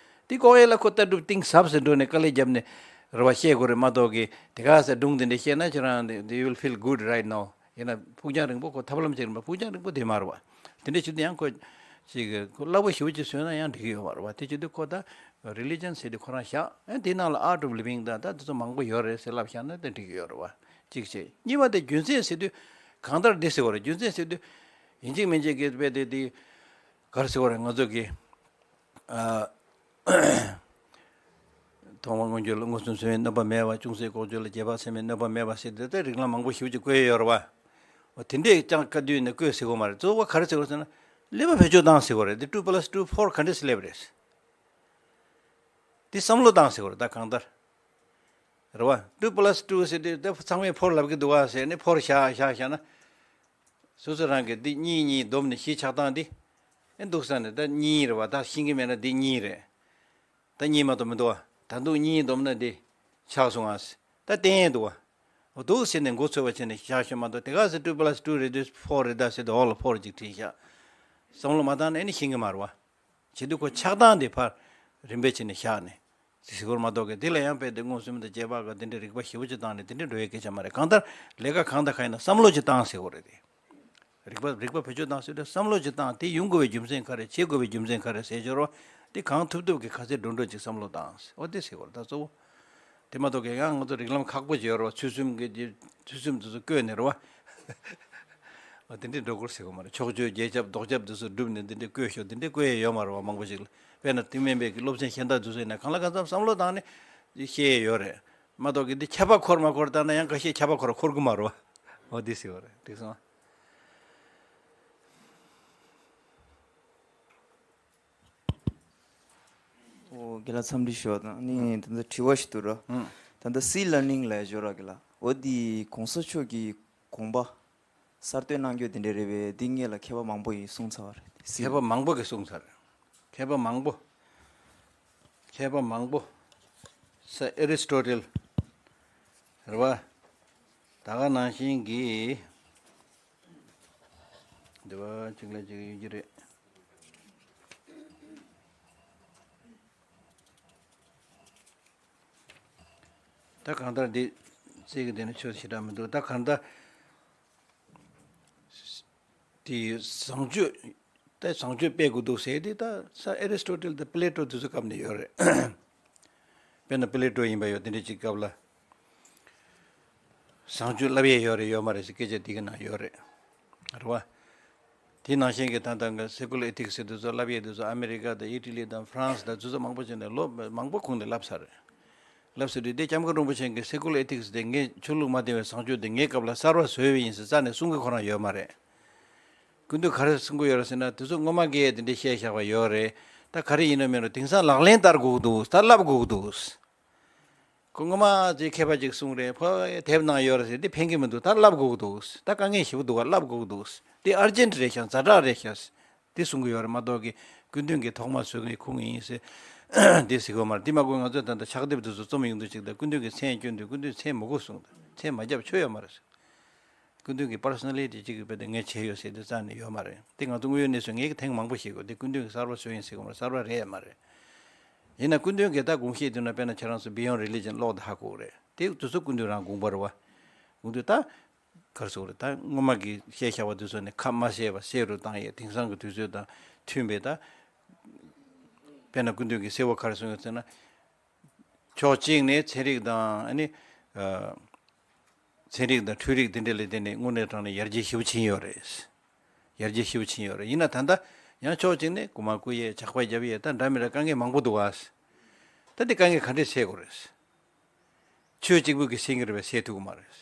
འདི་ལྐོག་ཡས་ལ་ཁོ་ལྟ་གྲུབ་གཏིང་ཟབ་ཟེར་འགྲོ་ནས་དཀའ་ལས་བརྒྱབ་ནས་རེད་བ་བཤད་དགོས་རེད་མ་གཏོགས་ཀྱི་དེ་ག་ཟེར་སྒྲུང་འདི་འདྲ་བཤད་ན་ཁྱེད་རང་འདི་you will feel good right now. ཡིན་ན་ཕུགས་རྒྱང་རིང་པོ་ཁོ་ཐབས་ལམ་ཅིག་རེད་པ། ཕུགས་རྒྱང་རིང་པོ་དེ་མ་རེད་བ། དེ་འདྲ་བྱེད་དུས་ཡང་ཁོ་ཅིག་ཁོ་རླབས་པོ་ཞེ་པོ་ཅིག་བཟོས་ན་ཡང་འགྲིག་གི་ཡོད་མ་རེད་བ། དེ་བྱེད་དུས་ཁོ་ད་religion ཟེར་དུས་ཁོ་རང་བཞག་ཨ་དེའི་ནང་ལ་art of living དང་ད་དེ་ཚོ་མང་པོ་ཡོད་རེད་ཟེར་ལབ་བཞག་ན་ད་འགྲིག་གི་ཡོད་རེད་བ། གཅིག་བྱས། གཉིས་པ་དེ་རྒྱུ་མཚན་ཟེར་དུས་གང་ལྟར་འདི་ཟེར་བ་རེད། རྒྱུ་མཚན་ཟེར་དུས་ ཡིན་གཅིག་མིན་གཅིག་གི་དཔེ་དེ་དེ་ག་རེ་ཟེར་བ་རེད། ང་ཚོ་གི་ཨ། ཐོག་མར་མངོན་གྱུར་ལ་མངོན་སུམ་གཟིགས་པའི་རྣམ་པ་མེད་པ། ཅུང་ཟད་ལྐོག་གྱུར་ལ་རྗེས་དཔག་ཚད་མའི་རྣམ་པ་མེད་པ་ཟེར་ཏེ་ད་རིགས་ལམ་མང་པོ་ཞེ་པོ་ཅིག་བཀོད་ཡོད་རེད་བ། འོ་དེ་འདྲས་ཀྱང་བཀའ་བསྡུས་ནས་བཀོད་ཟེར་གོ་མ་རེད། གཙོ་བོ་ག་རེ་ཟེར་གོ་ཟེར་ན་ཀླད་པ་བེད་སྤྱོད་བཏང་ཟེར་གོ་རེད། དེ་two plus two four ག་འདྲས་སླེབས་རེད། དེ་བསམ་བློ་བཏང་ཟེར་གོ་རེད། ད་གང་ལྟར་རེད་བ། two plus two ཟེར་དུས་ད་ཚང་མས་four ལབ་ཀྱི་འདུག་ག་ཟེར་ནས་four བཞག་བཞག་བཞག་ན། སོ་སོ་རང་གིས་འདི་གཉིས་གཉིས་བསྡོམས་ནས་བཞི་ཆགས་སྟངས་འདི། ཨེ་འདུག་ས་ནས་ད་གཉིས་རེད་བ། ད་ཤེས་ཀྱི་མེད་ན་འདི་གཉིས་རེད། ད་གཉིས་མ་གཏོགས་མི་འདུག་བ། ད་འདུག་གཉིས་བསྡོམས་ན་འདི་ཆགས་སོང་ཨ། ད་བསྟན་ཡས་འདུག་བ། འོ་འདུག་ཟེར་ནས་འགོ་ཚུགས་པ་བྱས་ནས་བཞག་ཤོག་མ་གཏོགས་དེ་ག་ཟེར་two plus two རེད་དུས་four རེད་ད་ཟེར་དུས་འོག་ལ་four ཅིག་བྲིས་བཞག་བསམ་བློ་མ་བཏང་ན་ཨེ་ནི་ཤེས་ཀྱི་མ་རེད་བ། བྱེད་དུས་ཁོ་ཆགས་སྟངས་དེ་ཕར་རིམ་པས་བྱས་ནས་བཞག་ནས། ཟེར་སྐོར་མ་གཏོགས་ཀྱི་དེ་ལ་ཡང་དཔེ་དེ་མངོན་སུམ་དང་རྗེས་དཔག་ག་དེ་འདྲའི་རིགས་པ་ཞེ་པོ་ཅིག་བཏང་ནས་དེ་འདྲའི་འགྲོ་ཡའི་སྐད་ཆ་མ་རེད། གང་ལྟར་ལས་ཀ་གང་དང་གང་ཡིན་ན་བསམ་བློ་ཅིག་བཏང་ཟེར་དགོས་རེད་དེ། རིགས་པ་རིགས་པ་བེད་སྤྱོད་བཏང་ཟེར་དུས་བསམ་བློ་ཅིག་བཏང་། དེ་ཡོང་དགོས་པའི་རྒྱུ་མཚན་ག་རེ། བྱེད་དགོས་པའི་རྒྱུ་མཚན་ག་རེ་ཟེར་སྦྱོར་བ་དེ་གང་ཐུབ་ཐུབ་ཀྱིས་ག་ཚད་འགྲོ་འགྲོ་ཅིག་བསམ་བློ་བཏང་ཟེར། འོ་དེ་ཟེར་དགོས་རེད། ད་གཙོ་བོ་དེ་མ་གཏོགས་ཀྱི་ཡང་ང་ཚོ་རིགས་ལམ་ཁག་པོ་ཅིག་ཡོད་རེད་བ། ཚུལ་གསུམ་གྱི་དེ་ཚུལ་གསུམ་དེ་ཚོ་བཀོད་ནས་རེད་བ། འོ་དེ་འདྲའི་འགྲོ་སྐོར་ཟེར་དགོས་མ་རེད། ཕྱོགས་ཆོས་རྗེས་ཁྱབ་ལྡོག་ཁྱབ་དེ་ཚོ་བསྒྲུབས་ནས་དེ་འདྲའི་བཀོད་ཤོག་དེ་འདྲའི་བཀོད་ཡས་ཡོད་མ་རེད་བ། མང་པོ་ཞིག་ལ། དཔེར་ན་ཏིང་མན་པའི་གི་སློབ་ཚན་གཞན་དག་དེ་ཚོ་ཡིན་ན་གང་ལ་གང་འཚམ་བསམ་བློ་བཏང་ནས་བཤད་ཡས་ཡོད་རེད་མ་གཏོགས་ཀྱི་འདི་ཁྱད་པར་འཁོར་མ་འཁོར་བལྟས་ན་ཡང་ཁ་ཤས་ཁྱད་པར་འཁོར་འཁོར་གི་མ་རེད་བ། འོ་འདི་ཟེར་བ་རེད། འགྲིག་སོང་ཨ། ཨོ་རྒན་ལགས་འཚམས་འདྲི་ཞུ་བ་དང་ནི་ད་ལྟ་དྲི་བ་ཞིག་འདུག་ར། ཨང་། ད་ལྟ་སི་ལར་ནིང་ལབ་ཡོད་ར་རྒན་ལགས། འོ་འདི་གོང་ས་མཆོག་གི་དགོངས་པ་གསར་གཏོད་གནང་རྒྱུ་དེ་འདྲ་རེད་པས། འདི་སྔོན་ལ་མཁས་པ་མང་པོ་ཡིས་གསུངས་ཚར་བ་རེད། མཁས་པ་མང་པོ་གིས་གསུངས་ཚར་རེད། མཁས་པ་མང་པོ། མཁས་པ་མང་པོ། ས་ཨེ་རི་སི་ཊོ་ཊལ་རེད་བ། ད་ག་ནང་བཞིན་གྱི་འདི་བ་གཅིག་ལ་གཅིག་ཡོད་ཀྱི་རེད། ད་གང་ལྟར་འདི་རྩིས་ཀྱི་དེ་ནི་ཆོས་ཞེ་དྲག་མི་འདུག་ད་གང་ལྟར་དེ་བཟང་སྤྱོད། ད་བཟང་སྤྱོད་སྤེལ་དགོས་འདུག་ཟེར་དེ་ད་ས་ཨེ་རི་སི་ཊོ་ཊལ་དང་པི་ལེ་ཊོ་དེ་ཚོ་སྐབས་ནས་ཡོད་རེད། དཔེར་ན་པི་ལེ་ཊོ་ཡིན་པ་ཡོད། དེ་འདྲ་ཅིག་སྐབས་ལ། བཟང་སྤྱོད་བསླབ་ཡས་ཡོད་རེད་ཡོད་མ་རེད་ཟེར་སྐད་ཆ་དེ་གི་ནང་ཡོད་རེད། རེད་བ། དེ་ནང་བཞིན་གྱི་ད་ལྟ་གི་སེ་ཀུ་ལར་ཨེ་ཐིག་སི་ཟེར་དུས་ཚོད་བསླབ་ཡས་དུས་ཚོད་ཨ་མེ་རི་ཀ་དང་ཨི་ཊ་ལི་དང་ཧྥ་རན་སི་དང་དུས་ཚོད་མང་པོ་བྱས་ནས་ལོ་མང་པོ་གོང་ནས་བསླབས་ཚར་རེད། བསླབས་ཚར་དུས་དེ་ལྕམ་མགོན་རིན་པོ་ཆེ་གིས་སེ་ཀུ་ལར་ཨེ་ཐིག་སི་དེ་ངས་ཆོས་ལུགས་མ་བདེ་བའི་བཟང་སྤྱོད་དེ་ངའི་སྐབས་ལ་གསར་བ་བཟོས་པ་ཡིན་ཟེར་རྩ་ནས་གསུང་གི་ཁོ་རང་ཡོད་མ་རེད། སྐུ་མདུན་ག་རེ་གསུང་གི་ཡོད་རེད་ཟེར་ན་དུས་ཚོད་སྔོན་མ་གས་དེ་འདྲ་བཤད་བཞག་པ་ཡོད་རེད། ད་ག་རེ་ཡིན་ནོ་མིན་ནོ་དེང་སང་ལག་ལེན་བསྟར་དགོས་ཀྱི་འདུག་ད་བསླབ་དགོས་ཀྱི་འདུག་ཁོ་སྔོན་མ་ཅིག་མཁས་པ་ཅིག་གསུངས་རེད། ཕ་དེབ་ནང་ཡོད་རེད་ཟེར་དེ་ཕན་གྱི་མི་འདུག་ད་བསླབ་དགོས་ཀྱི་འདུག་ད་དཀའ་ངལ་ཞེ་པོ་འདུག་བ། བསླབ་དགོས་ཀྱི་འདུག་དེ་ཨར་ཇེན་ཊི་རེད་ཤག་ཛ་དྲག་རེད་ཤག་དེ་གསུང་གི་ཡོད་རེད་མ་གཏོགས་ཀྱི་སྐུ་མདུན་གྱིས་ཐོག་མར་བཟོས་མཁན་ཁོང་ཡིན་ཟེར་དེ་ཟེར་གི་ཡོད་མ་རེད། དེ་མ་དགོས་ང་ཚོས་ད་ལྟ་ཕྱག་དེབ་དེ་ཚོ་རྩོམ་ཡོང་དུས་ཅིག་ད་སྐུ་མདུན་གྱིས་མཚན་བསྐྱོན་དུས་སྐུ་མདུན་མཚན་མི་དགོས་གསུངས། མཚན་མ་བརྒྱབ་ཆོ་ཡོད་མ་རེད། སྐུ་མདུན་གྱི་པར་སོ་ན་ལི་ཊི་གཅིག་གི་དཔེ་དེ་ངས་བྱས་ཡོད་ཟེར་དེ་རྩ་ནས་ཡོད་མ་རེད། དེ་ང་ཚོ་དངོས་ཡོད་གནས་ཚུལ་ངས་ཀྱི་ཐེངས་མང་པོ་ཞིག་གོ་དེ་སྐུ་མདུན་གྱི་གསར་པ་བཟོས་ཡིན་ཟེར་གི་མ་རེད། གསར་པ་རེད་མ་རེད། ཡིན་ན་སྐུ་མདུན་གྱི་ད་དགོངས་བཞེད་དུས་ན་དཔེར་ན་ཁྱེད་རང་ཚོ་Beyond Religion ཀློག་དང་ཧ་གོ་གི་རེད། དེ་དུས་ཚོད་སྐུ་མདུན་རང་དགོངས་པ་རེད་བ། དགོངས་དུས་ད་ག་རེ་ཟེར་དགོས་རེད། ད་སྔོན་མ་གི་བཤད་བཞག་པ་དེ་ཚོ་ནས་ཁ་མ་བཤད་པ་གསལ་རུ་བཏང་ཡས་དེང་སང་གི་དུས་ཚོད་དང་མཐུན་པའི་ད། དཔེར་ན་སྐུ་མདུན་གྱིས་གསལ་བོ་ག་རེ་གསུངས་ཡོད་ཟེར་ན། ཕྱོགས་གཅིག་ནས་ཚན་རིག་དང་ཨ་ནི། ཨ། ཚན་རིག་དང་འཕྲུལ་རིག་དེ་འདྲ་ལ་བརྟེན་ནས་དངོས་གནས་དྲང་གནས་ཡར་རྒྱས་ཞེ་པོ་ཕྱིན་ཡོད་རེད། ཡར་རྒྱས་ཞེ་པོ་ཕྱིན་ཡོད་རེད། ཡིན་ན་ད་ལྟ་ཡང་ཕྱོགས་གཅིག་ནས་རྐུ་མ་རྐུ་ཡས་ཇག་པ་རྒྱབ་ཡས་ད་འདྲ་མི་འདྲ་དཀའ་ངལ་མང་པོ་འདུག་ག་ད་དེ་དཀའ་ངལ་ག་འདྲས་སེལ་དགོས་རེད། ཆོས་གཅིག་པུ་གིས་སེལ་གྱི་རེད་པས་སེལ་ཐུབ་ཀྱི་མ་རེད།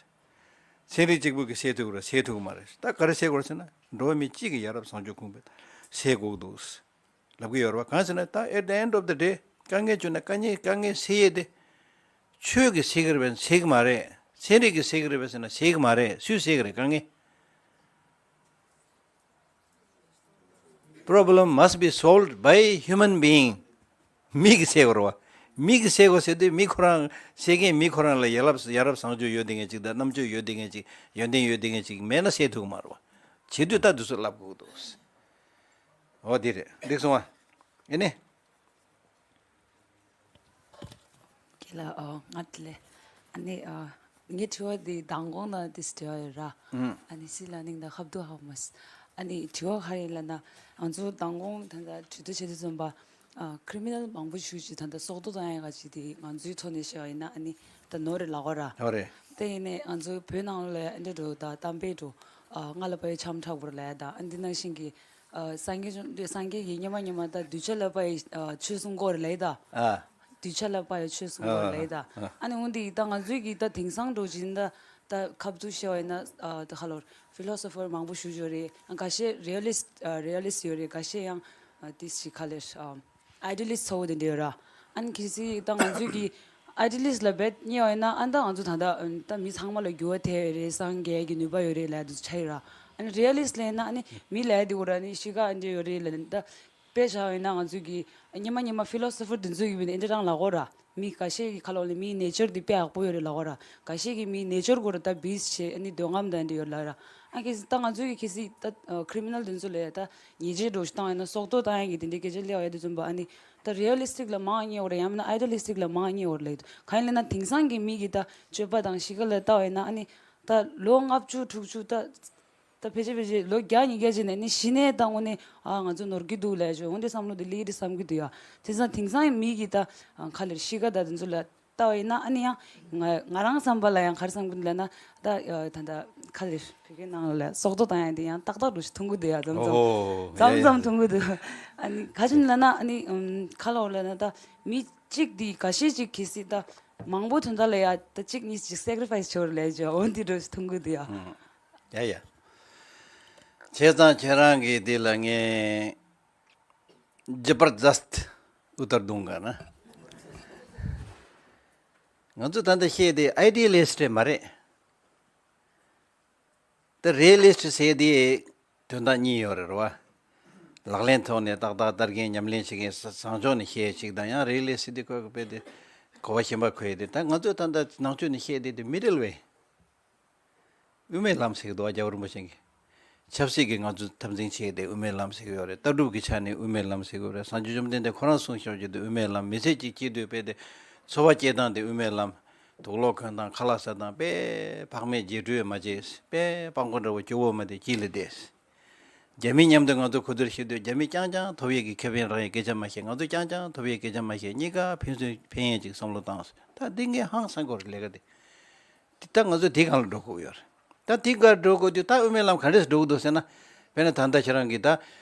ཚན་རིག་གཅིག་པུ་གིས་སེལ་ཐུབ་ཀྱི་རེད་སེལ་ཐུབ་ཀྱི་མ་རེད། ད་ག་རེ་སེལ་དགོས་རེད་ཟེར་ན་འགྲོ་བ་མི་གཅིག་གི་ཡ་རབས་བཟང་སྤྱོད་ཁུངས་སྤེལ་སེལ་དགོས་ཀྱི་འདུག་ལབ་ཀྱི་ཡོད་རེད་བ། གང་ཟེར་ན་ད་at the end of the day དཀའ་ངལ་བྱུང་ན་དཀའ་ངལ་དཀའ་ངལ་སེལ་ཡས་དེ། ཆོས་ཀྱིས་སེལ་གྱི་རེད་པས་སེལ་གྱི་མ་རེད། ཚན་རིག་གིས་སེལ་གྱི་རེད་པས་ཟེར་ན་སེལ་གྱི་མ་རེད། སུས་སེལ་གྱི་རེད་དཀའ་ངལ། Problem must be solved by human being. མི་གིས་སེལ་དགོས་རེད་བ། མི་གིས་སེལ་དགོས་ཟེར་དུས་མི་ཁོ་རང་སེལ་མཁན་མི་ཁོ་རང་ལ་ཡ་རབས་ཡ་རབས་བཟང་སྤྱོད་ཡོད་བསྡད་མཁན་ཅིག་དང་རྣམ་དཔྱོད་ཡོད་བསྡད་མཁན་ཅིག་ཡོན་ཏན་ཡོད་བསྡད་མཁན་ཅིག་མེད་ན་སེལ་ཐུབ་ཀྱི་མ་རེད་བ། བྱེད་དུས་ད་དུས་སུ་ལབ་དགོས་འདུག་འོ་དེ་རེད། འགྲིག་སོང་བ། ཨེ་ནི། ཁྱེད་ལ་ཨ་ང་དེ་ལས་ཨ་ནི་ཨ་ངའི་དྲི་བ་འདི་མདང་དགོང་ན་འདི་འདྲི་བ་ཡོད་ར། ཨ་ནི་སི་ལར་ནིང་དང་ཧབ་ཏུ་ཧབ་མ་སི། ཨ་ནི་དྲི་བ་ག་རེ་ཡིན་ལབ་ན་ང་ཚོ་མདང་དགོང་ད་ལྟ་དུས་ཚོད་བྱེད་དུས་ཙམ་པ་ཨ་ཁི་རི་མི་ནལ་མང་པོ་ཞིག་ཅིག་ད་ལྟ་སྲོག་ཐོག་བཏང་ཡ་ག་ཅིག་དེ་ང་ཚོའི་ཐོག་ནས་བཤད་པ་ཡིན་ན་ཨ་ནི་ད་ནོར་རེད་ལབ་གོ་ར། ཨོ་རེད། དེ་ཡིན་ནའི་ང་ཚོའི་བོད་ནང་ལ་ཨ་འདྲ་འགྲོ་ད་གཏམ་དཔེ་འགྲོ། ཨ། ང་ལ་དཔའ་བའི་འཆམ་མཐའ་བོར་ལས་ད། ཨ། འདི་ནང་བཞིན་གྱི། ཨ། སངས་རྒྱས་བཅོམ་སངས་རྒྱས་ཀྱིས་སྔོན་མ་སྔོན་མ་ད་གདུལ་བྱ་ལ་དཔའ་བའི། ཨ། ཆོས་གསུང་སྐོར་ལས་ད། ཨ། གདུལ་བྱ་ལ་དཔའ་བའི་ཆོས་གསུང་སྐོར་ལས་ད། ཨ། ཨ་ནི་འོན་ཏེ་ད་ང་ཚོའི་གི་ད་དེང་སང་འགྲོ་བཞིན་ད། ད་ཁ་བསྡུ་བཤད་པ་ཡིན་ན། ཨ། ད་ཁ་ལོར་ཕི་ལོ་སོ་ཕར་མང་པོ་ཞུ་ཞོར་རེད། ཨ། འགའ་ཤས་རི་ཨ་ལིསི་ཊི། ཨ། རི་ཨ་ལིསི་ཊི་ཡོད་རེད། འགའ་ཤས་ཡང་། ཨ། དེ་ཞིག་ག་ལེར། ཨ། ཨའི་ཌི་ཡ་ལིསི་ཊི་ཚོ་བོ་དེ་འདྲ་ཡོད་ར། ཨ་ནི་གལ་སྲིད་ད་ང་ཚོས་ཀྱི་ཨའི་ཌི་ཡ་ལིསི་ཊི་ལ་རྦད་བསྙད་པ་ཡིན་ན། ཨ། ད་ང་ཚོ་ད་ལྟ་ད་མི་ཚང་མ་ལ་འགྱུར་བ་ཐེབས་ཡོད་རེད། སངས་རྒྱས་ཀྱི་ནུས་པ་ཡོད་རེད་ལབ་དུས་ཆ་ཡོད་ར། ཨ་ནི་རི་ཨ་ལིསི་ཊི་ལབ་ན། ཨ་ནི་མི་ལབ་དེ་གོ་ར། ཨ་ནི་གཤིས་ཀ་ཨ་འདྲ་ཡོད་རེད་ལབ་ནི། ད་དཔེ་བཞག་པ་ཡིན་ན་ང་ཚོས་ཀྱི་སྔོན་མ་སྔོན་མ་ཕི་ལོ་སོ་ཕར་དེ་ཚོས་ཀྱི་མི་འདི་འདྲ་རང་ལབ་གོ་ར། མི་འགའ་ཤས་ཀྱི་ཁ་ལོག་ལ་མིའི་ནེ་ཅར་འདི་དཔེ་ཡག་པོ་ཡོད་རེད་ལབ་གོ་ར། འགའ་ཤས་ཀྱི་མིའི་ནེ་ཅར་གོ་ར་ད་བིས་ཊི་བྱས། ཨ་ནི་འདོད་རྔམ་དང་འདི་ཡོད་ལབ་ར། ཨ། གལ་སྲིད་ད་ང་ཚོའི་གི་གལ་སྲིད་ད་ཁི་རི་མི་ནལ་དེ་ཚོ་ལ་ད་ཉེས་ཆད་འདྲ་བོ་ཞིག་བཏང་ཡོད་ན། སྲོག་ཐོག་བཏང་ཡག་གི་དེ་འདྲའི་སྐད་ཆ་སླེབས་པ་ཡོད་དུས་ཙམ་པ། ཨ་ནི་ད་རི་ཨ་ལིསི་ཊིག་ལ་མང་བ་རྙེད་ཡོད་རེད། ཡང་མིན་ན་ཨའི་ཌི་ཡ་ལིསི་ཊིག་ལ་མང་བ་རྙེད་ཡོད་རེད་ལབ་ཡོད། གང་ཡིན་ལབ་ན་དེང་སང་གི་མི་གི་ད་སྤྱོད་པ་དང་གཤིས་ཀ་ལ་བལྟས་པ་ཡིན་ན། ཨ་ནི་ད་ལོ་ལྔ་བཅུ་དྲུག་ཅུ་ད། ད་ཕལ་ཆེར་ཕལ་ཆེར་ལོ་བརྒྱ་ཉིས་བརྒྱ་ཅིག་ནས་ནི་གཞི་ནས་ད་དངོས་གནས། ཨ། ང་ཚོ་ནོར་གྱི་འདུག་ལབ་ཅིག་འོ་འདི་བསམ་བློ་དེ་སླེབས་ཀྱི་རེད་བསམ་གྱི་འདུག་ཡ། དེང་སང་དེང་སང་མི་གི་ད། ཨ། ག་ལེར་གཤིས་ཀ་ད་དེ་ཚོ་ལ་བལྟས་པ་ཡིན་ན། ཨ་ནི་ཡང་ང་ང་རང་བསམ་པ་ལ་ཡང་ག་རེ་བསམ་གྱི་འདུག་ལབ་ན། ད། ཨ། ད་ད་ག་ལེར་བོད་སྐད་ནང་ལ་སྲོག་ཐོག་བཏང་ཡག་དེ་ཡང་ཏག་ཏག་འདྲ་བོ་ཞིག་མཐོང་གི་འདུག་ཡ། མཚམས་མཚམས། ཨོ། མཚམས་ཡ་ཡ། མཚམས་མཐོང་གི་འདུག་ཨ་ནི་ག་ཅི་ལབ་ན། ཨ་ནི། ཨམ། ག་ལབ་དགོས་ལབ་ན། ད་མི་གཅིག་དེ་འགའ་ཤས་ཅིག་གལ་སྲིད་ད་མང་པོ་དོན་དག་ལ་ཡ་ད་གཅིག་གཉིས་ཅིག་སེ་ཀི་རི་ཕ་ཡི་སི་བྱེད་པ་ལབ་ཅིག་འོ་འདི་འདྲ་བོ་ཞིག་མཐོང་གི་འདུག་ཡ། ཨང་། ཡ་ཡ། བྱས་ཙང་ཁྱེད་རང་གིས་འདི་ལ་ངས་ཇི་པར་ཛ་སྟ་ཨུ་ཏར་དུང་ག་ན། ང་ཚོ་ད་ལྟ་བཤད་དེ་ཨའི་ཌི་ཡ་ལིསི་ཊི་མ་རེད། ད་རི་ཡ་ལིསི་ཊི་ཟེར་དེ་དོན་དག་གཉིས་ཡོད་རེད། རེད་བ། ལག་ལེན་ཐོག་ནས་ཏག་ཏག་ལྟ་མཁན་ཉམས་ལེན་བྱེད་མཁན་བཟང་ཕྱོགས་ནས་བཤད་ཅིག་དང་། ཡང་རི་ཡ་ལིསི་ཊི་དེ་ཁོ་གི་དཔེ་དེ་གོ་བ་གཞན་པ་ཁོ་ཡི་དེ། ད་ང་ཚོས་ད་ལྟ་ནང་ཆོས་ནས་བཤད་དེ་དེ་མི་ཌལ་ཝེ། དབུ་མའི་ལམ་ཟེར་གི་འདུག་བ། རྒྱལ་བ་རིན་པོ་ཆེ་གིས། ཆབ་སྲིད་ཀྱི་ང་ཚོ་འཐབ་འཛིང་བྱེད་དེ་དབུ་མའི་ལམ་ཟེར་གི་ཡོད་རེད། ལྟ་གྲུབ་ཀྱི་ཆ་ནས་དབུ་མའི་ལམ་ཟེར་གི་ཡོད་རེད། སངས་རྒྱས་བཅོམ་ལྡན་འདས་ཁོ་རང་གསུངས་ཤོག་ཅིག་དེ་དབུ་མའི་ལམ། མི་ཚེ་གཅིག་སྐྱེལ་དུས་དཔེ་དེ་འཚོ་བ་སྐྱེལ་སྟངས་དེ་དབུ་མའི་ལམ། དུག་ལོག་གོན་སྟངས། ཁ་ལག་ཟ་སྟངས། དཔེ་ཕག་མོས་རྗེས་འགྲོས་མ་བྱེད། དཔེ་སྤྲང་པོ་འདྲ་བོ་སྐྱོ་བོ་མ་དེ་དཀྱིལ་ལ་བསྡད། རྒྱ་མི་མཉམ་དུ་ང་ཚོ་གོ་བསྡུར་བྱེད་དུས་རྒྱ་མི་རྐྱང་རྐྱང་ཐོབ་ཡས་ཀྱི་ཁེ་ཕན་རག་ཡས་སྐད་ཆ་མ་བཤད། ང་ཚོ་རྐྱང་རྐྱང་ཐོབ་ཡས་སྐད་ཆ་མ་བཤད། གཉིས་ཀ་ཕན་ཚུན་ཕན་ཡས་ཅིག་བསམ་བློ་བཏང་། ད་འདི་ངས་ཧང་སང་གི་རེད་ལས་ཀ་དེ། དེ་ད་ང་ཚོ་དེའི་སྒང་ལ་འགྲོ་དགོས་ཡོད་རེད། ད་དེའི་སྒང་འགྲོ་དགོས་དུས་ད་དབུ་མའི་ལམ་ག་འདྲས་འགྲོ་གི་འདུག་ཟེར་ན། དཔེར་ན་ད་ལྟ་ཁྱེད་རང་གིས་ད་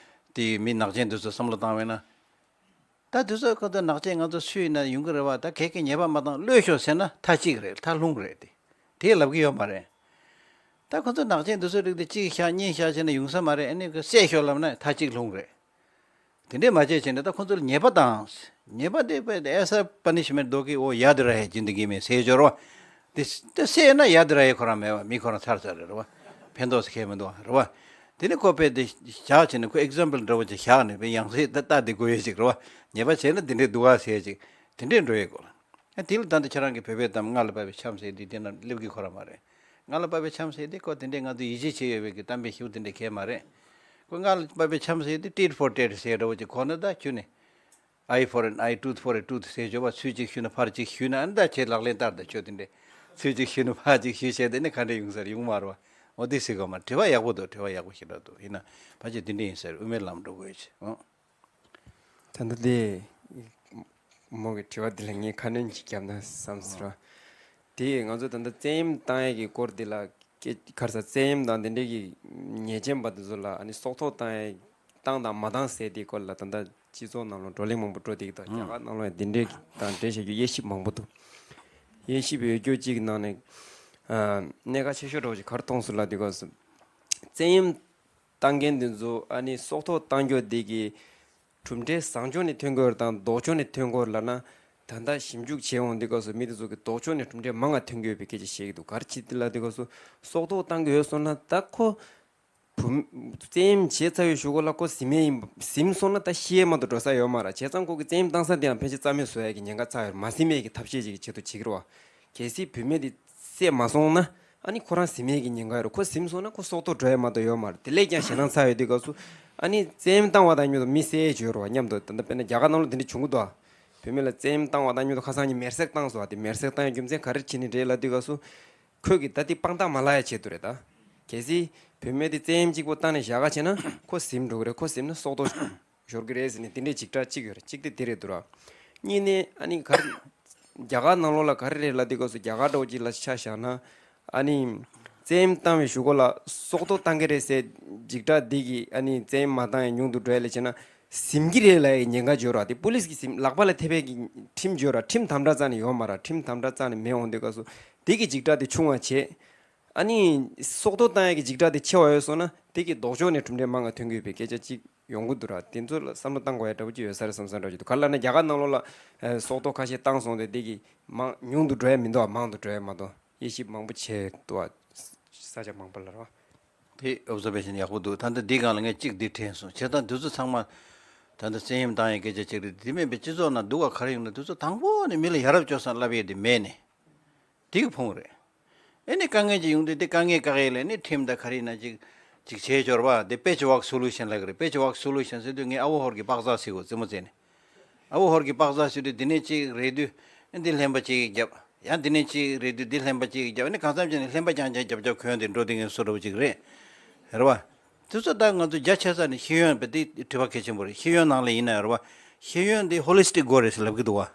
དེ་མི་ནག་ཅན་དེ་ཚོ་བསམ་བློ་བཏང་བས་ན། ད་དེ་ཚོ་ཁོ་ཚོ་ནག་ཅན་ང་ཚོ་སུ་ཡིན་ན་ཡོང་གི་རེད་བ། ད་གལ་གལ་ཉེས་པ་མ་བཏང་གློད་ཤོག་ཟེར་ན་མཐའ་གཅིག་རེད། མཐའ་ལྷུང་རེད་དེ། དེ་ལབ་གི་ཡོད་མ་རེད། ད་ཁོ་ཚོ་ནག་ཅན་དེ་ཚོ་རིགས་དེ་གཅིག་བཞག་གཉིས་བཞག་བྱས་ན་ཡོང་ས་མ་རེད། ཨ་ནི་ཁོ་བསད་ཤོག་ལབ་ན་མཐའ་གཅིག་ལྷུང་རེད། དེ་འདྲས་མ་བྱས་བྱས་ནས་ད་ཁོ་ཚོ་ལ་ཉེས་པ་བཏང་། ཉེས་པ་དེ་དཔེ་དེ་ऐसा पनिशमेंट दो कि वो याद रहे जिंदगी में ཟེར་ཡོད་རེད་བ། དེ་དེ་བསད་ན་याद रहे ཁོ་རང་མེད་བ། མི་ཁོ་རང་ཚར་ཚར་རེད་བ། ཕན་ཐོགས་སུ་ཁེལ་མི་འདུག་བ། རེད་བ། དེ་ནས་ཁོ་དཔེ་དེ་བཞག་བྱས་ནས་ཁོ་ཨེག་ཛམ་པལ་འདྲ་བོ་ཅིག་བཞག་ནས་དཔེ་ཡང་སེ་ད་ལྟ་དེ་དགོས་ཡས་ཅིག་རེད་བ། ཉེས་པ་བྱས་ན་དེ་འདྲས་འདུག་ག་ཟེར་ཅིག་དེ་འདྲས་འགྲོ་ཡས་དགོས་ལ། ཨ། དེ་ལ་ད་ལྟ་ཁྱེད་རང་གི་བོད་པའི་གཏམ་མངའ་ལ་དཔལ་བའི་འཆམ་ཟེར་དེ་དེ་ན་སླེབས་ཀྱི་ཁོ་རང་མ་རེད། མངའ་ལ་དཔལ་བའི་འཆམ་ཟེར་དེ་ཁོ་དེ་འདྲས་ང་ཚོ་ཡིད་ཆེས་བྱེད་ཡོད་པའི་གི་གཏམ་དཔེ་ཞིག་དེ་འདྲས་གས་མ་རེད། ཁོ་མངའ་ལ་དཔལ་བའི་འཆམ་ཟེར་དེ་tit for tat ཟེར་འདྲ་བོ་ཅིག་ཁོ་ན་ད་ཁྱོད་ནི་eye for an eye, tooth for a tooth ཟེར་བྱས་པ། ཚུར་གཅིག་གཞུས་ན་ཕར་གཅིག་གཞུས་ན། ཨ་ནི་ད་ཁྱེད་ལག་ལེན་བསྟར་ད་ཁྱོད་དེ་འདྲས། ཚུར་གཅིག་གཞུས་ན་ཕར་གཅིག་གཞུས་བྱས་དེ་ནི་ག་འདྲས་ཡོང་ས་རེད། ཡོང་མ་རེད་བ། འོ་དེ་ཟེར་གོ་མ། དྲི་བ་ཡག་པོ་འདུག་དྲི་བ་ཡག་པོ་ཞེ་དྲག་འདུག་ཡིན་ན་ཕལ་ཆེར་དེ་འདྲས་ཡིན་ས་རེད། དབུ་མའི་ལམ་འགྲོ་དགོས་ཡོད་ཅེས། ཨོ། ད་ལྟ་དེ་མོ་གི་དྲི་བ་འདི་ལ་ངས་ཁ་སྣོན་ཅིག་བརྒྱབ་ན་བསམ་སོང་ར། དེ་ང་ཚོ་ད་ལྟ་བཙན་གཡེམ་བཏང་ཡས་ཀྱི་སྐོར་འདི་ལ་སྐད་ག་རེ་ཟ། བཙན་གཡེམ་དང་དེ་འདྲས་ཀྱི་ཉེས་ཅན་པ་དེ་ཚོ་ལ་ཨ་ནི་སྲོག་ཐོག་བཏང་ཡས་བཏང་དང་མ་བཏང་ཟེར་དེའི་སྐོར་ལ་ད་ལྟ་སྤྱི་ཚོགས་ནང་ལ་བགྲོ་གླེང་མང་པོ་འགྲོ་བསྡད་ཀྱི་འདུག་ཨང་། རྒྱ་གར་ནང་ལ་དེ་འདྲས་ཀྱི་དང་འབྲེལ་བྱ་རྒྱུ་དབྱེ་ཞིབ་མང་པོ་འདུག་དབྱེ་ཞིབ་ཡོད་རྒྱུ་གཅིག་གི་ནང་ནས། ཨ། གནད་འགག་ཆེ་ཤོས་འདྲ་བོ་ཅིག་ག་རེ་མཐོང་སོང་ལབ་དུས་སྐབས་སུ། བཙན་གཡེམ་བཏང་མཁན་དེ་ཚོ་ཨ་ནི་སྲོག་ཐོག་བཏང་རྒྱུ་དེ་གི་གྲུབ་འབྲས་བཟང་ཕྱོགས་ནས་ཐོན་གྱི་ཡོད་རེད་དང་ལྡོག་ཕྱོགས་ནས་ཐོན་གྱི་ཡོད་རེད་ལབ་ན། ད་ལྟ་ཞིབ་འཇུག་བྱས་འོང་དུས་སྐབས་སུ་མི་དེ་ཚོ་གི་ལྡོག་ཕྱོགས་ནས་གྲུབ་འབྲས་མང་བ་ཐོན་གྱི་ཡོད་པའི་སྐད་ཆ་བཤད་ཀྱི་འདུག་ག་རེ་བྱེད་དེ་ལབ་དུས་སྐབས་སུ། སྲོག་ཐོག་བཏང་གི་ཡོད་སོང་ན་ད་ཁོ་བུ་བཙན་གཡེམ་བྱས་ཚར་བའི་གཞུག་གུ་ལ་ཁོ་ཟིན་ཡས་ཡིན་པ། ཟིན་སོང་ན་ད་ཤི་ཡས་མ་གཏོགས་འགྲོ་ས་ཡོད་མ་རེད། བྱས་ཙང་ཁོ་གི་བཙན་གཡེམ་བཏང་ས་དེའང་ཕལ་ཆེར་རྩ་མེད་བཟོ་ཡས་ཀྱི་ཉེན་ཁ་ཚ་ཡོད་རེད། མ་ཟིན་ཡས་ཀྱི་ཐབས་ཤེས་ཅིག་གི་ཆེད་དུ་བྱེད་ཀྱི་རེད་བ། གལ་སྲིད་བུད་མེད་དེ་བསད་མ་སོང་ན། ཨ་ནི་ཁོ་རང་ཟིན་ཡས་ཀྱི་ཉེན་ཁ་ཡོད་རེད། ཁོ་ཟིན་སོང་ན་ཁོ་སྲོག་ཐོག་འགྲོ་ཡས་མ་གཏོགས་ཡོད་མ་རེད། དེ་ལས་ཀྱང་ཞེད་སྣང་ཚ་ཡོད་དུས་སྐབས་སུ། ཨ་ནི་བཙན་གཡེམ་བཏང་བ་དང་མཉམ་དུ་མི་བསད་ཡས་ཅིག་ཡོད་རེད་བ། མཉམ་དུ་ད་ལྟ་དཔེར་ན་རྒྱ་གར་ནང་ལ་དེ་འདྲ་བྱུང་གི་འདུག་ཨ། བུད་མེད་ལ་བཙན་གཡེམ་བཏང་བ་དང་མཉམ་དུ་ཁ་སང་ཉིན་མེར་སྲེག་བཏང་སོང་བ། དེ་མེར་སྲེག་བཏང་ཡས་རྒྱུ་མཚན་ག་རེ་བྱས་ནས་རེད་ལབ་དུས་སྐབས་སུ། ཁོས་ཀྱིས་ད་དེ་དཔང་རྟགས་མ་བརླག་ཡས་ཆེད་དུ་རེད་ད། གལ་སྲིད་བུད་མེད་དེ་བཙན་གཡེམ་གཅིག་པོ་བཏང་ནས་བཞག་ག་བྱས་ན་ཁོ་ཟིན་འགྲོ་གི་རེད། ཁོ་ཟིན་ན་སྲོག་ཐོག་ཤོར་གི་རེད་ཟེར་ནས་དེ་འདྲའི་འཇིགས་སྐྲག་གཅིག་ཡོད་རེད། གཅིག་དེ་དེ་རེད་འདུག་ར། གཉིས་ནས་ཨ་ནི་ག་རེ། རྒྱ་གར་ནང་ལོགས་ལ་ག་རེ་རེད་ལབ་དུས་སྐབས་སུ་རྒྱ་གར་འདྲ་བོ་ཅིག་ལ་ཆ་བཞག་ན། ཨ་ནི་ བཙན་གཡེམ་བཏང་བའི་གཞུག་གུ་ལ་སྲོག་ཐོག་བཏང་གི་རེད་ཟེར་འཇིགས་སྐྲག་འདི་གིས་ཨ་ནི་བཙན་གཡེམ་མ་བཏང་ཡང་ཉུང་དུ་འགྲོ་ཡ་ལ་བྱས་ན་ཟིན་གྱི་རེད་ལབ་ཡའི་ཉེན་ཁ་ཡོད་ར། དེ་པུ་ལིས་ཀྱིས་ཟིན་ལག་པ་ལ་ཐེབས་པའི་གི་ཁྲིམས་ཡོད་ར། ཁྲིམས་དམ་དྲག་རྩ་ནས་ཡོད་མ་ར། ཁྲིམས་དམ་དྲག་རྩ་ནས་མེད་འོང་དུས་སྐབས་སུ་དེ་གི་འཇིགས་སྐྲག་དེ་ཆུང་བ་བྱས། ཨ་ནི་སྲོག་ཐོག་བཏང་ཡ་གི་འཇིགས་སྐྲག་དེ་ཆེ་བ་ཡོད་སོང་ན་དེ་གི་ལྡོག་ཕྱོགས་ནས་གྲུབ་འབྲས་མང་བ་ཐོན་གྱི་ཡོད་པའི་སྐད་ཆ་ཅིག་ཡོང་གི་འདུག་ར། དེ་ཚོ་ལ་བསམ་བློ་བཏང་དགོས་ཡ་འདྲ་པོ་ཅིག་ཡོད་ས་རེད་བསམ་བསམ་འདྲ་ཅིག་འདུག་ག་རེ་ལབ་ན་རྒྱ་གར་ནང་ལོགས་ལ་ཨ་སྲོག་ཐོག་ཁ་ཤས་བཏང་སོང་སྟེ་དེ་གི་མང་ཉུང་དུ་འགྲོ་ཡ་མི་འདུག་མང་དུ་འགྲོ་ཡ་མ་གཏོགས། དབྱེ་ཞིབ་མང་པོ་བྱས་འདུག་བ། ས་ཆ་མང་པོ་ལ་རོ། དེ་ཨོབ་ཛར་ཝེ་ཤན་ཡག་པོ་འདུག་ད་ལྟ་འདི་སྒང་ལ་ངས་གཅིག་འདི་དྲན་སོང་། བྱས་ཙང་འདི་ཚོ་ཚང་མ་ད་ལྟ་བཙན་གཡེམ་བཏང་ཡའི་སྐད་ཆ་གཅིག་རེད། དེ་མིན་པའི་སྤྱི་ཚོགས་ནང་སྡུག་ག་ག་རེ་ཡོང་ན་དེ་ཚོ་དང་པོ་ནས་མི་ལ་ཡ་རབས་སྤྱོད་བསམ་ལབ་ཡས་དེ་མེད་ནས་དེ་གི་ཕུང་རེད། ཨེ་ནི་དཀའ་ངལ་ཅིག་ཡོང་དུས་དེ་དཀའ་ངལ་བཀག་ཡས་ལ་ནི་ཁྲིམས་དང་ག་རེ་ཡིན་ན་ཅིག་ཅིག་བྱས་འབྱོར་བ་དེ་པེ་ཆི་ཝརཀ་སོ་ལུ་ཤན་ལབ་གི་རེད། པེ་ཆི་ཝརཀ་སོ་ལུ་ཤན་ཟེར་དུས་ངས་ཨ་བོ་ཧོར་གྱི་པགས་ཟ་ཟེར་གོ་རྩེད་མོ་རྩེ་ནས། ཨ་བོ་ཧོར་གྱི་པགས་ཟ་ཟེར་དུས་འདི་ནས་གཅིག་རེག་དུས་ཨ་འདི་ལྷན་པ་གཅིག་གིས་རྒྱབ། ཡང་འདི་ནས་གཅིག་རེག་དུས་འདི་ལྷན་པ་གཅིག་གིས་རྒྱབ། ཨ་ནི་གང་འཚམ་བྱས་ནས་ལྷན་པ་རྐྱང་རྐྱང་རྒྱབ་རྒྱབ་གོན་ཏེ་འགྲོ་བསྡད་མཁན་བཟོ་འདྲ་པོ་གཅིག་རེད། རེད་བ། དེ་ཚོ་ད་ང་ཚོ་རྒྱ་ཆེ་ས་ནས་ཤེས་ཡོན་བས་དེ་དྲི་བ་གལ་ཆེན་པོ་རེད། ཤེས་ཡོན་ནང་ལ་ཡིན་ན་རེད་བ། ཤེས་ཡོན་དེ་ཧོ་ལི་སི་ཊིག་དགོས་རེད་ཟེར་ལབ་ཀྱི་འདུག་བ།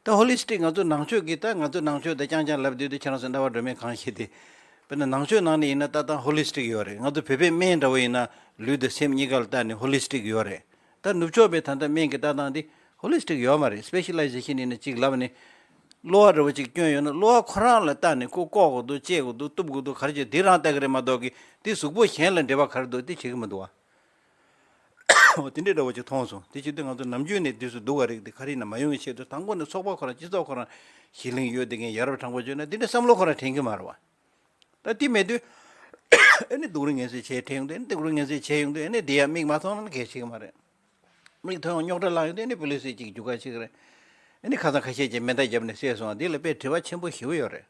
ད་ཧོ་ལི་སི་ཊིག་ང་ཚོ་ནང་ཆོས་ཀྱི་ད་ང་ཚོ་ནང་ཆོས་ད་རྐྱང་རྐྱང་ལབ་དུས་དེ་ཁྱེད་རང་ཚོ་རྣ་བ་འགྲོ་མེད་གང་ཤེས་ཏེ། དཔེར་ན་ནང་ཆོས་ནང་ནས་ཡིན་ན་ད་ད་ཧོ་ལི་སི་ཊིག་ཡོད་རེད། ང་ཚོ་བོད་པའི་སྨན་འདྲ་བོ་ཡིན་ན་ལུས་དང་སེམས་གཉིས་ཀ་ལ་ལྟ་ནས་ཧོ་ལི་སི་ཊིག་ཡོད་རེད། ད་ནུབ་ཕྱོགས་པའི་ད་ལྟ་སྨན་གྱི་ལྟ་སྟངས་དེ་ཧོ་ལི་སི་ཊིག་ཡོད་མ་རེད། སི་པེ་ཤ་ལའི་ཟེ་ཤན་ཡིན་ན་གཅིག་ལབ་ནས་གློ་བ་འདྲ་བོ་གཅིག་སྐྱོན་ཡོད་ན་གློ་བ་ཁོ་རང་ལ་ལྟ་ནས་ཁོ་བཀོག་དགོས་འདུག་བཅད་དགོས་འདུག་གཏུབ་དགོས་འདུག་ག་རེ་བྱེད་དེ་རང་ལྟ་གི་རེད་མ་གཏོགས་ཀྱི་དེ་གཟུགས་པོ་གཞན་ལ་འབྲེལ་བ་ག་རེ་འདུག་དེ་བྱེད་ཀྱི་མི་འདུག་བ། འོ་དེ་འདྲའི་འདྲ་བོ་ཅིག་མཐོང་སོང་། དེ་བྱེད་དུས་ང་ཚོ་ནམ་རྒྱུན་ནས་དུས་སུ་སྡུག་ག་རེད་དེ་ག་རེ་ཡིན་ན་མ་ཡོང་བའི་ཆེད་དུ་དང་པོ་ནས་ཚོགས་པ་ཁོ་རང་སྤྱི་ཚོགས་ཁོ་རང་གཞི་གླིང་ཡོད་དེ་ངས་ཡ་རབས་དྲང་པོ་བརྗོད་ན་དེ་འདྲའི་བསམ་བློ་ཁོ་རང་དྲན་གྱི་མ་རེད་བ། ད་དེ་མེད་དུས་ཨ་ནི་སྡུག་རུས་ངལ་སེལ་བྱས་དྲན་ཡོང་དུས་ཨ་ནི་སྡུག་རུས་ངལ་སེལ་བྱས་ཡོང་དུས་ཨ་ནི་དེ་ཡང་མིག་མ་མཐོང་ན་གལ་ཆེ་གི་མ་རེད། མིག་མཐོང་ཡང་རྙོག་དྲ་ལངས་ཡོང་དུས་ཨ་ནི་པུ་ལི་སི་གཅིག་རྒྱུག་ཁ་ཆེ་གི་རེད། ཨ་ནི་ཁ་སང་ཁ་ཤས་ཀྱིས་མེ་མདའ་བརྒྱབ་ནས་བསད་སོང་བ་དེ་ལ་དཔེ་དྲི་བ་ཆེན་པོ་ཞེ་པོ་ཡོད་རེད།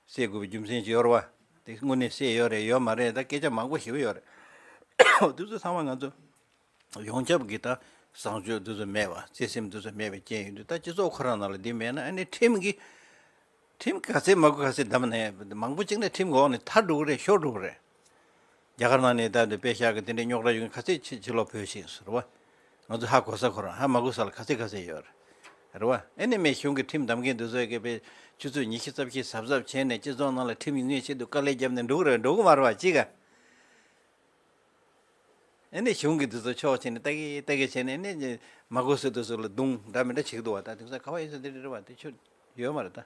བསད་དགོས་པའི་རྒྱུ་མཚན་ཅིག་ཡོད་རེད་བ། དེ་དངོས་གནས་བསད་ཡོད་རེད་ཡོད་མ་རེད་ད་སྐད་ཆ་མང་པོ་ཞེ་པོ་ཡོད་རེད། འོ་དེ་ཚོ་ཚང་མ་ང་ཚོ་ཡོངས་ཁྱབ་ཀྱི་ད་བཟང་སྤྱོད་དེ་ཚོ་མེད་པ་བརྩེ་སེམས་དེ་ཚོ་མེད་པའི་རྐྱེན་ཡིན་དུས་ད་སྤྱི་ཚོགས་ཁོ་རང་ནང་ལ་འདི་མེད་ན་ཨ་ནི་ཁྲིམས་ཀྱི་ཁྲིམས་ག་ཚད་མ་དགོས་ག་ཚད་བསྡམས་ནས་མང་པོ་གཅིག་ནས་ཁྲིམས་འོག་ནས་ཐར་འགྲོ་གི་རེད། ཤོར་འགྲོ་གི་རེད། རྒྱ་གར་ནང་ནས་ད་འདི་པེ་ཤག་གི་དེ་འདྲའི་རྙོག་དྲ་ཡོང་མཁན་ག་ཚད་ཕྱི་ཕྱི་ལོགས་བུད་ཕྱིན་སོང་རེད་བ། ང་ཚོ་ཧ་གོ་ས་ཁོ་རང་ཧ་མ་གོ་ས་ལ་ག་ཚད་ག་ཚད་ཡོད་རེད། རེད་བ། ཨེ་ནས་མེད་གཞུང་གི་ཁྲིམས་བསྡམ་མཁན་འདི་ཚོ་གི་པའི་ཆུ་ཚོད་ཉི་ཤུ་རྩ་བཞི་གཟབ་གཟབ་བྱས་ནས་སྤྱི་ཚོགས་ནང་ལ་ཁྲིམས་ཡོང་ངེས་ཆེད་དུ་དཀའ་ལས་བརྒྱབ་ནས་འགྲོ་གི་རེད་འགྲོ་གི་མ་རེད་བ་གཅིག་ག་ཨེ་ནས་གཞུང་གི་འདི་ཚོ་ཕྱོགས་ཕྱིན་ནས་ལྟ་གི་ལྟ་གི་བྱས་ནས་ཨེ་ནས་མ་གོ་ས་འདི་ཚོ་ལ་རྡུང་འདྲ་མི་འདྲ་བྱེད་ཀྱི་འདུག་བ། ད་དེང་སང་ག་བ་ཡིན་ས་འདི་རེད་རེད་བ། དེ་ཆོ་ཡོད་མ་རེད་ད།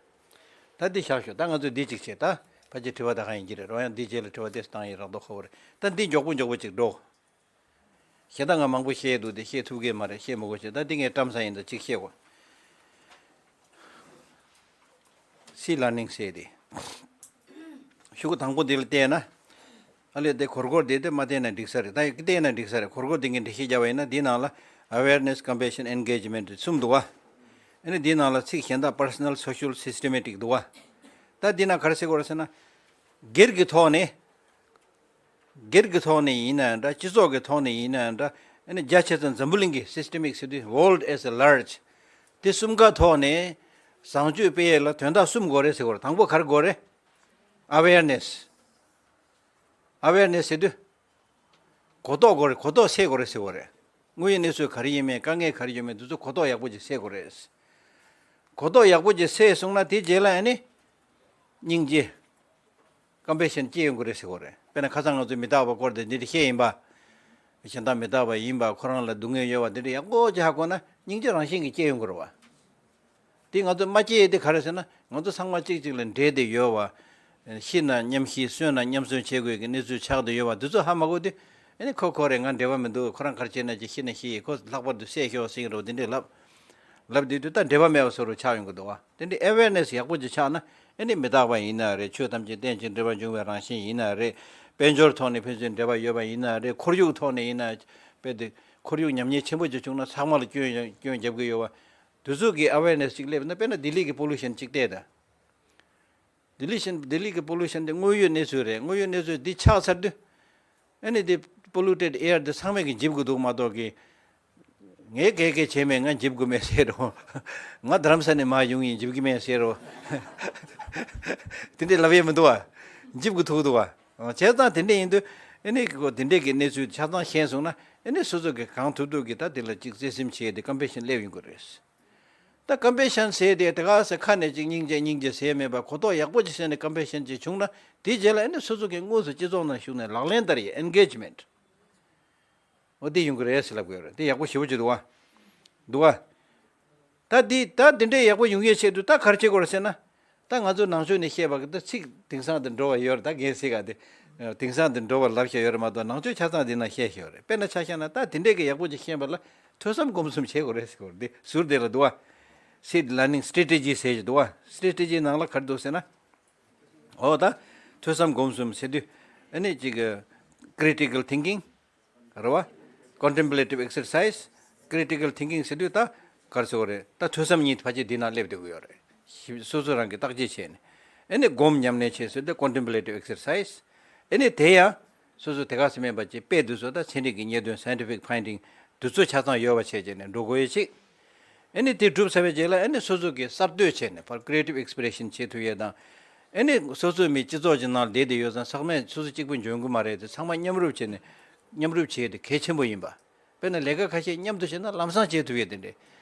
ད་འདི་བཞག་ཤོག་ད་ང་ཚོས་འདི་གཅིག་བྱེད་ད། ཕལ་ཆེར་དྲི་བ་ད་ག་ཡིན་གྱི་རེད་རོ། ཡང་འདི་རྗེས་ལ་དྲི་བ་དེ་བཏང་ཡིན་རག་མདོག་ཁ་པོ་རེད། ད་འདི་མགྱོགས་པོ་མགྱོགས་པོ་ཅིག་འགྲོ། ཞེ་ད་ང་མང་པོ་བཤད་འདུག་དེ་བཤད་ཐུབ་ཀྱི་མ་རེད། བཤད་མི་དགོས་བཤད། ད་འདི་ངས་བཀྲམ་ས་ཡིན་ད་གཅིག་བཤད་གོ། སི་ལར་ནིང་ཟེར་དེ། ཤོག་གུ་དང་པོ་འདི་ལ་བལྟས་ན། ཨ་ལས་དེ་གོར་གོར་དེ་དེ་མ་བལྟས་ན་འགྲིག་ས་རེད། ད་བལྟས་ན་འགྲིག་ས་རེད། གོར་གོར་དེ་ངས་འགྲེལ་བཤད་བརྒྱབ་པ་ཡིན་ན་འདིའི་ནང་ལ་awareness compassion engagement གསུམ་འདུག་བ། ཨ་ནི་འདིའི་ནང་ལ་ཚིག་གཞན་དག་personal social systematic འདུག་བ། ད་འདི་ན་ག་རེ་ཟེར་དགོས་རེད་ཟེར་ན། སྒེར་གྱི་ཐོག་ནས། སྒེར་གྱི་ཐོག་ནས་ཡིན་ན་འདྲ། སྤྱི་ཚོགས་ཀྱི་ཐོག་ནས་ཡིན་ན་འདྲ། ཨ་ནི་རྒྱ་ཆེ་ཚང་འཛམ་བུ་གླིང་གི་systemic ཟེར་དུས་world as a large དེ་གསུམ་ཀ་ཐོག་ནས་བཟང་སྤྱོད་སྤེལ་ཡས་ལ་དོན་དག་གསུམ་དགོས་རེད་ཟེར་བ་རེད། དང་པོ་ག་རེ་དགོས་རེད། awareness awareness ཟེར་དུས་གོ་རྟོགས་དགོས་རེད། གོ་རྟོགས་སད་དགོས་རེད་ཟེར་བ་རེད། དངོས་ཡོད་གནས་ཚུལ་ག་རེ་ཡིན་མིན་དཀའ་ངལ་ག་རེ་ཡོད་མིན་འདི་ཚོ་གོ་རྟོགས་ཡག་པོ་ཅིག་སད་དགོས་རེད། གོ་རྟོགས་ཡག་པོ་ཅིག་སད་སོང་ན་དེ་རྗེས་ལ་ཨ་ནི་སྙིང་རྗེ། compassion སྐྱེ་ཡོང་གི་རེད་ཟེར་གོ་རེད། དཔེར་ན་ཁ་སང་ང་ཚོས་མི་རྟག་པ་སྐོར་དེ་འདི་འདྲ་བཤད་ཡིན་པ། གཞན་དག་མི་རྟག་པ་ཡིན་པ། ཁོ་རང་ལ་སྡུག་བསྔལ་ཡོད་པ་འདི་འདྲ་ཡག་པོ་ཅིག་ཧ་གོ་ན་སྙིང་རྗེ་རང་བཞིན་གྱིས་སྐྱེ་ཡོང་གི་རེད་བ། དེ་ང་ཚོས་མ་སྐྱེ་ཡས་དེ་ག་རེ་ཟེར་ན་ང་ཚོ་ཚང་མ་གཅིག་གཅིག་ལ་འབྲེལ་ཏེ་ཡོད་པ། ཤི་ན་མཉམ་ཤི་གསོན་ན་མཉམ་གསོན་བྱེད་དགོས་ཀྱི་གནས་ཚུལ་ཆགས་བསྡད་ཡོད་པ་འདི་ཚོ་ཧ་མ་གོ་དུས་ཨ་ནི་ཁོ་ཁོ་རེད། ང་འབྲེལ་བ་མི་འདུག་ཁོ་རང་ག་རེ་བྱས་ན་ཅིག་ཤི་ན་ཤི་ཡི་ཁོ་ལྷག་པར་དུ་བསད་ཤོག་ཟེར་གི་རེད་བ། འདི་འདྲས་ལབ། ལབ་དུས་དུས་ད་འབྲེལ་བ་མེད་པ་བཟོ་འདྲ་ཆགས་ཡོང་གི་འདུག་བ། དེ་འདྲའི་awareness ཡག་པོ་ཅིག་ཆགས་ན་ཨ་ནི་མི་རྟག་པ་ཡིན་ན་རེད། ཆོས་ཐམས་ཅད་རྟེན་ཅིང་འབྲེལ་བར་འབྱུང་བའི་རང་བཞིན་ཡིན་ན་རེད། དཔལ་འབྱོར་ཐོག་ནས་ཕན་ཚུན་འབྲེལ་བ་ཡོད་པ་ཡིན་ན་རེད། ཁོར་ཡུག་ཐོག་ནས་ཡིན་ན་དཔེ་དེ་ཁོར་ཡུག་ཉམས་ཉེས་ཆེན་པོ་ཅིག་བྱུང་ན་ཚང་མ་ལ་སྐྱོན་སྐྱོན་རྒྱབ་ཀྱི་ཡོད་པ། དེ་ཚོ་གི་awareness ཅིག་སླེབས་ན། དཔེར་ན་ལྡི་ལི་གི་pollution ཅིག་བལྟས་དང་། ལྡི་ལི་ཤན་ལྡི་ལི་གི་pollution དེ་དངོས་ཡོད་གནས་ཚུལ་རེད། དངོས་ཡོད་གནས་ཚུལ་འདི་ཆགས་ཚར་དུས། ཨ་ནི་དེ་polluted air དེ་ཚང་མས་ཀྱི་འཇིབ་དགོས་འདུག་མ་གཏོགས་ཀྱི། ངས་གས་གས་བྱས་མེད། ང་འཇིབ་དགོས་མེད་ཟེར་རོ། ང་རྡ་རམ་ས་ནས་མར་ཡོང་ཡིན། འཇིབ་ཀྱི་མེད་ཟེར་རོ། དེ་འདྲས་ལབ་ཡས་མི་འདུག་བ། འཇིབ་དགོས་ཐུག་འདུག་བ། བྱས་ཙང་དེ་འདྲས་ཡིན་དུས་ཨ་ནི་གི་གོ་དེ་འདྲས་ཀྱི་གནས་ཚུལ་ཆ་ཚང་ཤེས་སོང་ན་ཨ་ནི་སོ་སོ་གི་གང་ཐུབ་ཐུབ་ཀྱི་ད་དེ་ལ་ཅིག་བརྩེ་སེམས་བྱས་ཏེ་compassion སླེབས་ཡོང་གི་རེད། ད་ཀམ་པེ་ཤན་ཟེར་དེ་དེ་ག་ས་ཁ་ནས་ཅིག་སྙིང་རྗེ་སྙིང་རྗེ་ཟེར་མེད་པ་གོ་རྟོགས་ཡག་པོ་ཅིག་བྱས་ནས་ཀམ་པེ་ཤན་ཅིག་བྱུང་ན་དེའི་རྗེས་ལ་ཨ་ནི་སོ་སོ་གི་དངོས་སུ་སྤྱི་ཚོགས་ནང་ཞུགས་ནས་ལག་ལེན་བསྟར་ཡས་ཨེན་གེཇ་མེན་ཊི། འོ་དེ་ཡོང་གི་རེད་ཟེར་ལབ་དགོས་རེད། དེ་ཡག་པོ་ཞེ་པོ་ཅིག་འདུག་བ། འདུག་བ། ད་འདི་ད་འདི་འདྲའི་ཡག་པོ་ཡོང་ཡས་ཆེད་དུ་ད་ག་རེ་བྱེད་དགོས་རེད་ཟེར་ན། ད་ང་ཚོ་ནང་ཆོས་ནས་བཤད་པ་གི་ད་ཚིག་དེང་སང་དུ་འགྲོ་བ་ཡོད་རེད། ད་རྒན་ཟེར་ག་དེ་དེང་སང་དུ་འགྲོ་བ་ལབ་བཤད་ཡོད་རེད་མ་གཏོགས་ནང་ཆོས་ཆ་ཚང་འདི་ན་བཤད་བཤད་ཡོད་རེད། དཔེར་ན་ཆ་བཞག་ན་ད་དེ་འདྲའི་གི་ཡག་པོ་ཅིག་ཤེས་པ་ལ་ཐོས་བསམ་སྒོམ་གསུམ་བྱེད་དགོས་རེད་ཟེར་གོ་རེད། དེ་ཟུར་དེ་ལ་འདུག་བ། Seed learning strategy ཟེར་གྱི་འདུག་བ། སི་ཊེ་ཊི་ཇི་ནང་ལ་ག་རེ་འདུག་ཟེར་ན། འོ་ད་ཐོས་བསམ་སྒོམ་གསུམ་ཟེར་དུས་ཨ་ནི་ཅིག་གི་ཀི་རི་ཊི་ཀལ་ཐིང་ཀིང་རེད་བ། Contemplative exercise, critical thinking ཟེར་དུས་ད་ག་རེ་ཟེར་བ་རེད། ད་ཐོས་བསམ་གཉིས་ཕལ་ཆེར་འདི་ནང་སླེབས་བསྡད་ཀྱི་ཡོད་རེད། ཞིབ་སོ་སོ་རང་གི་བརྟག་དཔྱད་བྱས་ནས་ཨ་ནི་སྒོམ་ཉམས་ལེན་བྱས་ཟེར་དུས་contemplative exercise ཨ་ནི་དེ་ཡང་སོ་སོ་དེ་ག་ཟེར་མིན་པ་ཅིག་དཔེ་འདི་ཚོ་ད་ཚན་རིག་གི་རྙེད་དོན་scientific finding འདི་ཚོ་ཆ་ཚང་ཡོད་པ་བྱས་བྱས་ནས་འགྲོ་དགོས་ཡོད་ཅིག་ཨ་ནི་དེ་གྲུབ་ཚར་བའི་རྗེས་ལ་ཨ་ནི་སོ་སོ་གི་གསར་གཏོད་བྱས་ནས་ཕར་creative expression བྱེད་ཐུབ་ཡས་དང་། ཨ་ནི་སོ་སོའི་མི་སྤྱི་ཚོགས་ཀྱི་ནང་བསྡད་དེ་ཡོད་ཙང་ཚང་མས་སོ་སོ་གཅིག་པུ་འཇོན་གི་མ་རེད་དེ་ཚང་མ་མཉམ་རུབ་བྱས་ནས་མཉམ་རུབ་བྱས་ཏེ་གལ་ཆེན་པོ་ཡིན་པ། དཔེར་ན་ལས་ཀ་ཁ་ཤས་མཉམ་དུ་བྱས་ན་ལམ་སང་བྱེད་ཐུབ་ཡས་དེ་འདྲས།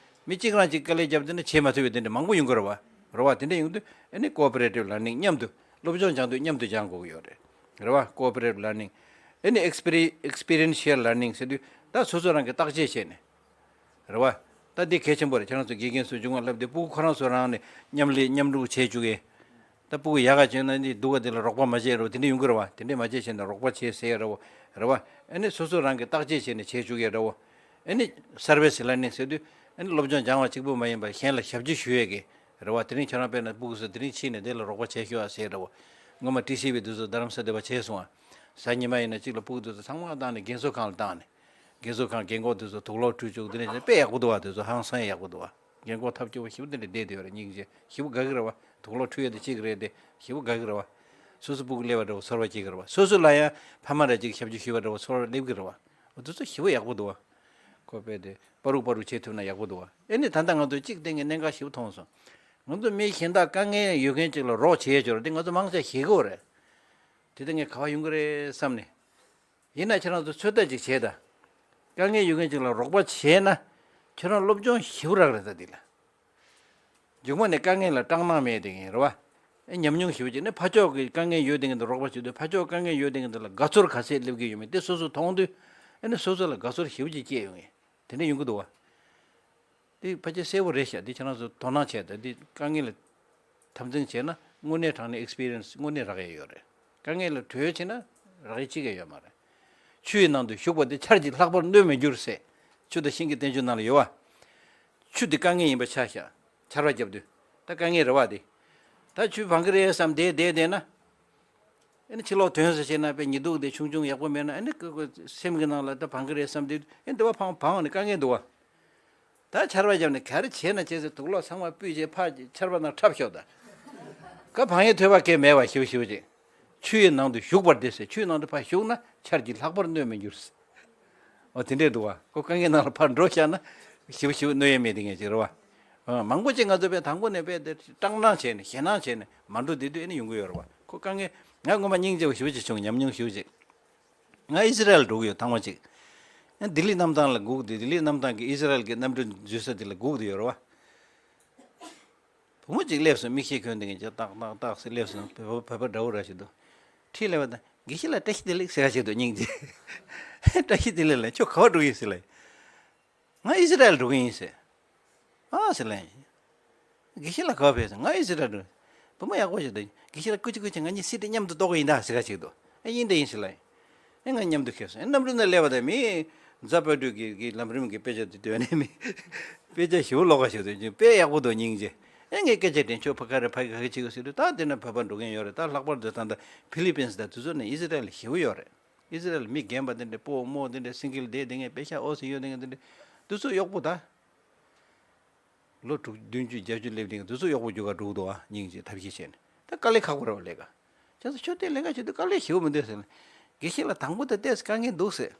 མི་གཅིག་རང་གཅིག་དཀའ་ལས་བརྒྱབ་དེ་ནི་བྱེད་མ་ཐུབ་ཡས་དེ་འདྲས་མང་པོ་ཡོང་གི་རེད་བ། རེད་བ། དེ་འདྲས་ཡོང་དུས་ཨ་ནི་cooperative learning མཉམ་དུ་སློབ་སྦྱོང་སྦྱང་དུས་མཉམ་དུ་སྦྱང་དགོས་ཀྱི་ཡོད་རེད། རེད་བ། cooperative learning ཨ་ནི་experi- experiential learning ཟེར་དུས་ད་སོ་སོ་རང་གི་བརྟག་དཔྱད་བྱས་ནས། རེད་བ། ད་འདི་གལ་ཆེན་པོ་རེད། ཁྱེད་རང་ཚོ་དགེ་རྒན་ཚོས་སྦྱོང་བ་བསླབ་དེ་སྤུ་གུ་ཁོ་རང་ཚོ་རང་ནས་མཉམ་ལས་མཉམ་རུབ་བྱེད་བཅུག་གི། ད་སྤུ་གུ་ཡག་ག་བྱུང་ན་འདི་སྡུག་ག་དེ་ལ་རོགས་པ་མ་བྱས་རོགས་དེ་འདྲ་ཡོང་གི་རེད་བ། དེ་འདྲ་མ་བྱས་བྱས་ན་རོགས་པ་བྱས་ཟེར་རེད་བ། རེད་བ། ཨ་ནི་སོ་སོ་རང་གི་བརྟག་དཔྱད་བྱས་ནས་བྱེད་བཅུག་གི་རེད་བ། ཨ་ནི་service learning ཟེར་དུས་ཨ་ནི་སློབ་སྦྱོང་སྦྱང་བ་གཅིག་པུ་མ་ཡིན་པར་གཞན་ལ་ཞབས་ཕྱི་ཞུ་ཡས་ཀྱི་རེད་བ། དེ་རིང་ཁྱེད་རང་དཔེར་ན་སྤུ་གུ་ཚོ་དེ་རིང་ཕྱིན་ནས་དེ་ལ་རོགས་པ་བྱས་ཤོག་ཨ་ཟེར་རེད་བ། སྔོན་མ་ཊི་སི་ཝི་དེ་ཚོ་རྡ་རམ་ས་སྡེ་བ་བྱས་སོང་ཨ། གཟའ་ཉི་མ་ཡིན་ན་གཅིག་ལ་སྤུ་གུ་དེ་ཚོ་ཚང་མ་བཏང་ནས་རྒན་གསོ་ཁང་ལ་བཏང་ནས། རྒན་གསོ་ཁང་རྒན་གོག་དེ་ཚོ་དུག་ལོག་འཁྲུད་བཅུག་དེ་ནས་དཔེ་ཡག་པོ་འདུག་བ། དེ་ཚོ་ཧང་སང་ཡག་པོ་འདུག་བ། རྒན་གོག་ཐབས་སྐྱོ་བོ་ཞེ་པོ་དེ་འདྲ་བསྡད་དེ་ཡོད་རེད། སྙིང་རྗེ་ཞེ་པོ་དགའ་གི་རེད་བ། དུག་ལོག་འཁྲུད་ཡས་དེ་གཅིག་རེད་དེ་ཞེ་པོ་དགའ་གི་རེད་བ། སོ་སོ་སྤུ་གུ་སླེབས་པ་འདྲ་བོ་ཚོར་བ་སྐྱེ་གི་རེད་བ། སོ་སོ་ལ་ཡང་ཕ་མ་ར་ཅིག་ཞབས་ཕྱི་ཞུས་པ་འདྲ་བོ་ཚོར་བ་སླེབས་གི་རེད་བ། འོ་དེ་ཚོ་ཞེ་པོ་ཡག་པོ་འདུག་བ། ཁོ་དཔེ་དེ་པ་རུག་པ་རུག་བྱེད་ཐུབ་ན་ཡག་པོ་འདུག་བ། ཨེ་ནི་ད་ལྟ་ང་ཚོ་གཅིག་སྟེང་གི་གནད་འགག་ཞེ་པོ་མཐོང་སོང་། ང་ཚོ་མི་གཞན་དག་དཀའ་ངལ་ཡོད་མཁན་ཅིག་ལ་རོགས་བྱེད་ཡས་ཅིག་ཡོད་རེད་དེ་ང་ཚོ་མང་ཆེ་ཞེད་གི་ཡོད་རེད། དེ་ལྟ་ངས་ག་བ་ཡོང་གི་རེད་བསམ་ནས། ཡིན་ན་ཁྱེད་རང་ཚོ་ཚོད་ལྟ་ཅིག་བྱེད་དང་། དཀའ་ངལ་ཡོད་མཁན་ཅིག་ལ་རོགས་པ་བྱས་ན། ཁྱེད་རང་སློབ་སྦྱོང་ཞེ་པོ་རག་རེད་ད་འདི་ལ། མཇུག་མ་ནས་དཀའ་ངལ་ལ་སྐྲག་སྣང་མེད་དེ་ངས་རེད་བ། ཨེ་ཉམས་མྱོང་ཞེ་པོ་ཅིག་ནི་ཕ་ཕྱོགས་ཀྱི་དཀའ་ངལ་ཡོད་དེ་ངས་འདི་རོགས་པ་བྱེད་དུས་ཕ་ཕྱོགས་དཀའ་ངལ་ཡོད་དེ་ངས་འདི་ལ་དགའ་ཚོར་ག་ཚད་སླེབས་ཀྱི་ཡོད་མེད་དེ་སོ་སོ་མཐོང་དུས། ཨེ་ནི་སོ་སོ་ལ་དགའ་ཚོར་ཞེ་པོ་ཅིག་སྐྱེས་ཡོང་ངས། དེ་འདྲ་ཡོང་གི་འདུག་བ། འདི་ཕལ་ཆེར་གསལ་པོ་རེད་ཤག་འདི་ཁྱེད་རང་ཚོ་དོ་སྣང་བྱས་དང་འདི་དཀའ་ངལ་ལ་འཐབ་འཛིང་བྱས་ན་དངོས་གནས་དྲང་གནས་ཨེག་སི་པི་རི་ཡན་སི་དངོས་གནས་རག་ཡས་ཡོད་རེད། དཀའ་ངལ་ལ་གྲོས་བྱས་ན་རག་ཡས་གཅིག་ཀྱང་ཡོད་མ་རེད། ཆུ་ཡི་ནང་དུ་ཞུགས་པ་དེ་ཆར་གྱིས་ལྷག་པར་གནོད་མི་འགྱུར་ཟེར། ཆུ་དང་ཤིང་གི་བསྟན་བཅོས་ནང་ལ་ཡོད་བ། ཆུ་འདི་དཀའ་ངལ་ཡིན་པ་ཆ་བཞག་ཆར་པ་བརྒྱབ་དུས་ད་དཀའ་ངལ་རེད་བ་དེ། ད་ཆུ་བང་གི་རེད་བསམ་བསྡད་བསྡད་བསྡད་ན། ཨ་ནི་ཕྱི་ལོགས་ཐོན་ཟེར་བྱས་ན་དཔེ་ཉི་གདུགས་དེ་ཆུང་ཆུང་ཡག་པོ་མེད་ན་ཨ་ནི་ཁོ་ཁོ་སེམས་ཀྱི་ནང་ལ་ད་བང་གི་རེད་བསམ་དུས་ཨ་ནི་འདི་བ་ཕང་བང་ནས་དཀའ་ངལ་འདུག་བ། ད་ཆར་པ་བརྒྱབ་ནས་ག་རེ་བྱས་ན་བྱས་ཟེར་དུག་ལོག་ཚང་མ་སྤུས་བྱས་ཕར་ཆར་པ་ནང་འཁྲབ་ཤོག་ད། ཁ་བང་ཡས་ཐོས་པ་སྐད་མེད་བ་ཞིབ་ཞིབ་ཅིག་ཆུ་ཡི་ནང་དུ་ཞུགས་པར་དེ་ཟེར་ཆུ་ཡི་ནང་དུ་ཕར་ཞུགས་ན་ཆར་གྱིས་ལྷག་པར་གནོད་མི་འགྱུར་ཟེར། འོ་དེ་འདྲས་འདུག་བ། ཁོ་དཀའ་ངལ་ནང་ལ་ཕར་འགྲོ་བཞག་ན་ཞིབ་ཞིབ་གནོད་ཡས་མེད་དེ་ངས་ཅིག་རེད་བ། མང་པོ་ཅིག་ང་ཚོ་དཔེ་དང་པོ་ནས་དཔེ་དེ་སྐྲག་སྣང་བྱས་ནས་ཞེད་སྣང་བྱས་ནས་མ་འགྲོ་བསྡད་དུས་ཨེ་ནི་ཡོང་གི་ཡོད་རེད་བ། ཁོ་དཀའ་ངལ་ང་ངོ་མ་སྙིང་རྗེ་བ་ཞེ་པོ་ཅིག་བྱུང་ཉམས་མྱོང་ཞེ་པོ་ཅིག་ང་ཨི་ཟི་རལ་འགྲོ་གི་ཡོད་ཐེངས་མ་གཅིག་ང་ལྡི་ལི་གནམ་ཐང་ལ་སྒུག་སྟེ་ལྡི་ལི་གནམ་ཐང་གི་ཨི་ཟི་རལ་གྱི་གནམ་གྲུ་འཛུལ་ས་དེ་ལ་སྒུག་སྟེ་ཡོད་རེད་བ། བུ་མོ་གཅིག་སླེབས་སོང་མིག་ཤེལ་གྱོན་དེ་ངས་ཅིག་ཏག་ཏག་ཏག་ཟེར་སླེབས་སོང་བོད་པ་བོད་པ་འདྲ་བོ་ར་ཞིག་འདུག་ཁྲིད་སླེབས་པ་དང་དགེ་བཤེས་ལགས་བཀྲ་ཤིས་བདེ་ལེགས་ཟེར་ག་ཞིག་འདུག་སྙིང་རྗེ། བཀྲ་ཤིས་བདེ་ལེགས་ལགས་ཁྱོད་ག་པར་འགྲོ་གི་ཡིན་ཟེར་ལབ། ང་ཨི་ཟི་རལ་འགྲོ་གི་ཡིན་ཟེར། ཨ་ཟེར་ལབ་ཡིན། དགེ་བཤེས་ལགས་ག་པར་ཕེབས་ཟེར། ང་ཨི་ཟི་རལ་འགྲོ། བུ་མོ་ཡག་པོ་ཞིག་འདུག་དགེ་བཤེས་ལགས་སྐུ་མཁྱེན་སྐུ་མཁྱེན་ང་གཉིས་སི་ཌི་མཉམ་དུ་གཏོང་གི་ཡིན་ད་ཟེར་ག་ཞིག་འདུག་ཨ་ཡིན་ད་ཡིན་ཟེར་ལབ་ཡིན། ཨེ་ང་མཉམ་དུ་ཁེལ་སོང་། ཨེ་གནམ་གྲུ་ནང་སླེབས་པ་དང་མི་རྫ་དཔལ་སྤྲུལ་གྱི་གི་ལམ་རིམ་གྱི་དཔེ་ཆ་དེ་འདོན་ནས་མི་དཔེ་ཆ་ཞེ་པོ་ཀློག་ག་ཞིག་འདུག་དཔེ་ཡག་པོ་འདུག་སྙིང་རྗེ། ཨེ་ངས་སྐད་ཆ་དྲན་ཆོག་ཕ་ག་རེ་ཕ་གི་ག་གི་ཆིག་ག་ཟེར་དུས་ད་དེ་ན་བོད་པ་འགྲོ་མཁན་ཡོད་རེད། ད་ལྷག་པར་དུ་ད་ལྟ་ཕི་ལི་པིན་སི་དང་དེ་ཚོ་ནས་ཨི་ཟི་རལ་ཞེ་པོ་ཡོད་རེད། ཨི་ཟི་རལ་མི་རྒན་པ་དེ་འདྲ་སྤོ་རྨོ་དེ་འདྲ་སིང་གལ་བསྡད་དེ་ངས་དཔེ་ཤག་ཨོ་སི་ཡོད་དེ་ངས་དེ་འདྲ་དེ་ཚོ་གཡོག་པོ་ད། ལོ་དྲུག་བདུན་ཅུ་བརྒྱད་ཅུ་སླེབས་དེ་ངས་དེ་ཚོ་གཡོག་པོ་རྒྱུག་ག་འགྲོ་གི་འདུག་ཨ་སྙིང་རྗེ་ཐབས་ཤེས་བྱས་ནས་ད་དཀའ་ལས་ཁག་པོ་རེད་བ་ལས་ཀ། བྱས་ཙང་ཁྱོད་དེ་ལས་ཀ་བྱེད་དུས་དཀའ་ལས་ཞེ་པོ་མི་འདུག་ཟེར་ནས། དགེ་བཤེས་ལགས་དང་པོ་དེ་ཏོག་ཙམ་དཀའ་ངལ་འདུག་ཟེར།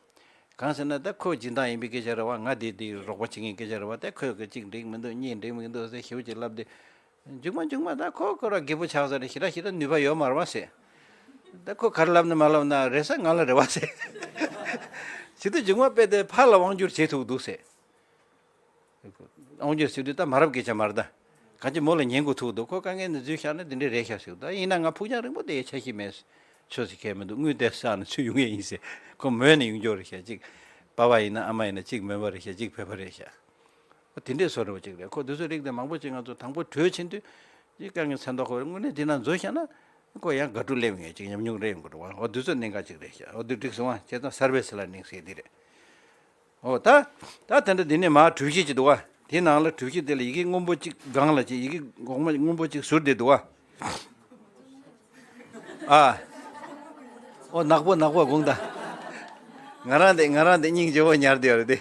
གང་ཟེར་ན་ད་ཁོ་སྦྱིན་བདག་ཡིན་པའི་སྐད་ཆ་རེད་བ། ང་དེ་དེ་རོགས་པ་བྱེད་མཁན་སྐད་ཆ་རེད་བ། ད་ཁོས་གི་གཅིག་འགྲིག་མི་འདུག་གཉིས་འགྲིག་མི་འདུག་ཟེར་ཞེ་པོ་ཅིག་ལབ་དེ། མཇུག་མ་མཇུག་མ་ད་ཁོ་ཁོ་ར་རྒད་པོ་ཆགས་ས་རེད། ཞེ་དྲག་ཞེ་དྲག་ནུས་པ་ཡོད་མ་རེད་བ་ཟེར། ད་ཁོ་ག་རེ་ལབ་ན་མ་ལབ་ན་རེ་ས་ང་ལ་རེ་བ་ཟེར། ཇི་ལྟར་མཇུག་མ་དཔེ་དེ་ཕར་ལ་དབང་བསྒྱུར་བྱེད་ཐུབ་འདུག་ཟེར། དབང་སྒྱུར་ཟེར་དུས་ད་མ་རབས་སྐད་ཆ་མ་རེད་ད། གང་ཅི་མོ་ལ་ཉན་དགོས་ཐུག་འདུག་ཁོ་དཀའ་ངལ་ནས་འཛུལ་བཞག་ན་དེ་འདྲས་རེད་ཤག་ཟེར། ད་ཡིན་ན་ང་ཕུགས་རྒྱང་རིང་པོ་དེ་ཡ་ཆ་ཤི་མེད། ཆོས་ཟེར་མཁན་མི་འདུག་དངུལ་དེ་བསགས་ན་ཆོས་ཡོང་ཡས་ཡིན་ཟེར། ཁོ་མོས་ནས་ཡོང་རྒྱུ་རེད་ཤག་གཅིག་པ་ཕ་ཡིན་ན་ཨ་མ་ཡིན་ན་གཅིག་མོན་པ་རེད་ཤག་གཅིག་བོད་པ་རེད་ཤག་ཨོ་དེ་འདྲས་བཟོ་འདྲ་བོ་ཅིག་རེད། ཁོ་དེ་ཚོའི་རིགས་དེ་མང་པོ་ཅིག་ང་ཚོ་དང་པོ་བྲོས་ཕྱིན་དུས་ཀྱི་དཀའ་ངལ་ཚ་མདོག་ཁོ་དངོས་གནས་དེ་ན་འཛུལ་བཞག་ན་ཁོ་ཡང་དགའ་སྤྲོ་སླེབས་ངེས་ཅིག་ཉམས་མྱོང་རེད་ཡོང་གི་འདུག་བ། ཨོ་དེ་ཚོ་གནད་འགག་ཅིག་རེད་ཤག་ཨོ་དེ་འགྲིག་སོང་བ། བྱས་ཙང་སར་བེ་སི་ལར་ནིང་ཟེར་དེ་རེད། ཨོ་ད། ད་དེ་འདྲ་འདི་ནས་མར་གྲུ་བཞི་ཅིག་འདུག་བ། དེའི་ནང་ལ་གྲུ་བཞི་དེ་ལ་ཡི་གེ་སྔོན་པོ་གཅིག་སྒང་ལ་ཅིག་ཡི་གེ་འོག་མ་སྔོན་པོ་གཅིག་ཟུར་བསྡད་འདུག་བ། ཨ། ཨོ་ནག་པོ་ནག་པོ་དགོངས་དག་ང་རང་དེ་ང་རང་དེ་སྙིང་རྗེ་བོ་ཉར་བསྡད་ཡོད་རེད་དེ།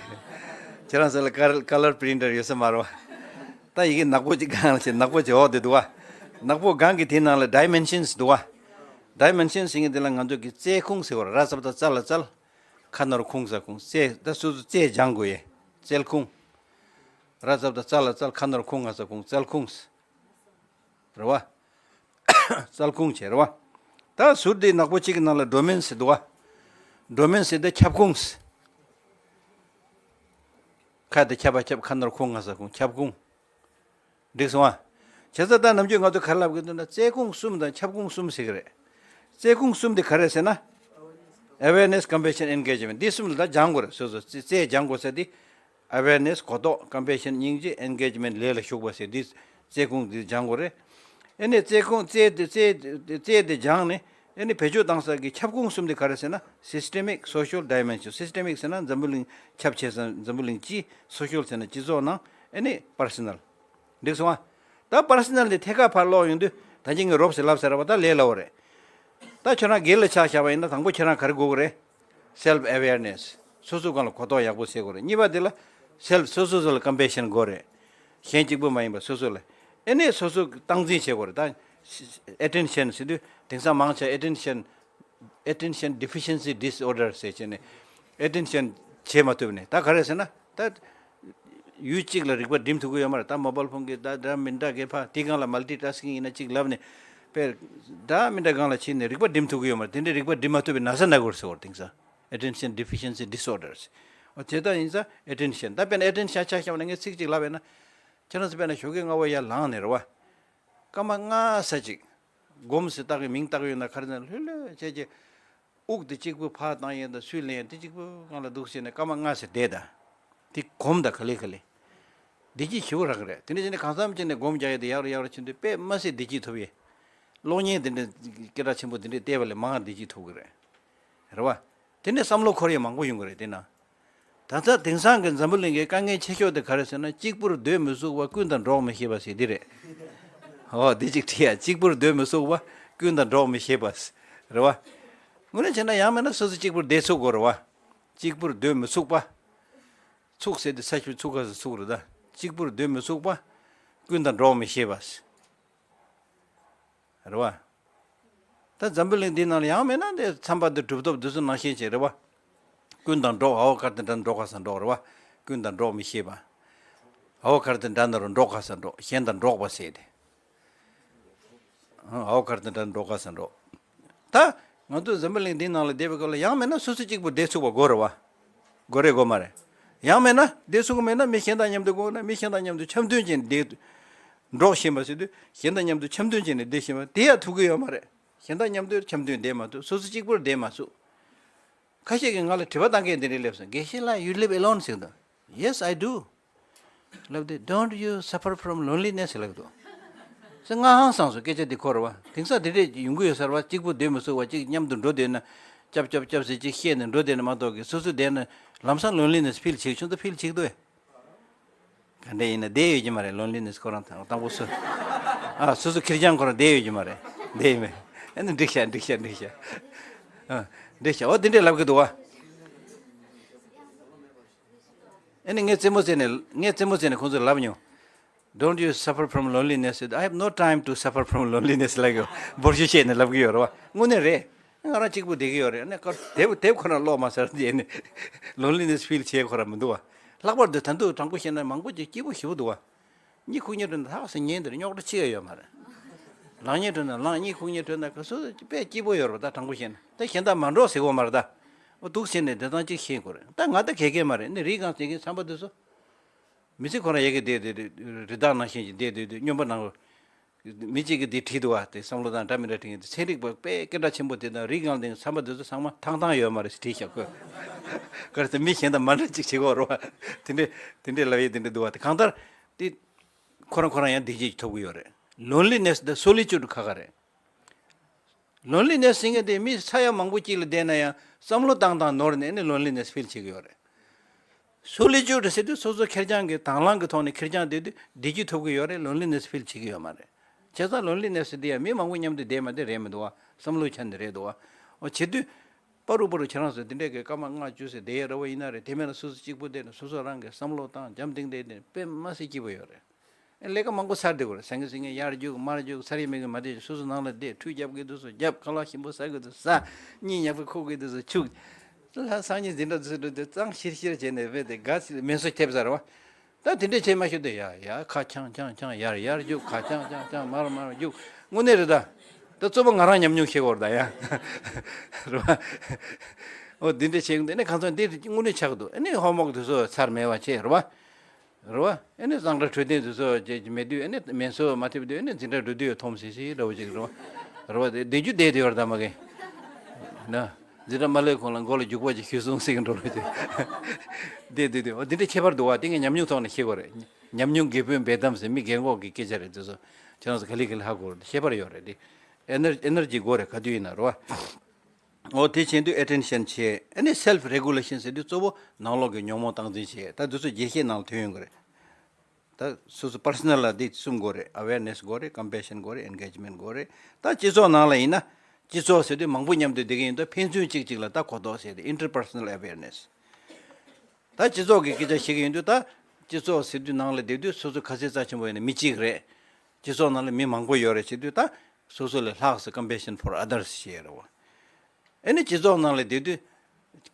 ཁྱེད་རང་ཚོ་ལ་ཀར་ཀ་ལར་པི་རིན་ཊར་ཡོད་ས་མ་རེད་བ། ད་ཡི་གེ་ནག་པོ་གཅིག་སྒང་ལ་ཅིག་ནག་པོ་གཅིག་འོག་བསྡད་འདུག་བ། ནག་པོ་སྒང་གི་དེའི་ནང་ལ་ཌའི་མེན་ཤན་སི་འདུག་བ། ཌའི་མེན་ཤན་སི་ཡིན་གྱི་དེ་ལ་ང་ཚོ་གི་རྩལ་ཁུངས་ཟེར་བ་ར་ཙ་བཏགས་རྩ་ལ་རྩལ། ཁ་ནོར་ཁུང་ས་ཁུང་། རྩལ་ད་སོ་སོ་རྩལ་སྦྱང་དགོས་ཡས། རྩལ་ཁུངས། ར་ཙ་བཏགས་རྩ་ལ་རྩལ། ཁ་ནོར་ཁུང་ང་ས་ཁུང་། རྩལ་ཁུངས། རེད་བ། རྩལ་ཁུངས་བྱས་རེད་བ། ད་ཟུར་དེའི་ནག་པོ་གཅིག་གི་ནང་ལ་ཌོ་མེན་སི་འདུག་བ། ཌོ་མེན་སི་དེ་ཁྱབ་ཁུངས། ཁ་དེ་ཁྱབ་པ་ཁྱབ། ཁ་ནོར་ཁུང་ང་ས་ཁུང་། ཁྱབ་ཁུངས། འགྲིག་སོང་ཨ། བྱས་ཙང་ད་ནམ་རྒྱུན་ང་ཚོ་ག་རེ་ལབ་གི་འདུག་ན་རྩལ་ཁུངས་གསུམ་དང་ཁྱབ་ཁུངས་གསུམ་ཟེར་གི་རེད། རྩལ་ཁུངས་གསུམ་དེ་ག་རེ་ཟེར་ན། Awareness, compassion, engagement འདི་གསུམ་ལ་ད་སྦྱང་དགོས་རེད། སོ་སོ་རྩལ་སྦྱང་དགོས་ཟེར་དེ། Awareness གོ་རྟོགས། Compassion སྙིང་རྗེ། Engagement ལས་ལ་ཞུགས་པ་ཟེར་འདི་རྩལ་ཁུངས་འདི་སྦྱང་དགོས་རེད། ཨེ་ནས་རྩལ་ཁུངས་རྩལ་དེ་རྩལ་རྩལ་དེ་སྦྱངས་ནས་ཨེ་ནས་བེད་སྤྱོད་བཏང་ས་གི་ཁྱབ་ཁུངས་གསུམ་དེ་ག་རེ་ཟེར་ན། Systemic, social, dimension Systemic ཟེར་ན་འཛམ་བུ་གླིང་ཁྱབ་ཆེ་ས་འཛམ་བུ་གླིང་སྤྱི། Social ཟེར་ན་སྤྱི་ཚོགས་ནང་། ཨེ་ནས་Personal འགྲིག་སོང་ཨ། ད་པར་སོ་ནལ་དེ་ཐད་ཀར་ཕར་ཀློག་ཡོང་དུས་ད་ཅི་ངས་རོབ་ཙམ་ལབ་ཚར་བ་ད་ལས་སླ་བོ་རེད། ད་ཁྱོད་རང་སྒེར་ལ་ཆ་བཞག་པ་ཡིན་ན་དང་པོ་ཁྱེད་རང་ག་རེ་དགོས་ཀྱི་རེད། Self awareness སོ་སོ་སྒང་ལ་གོ་རྟོགས་ཡག་པོ་སད་དགོས་རེད། གཉིས་པ་དེ་ལ་self སོ་སོ་སོ་ལ་compassion དགོས་རེད། གཞན་གཅིག་པུ་མ་ཡིན་པ་སོ་སོ་ལ། ཨེ་ནས་སོ་སོ་སྟངས་འཛིན་བྱེད་དགོས་རེད། ད་attention ཟེར་དུས་དེང་སང་མང་ཆེ་attention attention deficiency disorder ཟེར་བྱས་ནས་attention བྱེད་མ་ཐུབ་ནས་ད་ག་རེ་ཟེར་ན་ད་ཡུལ་གཅིག་ལ་རིག་པ་སྒྲིམ་ཐུབ་ཀྱི་ཡོད་མ་རེད། ད་མོ་བལ་ཕོན་གྱི་ད་འདྲ་མི་འདྲ་གི་ཕ་དེ་སྒང་ལ་multitasking ཡིན་ན་གཅིག་ལབ་ནས་དཔེ་འདྲ་མི་འདྲ་སྒང་ལ་ཕྱིན་ནས་རིག་པ་སྒྲིམ་ཐུབ་ཀྱི་ཡོད་མ་རེད། དེ་འདྲའི་རིག་པ་སྒྲིམ་མ་ཐུབ་པའི་ན་ཚ་ན་དགོས་ཟེར་བ་རེད། དེང་སང་attention deficiency disorders འོ་དེ་ལྟ་ཡིན་ཙང་attention ད་དཔེར་ན་attention ཆ་བཞག་པ་ན་ངས་ཚིག་གཅིག་ལབ་པས་ན་ཁྱེད་རང་ཚོ་དཔེར་ན་ཞོགས་ཀས་སྔ་པོ་ཡར་ལངས་ནས་རེད་བ། སྐར་མ་ལྔ་ཙམ་ཅིག་སྒོམ་ཟེར་བཏགས་ཀྱི་མིང་བཏགས་ཡོད་ན་ག་རེ་ཟེར་ན་ལྷོད་ལྷོད་བྱས་ཀྱི། དབུགས་དེ་གཅིག་པུ་ཕར་བཏང་ཡས་དང་ཚུར་ལེན་ཡས་དེ་གཅིག་པུ་སྒང་ལ་འདུག་བྱས་ནས་སྐར་མ་ལྔ་ཙམ་བསྡད་ད། དེ་སྒོམ་ད་ག་ལེ་ག་ལེ། བདེ་སྐྱིད་ཞེ་པོ་རག་གི་རེད། དེ་འདྲ་བྱས་ནས་གང་འཚམ་བྱས་ནས་སྒོམ་རྒྱག་ཡས་དེ་ཡག་རུ་ཡག་རུ་ཕྱིན་དུས་དཔེ་མ་སྲིད་བདེ་སྐྱིད་ཐོབ་ཡས། གློག་བརྙན་དེ་འདྲ་སྐད་གྲགས་ཆེན་པོ་དེ་འདྲས་བལྟས་པ་ལས་མང་བ་བདེ་སྐྱིད་ཐོབ་གི་རེད། རེད་བ། དེ་ནས་བསམ་བློ་འཁོར་ཡས་མང་པོ་ཡོང་གི་རེད་དེ་ན། ད་ལྟ་དེང་སང་གི་འཛམ་བུ་གླིང་གི་དཀའ་ངལ་ཆེ་ཤོས་དེ་ག་རེ་ཟེར་ན་གཅིག་པུར་སྡོད་མི་ཚུགས་པ་ཀུན་དང་འགྲོགས་མི་ཤེས་པ་ཟེར་འདི་རེད། ཨོ་འདི་གཅིག་བྲིས་ཡ། གཅིག་པུར་སྡོད་མི་ཚུགས་པ་ཀུན་དང་འགྲོགས་མི་ཤེས་པ། རེད་བ། དངོས་གནས་བྱས་ན་ཡང་མིན་ན་སོ་སོ་གཅིག་པུར་བསྡད་ཚུགས་དགོས་རེད་བ། གཅིག་པུར་སྡོད་མི་ཚུགས་པ། ཚུགས་ཟེར་དེ་ས་ཞིག་ཚུགས་ག་ས་ཚུགས་རེད་ད། གཅིག་པུར་སྡོད་མི་ཚུགས་པ། ཀུན་དང་འགྲོགས་མི་ཤེས་པ། རེད་བ། ད་འཛམ་བུ་གླིང་འདི་ནང་ལ་ཡང་མེད་ན་དེ་ཚན་པ་འདི་གྲུབ་ཐོབ་འདི་ཚོ་ནང་བཞིན་བྱས་རེད་བ། ཀུན་དང་འགྲོགས། ཨའོ་གར་དེ་འདྲ་འགྲོགས་ག་ས་འགྲོགས་རེད་བ། ཀུན་དང་འགྲོགས་མི་ཤེས་པ། ཨའོ་གར་དེ་འདྲ་ན་རུ་འགྲོགས་ག་ས་འགྲོགས། གཞན་དང་འགྲོགས་པ་ཟེར་ཏེ། ཨའོ་གར་དེ་འདྲ་འགྲོགས་ག་ས་འགྲོགས། ད་ང་ཚོ་འཛམ་བུ་གླིང་འདི་ནང་ལ་བསྡད་པའི་སྐབས་ལ་ཡང་མེད་ན་སོ་སོ་གཅིག་པུ་བསྡད་ཚུགས་པ་དགོས་རེད་བ། དགོས་རེད་དགོས་མ་རེད། ཡང་མེད་ན་བསྡད་ཚུགས་མེད་ན་མི་གཞན་དང་མཉམ་དུ་དགོས་ན་མི་གཞན་དང་མཉམ་དུ་འཆམ་མཐུན་བྱས་ནས་བསྡད། འགྲོགས་བཞིན་པ་ཟེར་དུས་གཞན་དང་མཉམ་དུ་འཆམ་མཐུན་བྱས་ནས་བསྡད་བཞིན་པ་དེ་ཡང་ཐུབ་ཀྱི་ཡོད་མ་རེད། གཞན་དང་མཉམ་དུ་འཆམ་མཐུན་བསྡད་མ་ཐུབ། སོ་སོ་གཅིག་པུར་བསྡད་མ་ཚུགས། ཁ་ཤས་ཀྱིས་ང་ལ་དྲི་བ་བཏང་མཁན་འདི་འདྲས་སླེབས་སོང་། དགེ་བཤེས་ལགས, you live alone ཟེར་འདུག Yes, I do. ལབ་དུས་Don't you suffer from loneliness ལབ་འདུག་སེ་ང་ཧང་སངས་སོང་། སྐད་ཆ་འདི་ཁོ་རེད་བ། དེང་སང་འདི་འདྲས་ཡོང་གི་ཡོད་ས་རེད་བ། གཅིག་པུ་སྡོད་མི་ཚུགས་བ། གཅིག་མཉམ་དུ་འགྲོ་བསྡད་ན་ཅབ་ཅབ་ཅབ་ཟེར་གཅིག་བཤད་ནས་འགྲོ་བསྡད་ན་མ་གཏོགས་ཀྱི་སོ་སོ་བསྡད་ན་ལམ་སང་loneliness feel བྱེད་ཆུང་ཙག་feel བྱེད་ཀྱི་འདུག་ཨེ། ག་འདྲས་ཡིན་ན་བསྡད་ཡོད་ཀྱི་མ་རེད། loneliness ཁོ་རང་དང་དང་པོ་སུ། ཨ་སོ་སོ་ཁེར་རྐྱང་ཁོ་རང་བསྡད་ཡོད་ཀྱི་མ་རེད། བསྡད་ཡོད་མེད། ཨ་ནི་འགྲིག་ཤག་འགྲིག་ཤག་འགྲིག་ཤག་ཨ་འགྲིག་ཤག་འོ་དེ་འདྲས་ལབ་གི་འདུག་བ། ཨ་ནི་ངས་རྩེད་མོ་རྩེ་ནས་ངས་རྩེད་མོ་རྩེ་ནས་ཁོང་ཚོར་ལབ་མྱོང་། Don't you suffer from loneliness? I have no time to suffer from loneliness ལབ་གི་ཡོད། འབོར་ཆུ་བཤད་ནས་ལབ་གི་ཡོད་རེད་བ། དངོས་གནས་རེད། ང་རང་གཅིག་པུ་བསྡད་ཀྱི་ཡོད་རེད། ཨ་ནི་དེབ་དེབ་ཁོ་རང་ཀློག་མ་ཚར་དེ་ནས་loneliness feel བྱེད་ཁོ་རང་མི་འདུག་བ། ལྷག་པར་དུ་ད་དུང་དྲང་པོ་བཤད་ན་མང་པོ་ཅིག་སྐྱིད་པོ་ཞེ་པོ་འདུག་བ། གཉིད་ཁུག་གཉིད་དྲོ་ན་ཐག་སེ་ཉལ་འདིར་རྙོག་དྲ་ཅི་ཡང་ཡོད་མ་རེད། ལངས་གཉིད་དྲོ་ན་ལངས། གཉིད་ཁུག་གཉིད་དྲོ་ན་ག་སུ་དཔེ་སྐྱིད་པོ་ཡོད་རེད་པ། ད་དྲང་པོ་བཤད་ན་ད་གཞན་དག་མ་འགྲོ་ཟེར་གོ་མ་རེད་ད། འོ་འདུག་ཟེར་ནས་བདེ་ཐང་ཅིག་ཤེས་དགོས་རེད། ད་ང་ད་ག་གེ་མ་རེད། ནི་རིགས་གང་ཟེར་མཁན་ཚན་པ་དེ་ཚོ། མི་ཚེ་ཁོ་རང་ཡ་གི་བསྡད་དེ་རི་དྭགས་ནང་བཞིན་གྱི་བསྡད་དུས་དུས་སྨྱོན་པ་ནང་། མི་གཅིག་གིས་འདི་བྲིས་འདུག་བ། དེ་བསམ་བློ་བཏང་འདྲ་མི་འདྲ་དྲན་གྱི་འདུག་ཚན་རིག་པ་དཔེ་སྐད་གྲགས་ཆེན་པོ་དེ་དང་རིགས་ལྔ་ལྡན་ཚང་མ་དེ་ཚོ་ཚང་མ་ཐང་ཐང་ཡོད་མ་རེད་ཟེར་བྲིས་བཞག་གོ། ག་རེ་ཟེར་མི་གཞན་དང་མ་འདྲ་གཅིག་བྱེད་དགོས་རེད་བ། དེ་འདྲས་དེ་འདྲས་ལབ་ཡས་དེ་འདྲས་འདུག་བ། དེ་གང་ལྟར་དེ་ཁོ་རང་ཁོ་རང་ཡང་བདེ་སྐྱིད་ཐོབ་གི་ཡོད་རེད། Loneliness the solitude ཁ་ཁ་རེད། Loneliness ཟེར་མཁན་དེ་མི་ས་ཡ་མང་པོ་གཅིག་ལ་བསྡད་ན་ཡང་བསམ་བློ་བཏང་བཏང་ནོར་ནས་ནི་loneliness feel བྱེད་ཀྱི་ཡོད་རེད། Solitude ཟེར་དུས་སོ་སོ་ཁེར་རྐྱང་གི་དང་བླངས་ཀྱི་ཐོག་ནས་ཁེར་རྐྱང་བསྡད་དུས་བདེ་སྐྱིད་ཐོབ་ཀྱི་ཡོད་རེད། Loneliness feel བྱེད་ཀྱི་ཡོད་མ་རེད། བྱས་ཙང་loneliness དེ་ཡང་མི་མང་པོ་མཉམ་དུ་བསྡད་མ་བསྡད་རེད་མི་འདུག་བ། བསམ་བློ་ཆ་ནས་རེད་འདུག་བ། འོ་བྱེད་དུས། པ་རུ་པ་རུ་ཁྱེད་རང་ཚོ་འདི་འདྲས་ཀྱི་སྐར་མ་ལྔ་བཅུ་ཟེར་བསྡད་ཡས་ར་བ་ཡིན་ན་རེད། དེ་མིན་ལ་སོ་སོ་གཅིག་པུ་བསྡད་ནས་སོ་སོ་རང་གི་བསམ་བློ་བཏང་འཇམ་ཐིང་ཐིང་བསྡད་ནས་དཔེ་མ་སྲིད་སྐྱིད་པོ་ཡོད་རེད། ཨེ་ལས་ཀ་མང་པོ་ཚར་བསྡད་དགོས་རེད། ཟ་ངེ་ཟིང་ངེ་ཡར་རྒྱུག་མར་རྒྱུག་ཚར་ཡས་མེད་གི་མ་བསྡད་ཀྱི་སོ་སོ་ནང་ལ་བསྡད། ཁྲུས་རྒྱབ་གི་འདུག་སོ་རྒྱབ། ཁ་ལག་ཞིམ་པོ་ཟ་གི་འདུག་ཟ། གཉིད་ཉག་པོ་ཁུག་གི་འདུག་སོ་ཁུག། ལྷ་སང་ཉིན་འཛིན་གྲྭ་འདུག་སོ་འགྲོ་དུས་གཙང་ཤིར་ཤིར་བྱས་ནས་བས་དེ་དགའ་སི་མེ་སོ་ཐེབས་ཟེར་བ། ད་དེ་འདྲས་བྱས་མ་ཤོད་དུས་ཡ་ཡ་ཁ་འཆང་འཆང་འཆང་ཡར་ཡར་རྒྱུག་ཁ་འཆང་འཆང་འཆང་མར་མར་རྒྱུག་དངོས་གནས་རེད་ད། ད་གཙོ་བོ་ང་རང་ཉམས་མྱོང་ཤེས་དགོས་རེད་ད་ཡ། རེད་བ། འོ་འདི་འདྲས་བྱས་འདི་ནས་གང་ཚང་འདི་དངོས་གནས་ཆགས་འདུག་ཨ་ནི་ཧོ་མོག་དུ་སོ་ཚར་མེད་པ་བྱས་རེད་བ། རེད་བ། ཨ་ནི་གཙང་སྦྲ་འཕྲོད་བསྟེན་དུ་སོ་བྱས་མེད་དུས་ཨ་ནི་མེ་སོ་མ་ཐེབས་དུས་ཨ་ནི་འཛིན་གྲྭ་འགྲོ་དུས་ཡོད་ཐོམ་སི་སི་འདྲ་བོ་ཅིག་རེད་བ། རེད་བ། དེ་བསྡད་རྒྱུ་བསྡད་དུ་ཡོད་རེད་ད་མ་གི། ན། འཛིན་གྲྭ་མ་སླེབས་གོང་ལ་མགོ་ལ་རྒྱུག་པ་ཅིག་ཞུས་སོང་ཟེར་གི་འགྲོ་ལོ་ཅིག་དེ་དེ་དེ་འོ་དེ་འདྲ་ཁྱད་པར་འདུག་བ། དེ་ངས་ཉམས་མྱོང་ཐོག་ནས་ཤེས་དགོས་རེད། ཉམས་མྱོང་རྒད་པོའི་འབེལ་གཏམ་ཟེར་མི་རྒན་གོག་གི་སྐད་ཆ་རེད་དེ་ཚོ། ཁྱེད་རང་ཚོ་ག་ལེ་ག་ལེ་ཧ་གོ་རེད། ཁྱད་པར་ཡོད་རེད་དེ། ཨེ་ནར་ཨེ་ནར་ཇི་དགོས་རེད་ག་དུས་ཡིན་ན་རེད་བ། འོ་དེ་བྱེད་དུས་ཨེ་ཊེན་ཤན་བྱེད། ཨ་ནི་self regulation ཟེར་དུས་གཙོ་བོ་ནང་ལོགས་ཀྱི་ཉོན་མོངས་སྟངས་འཛིན་བྱེད། ད་འདི་ཚོ་རྒྱས་བཤད་ནང་ལ་ཐོན་ཡོང་གི་རེད། ད་སོ་སོ་པར་སོ་ནལ་ལ་འདི་གསུམ་དགོས་རེད། ཨ་ཝེར་ནེ་སི་དགོས་རེད། ཀམ་པེ་ཤན་དགོས་རེད། ཨེན་གེཇ་མེན་ཊི་དགོས་རེད། ད་སྤྱི་ཚོགས་ནང་ལ་ཡིན་ན། སྤྱི་ཚོགས་ཟེར་དུས་མང་པོ་མཉམ་དུ་བསྡད་ཀྱི་ཡིན་དུས་ཕན་ཚུན་གཅིག་གཅིག་ལ་ལྟ་གོ་རྟོགས་ཟེར་ཏེ་interpersonal awareness། ད་སྤྱི་ཚོགས་ཀྱི་སྐད་ཆ་བཤད་ཀྱི་ཡིན་དུས་ད་སྤྱི་ཚོགས་ཟེར་དུས་ནང་ལ་བསྡད་དུས་སོ་སོ་ག་ཚོད་རྩ་ཆེན་པོ་ཡིན་ན་མི་གཅིག་རེད། སྤྱི་ཚོགས་ནང་ལ་མི་མང་པོ་ཡོད་རེད་བྱེད་དུས་ད་སོ་སོ་ལས་ལྷག་སུ་compassion for others བྱེད་རེད་བ། ཨ་ནི་སྤྱི་ཚོགས་ནང་ལ་བསྡད་དུས་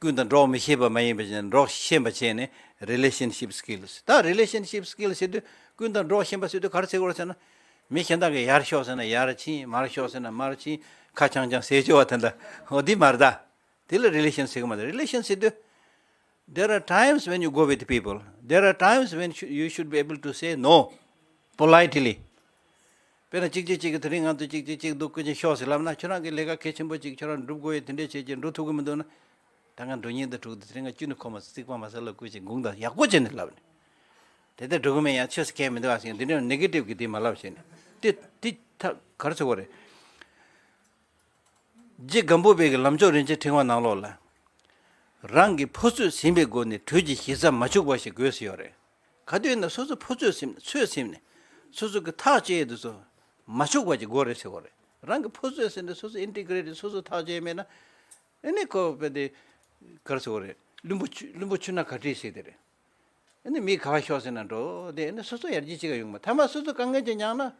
ཀུན་དང་འགྲོགས་མི་ཤེས་པ་མ་ཡིན་པ་བྱས་ནས་འགྲོགས་ཤེས་པ་བྱས་ནས་relationship skills། ད་relationship skills ཟེར་དུས་ཀུན་དང་འགྲོགས་ཤེས་པ་ཟེར་དུས་ག་རེ་ཟེར་དགོས་རེད་ཟེར་ན། མི་གཞན་དག་གིས་ཡར་ཤོག་ཟེར་ན་ཡར་ཕྱིན། མར་ཤོག་ཟེར་ན་མར་ཕྱིན། ཁ་འཆང་འཆང་ཟེར་བཅུག་པ་དེ་འདྲ། འོ་འདི་མ་རེད་ད། དེ་ལ་relation ཟེར་གི་མ་རེད། relation ཟེར་དུས། There are times when you go with people. There are times when sh- you should be able to say no politely. དཔེར་ན་གཅིག་གཅིག་གཅིག་གིས་དེ་རིང་ང་ཚོ་གཅིག་གཅིག་གཅིག་འདུག་སྐུ་མཁྱེན་ཤོག་ཟེར་ལབ་ན། ཁྱོད་རང་གི་ལས་ཀ་གལ་ཆེན་པོ་གཅིག་ཁྱོད་རང་འགྲུབ་དགོས་ཡོད་དེ་འདྲས་བྱས་ཀྱི་འགྲོ་ཐུབ་ཀྱི་མི་འདུག་ན། ད་ང་འགྲོ་ཉེན་དུ་འགྲོ་གི་འདུག་དེ་རིང་ང་གཅིག་ནས་ཁོ་མ་རྩིག་པ་མ་ཟ་ལ་སྐུ་མཁྱེན་དགོངས་དག་ཡག་པོ་བྱས་ནས་ལབ་ནས། དེ་ལྟར་འགྲོ་གི་མེད་ཡང་ཆོས་སུ་ཁས་མི་འདུག་ཨ་ཟེར་འདི་འདྲས་negative གི་དེ་མ་ལབ་བྱས་ནས། དེ་དེ་ཐ་ག་རེ་ཟེར་དགོས་རེད། རྗེ་སྒམ་པོ་པའི་གི་ལམ་མཆོག་རིན་ཆེན་ཕྲེང་བ་ནང་ལོགས་ལ། རང་གི་ཕོ་ཚོད་ཟིན་པའི་སྒོ་ནས་དྲོད་ཀྱི་གཞི་རྩ་མ་བྱུག་པ་ཞིག་དགོས་ཟེར་ཡོད་རེད། ག་དུས་ཡིན་ན་སོ་སོ་ཕོ་ཚོད་ཟིན་ཚོད་ཟིན་ནས་སོ་སོ་གི་ཐག་བཅད་དུས་སོ་མ་བྱུག་པ་ཅིག་དགོས་རེད་ཟེར་གོ་རེད། རང་གི་ཕོ་ཚོད་ཟིན་ནས་སོ་སོ་integrated སོ་སོ་ཐག་བཅད་མེད་ན། ཨ་ནི་ཁོ་དཔེ་དེ་ག་རེ་ཟེར་གོ་རེད། བླུན་པོ་ཆུ་བླུན་པོ་ཆུ་ནང་ག་ཁྲིད་ཟེར་དེ་རེད། ཨ་ནི་མི་ག་པར་ཤོག་ཟེར་ན་འགྲོ་དེ་ཨ་ནི་སོ་སོ་ཡར་རྒྱས་ཅིག་ཡོང་མ་ཐ་མ་སོ་སོ་དཀའ་ངལ་ཅིག་མྱངས་ན།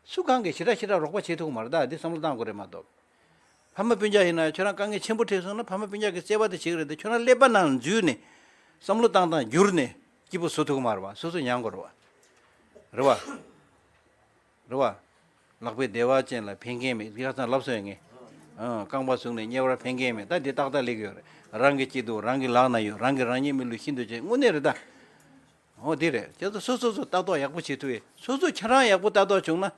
སུ་གང་གིས་ཞེ་དྲག་ཞེ་དྲག་རོགས་པ་བྱེད་ཐུབ་ཀྱི་མ་རེད་ད། འདི་བསམ་བློ་བཏང་དགོས་རེད་མ་གཏོགས། ཕ་མ་སྤུན་ཀྱག་ཡིན་ན་ཁྱོད་རང་དཀའ་ངལ་ཆེན་པོ་འཕྲད་སོང་ན་ཕ་མ་སྤུན་ཀྱག་གིས་བརྩེ་བ་དེ་བྱེད་ཀྱི་རེད་དེ་ཁྱོད་རང་ཀླད་པ་ནང་འཛུལ་ནས་བསམ་བློ་བཏང་སྟངས་འགྱུར་ནས་སྐྱིད་པོ་བཟོ་ཐུབ་ཀྱི་མ་རེད་བ། སོ་སོ་མྱང་དགོས་རེད་བ། རེད་བ། རེད་བ། ལག་པའི་བདེ་བ་ཅན་ལ་ཕན་མཁན་མེད། ཡག་ཚང་ལབ་སོང་ཡ་ངས། ཨང་རྐང་པ་བཟུང་ནས་དམྱལ་བར་ཕན་མཁན་མེད། ད་འདི་ཏག་ཏག་ལེགས་ཡོད་རེད། རང་གི་སྐྱིད་སྡུག་རང་གི་ལག་ན་ཡོད། རང་གི་རང་ཉིད་མི་ལུས་ཤིན་ཏུ་གཅེས། དངོས་གནས་རེད་ད། འོ་དེ་རེད། ཁྱེད་ཚོ་སོ་སོ་སོ་ལྟ་རྟོག་ཡག་པོ་བྱེད་ཐུབ་ཡས། སོ་སོ་ཁྱེད་རང་ཡག་པོ་ལྟ་རྟོག་བྱུང་ན།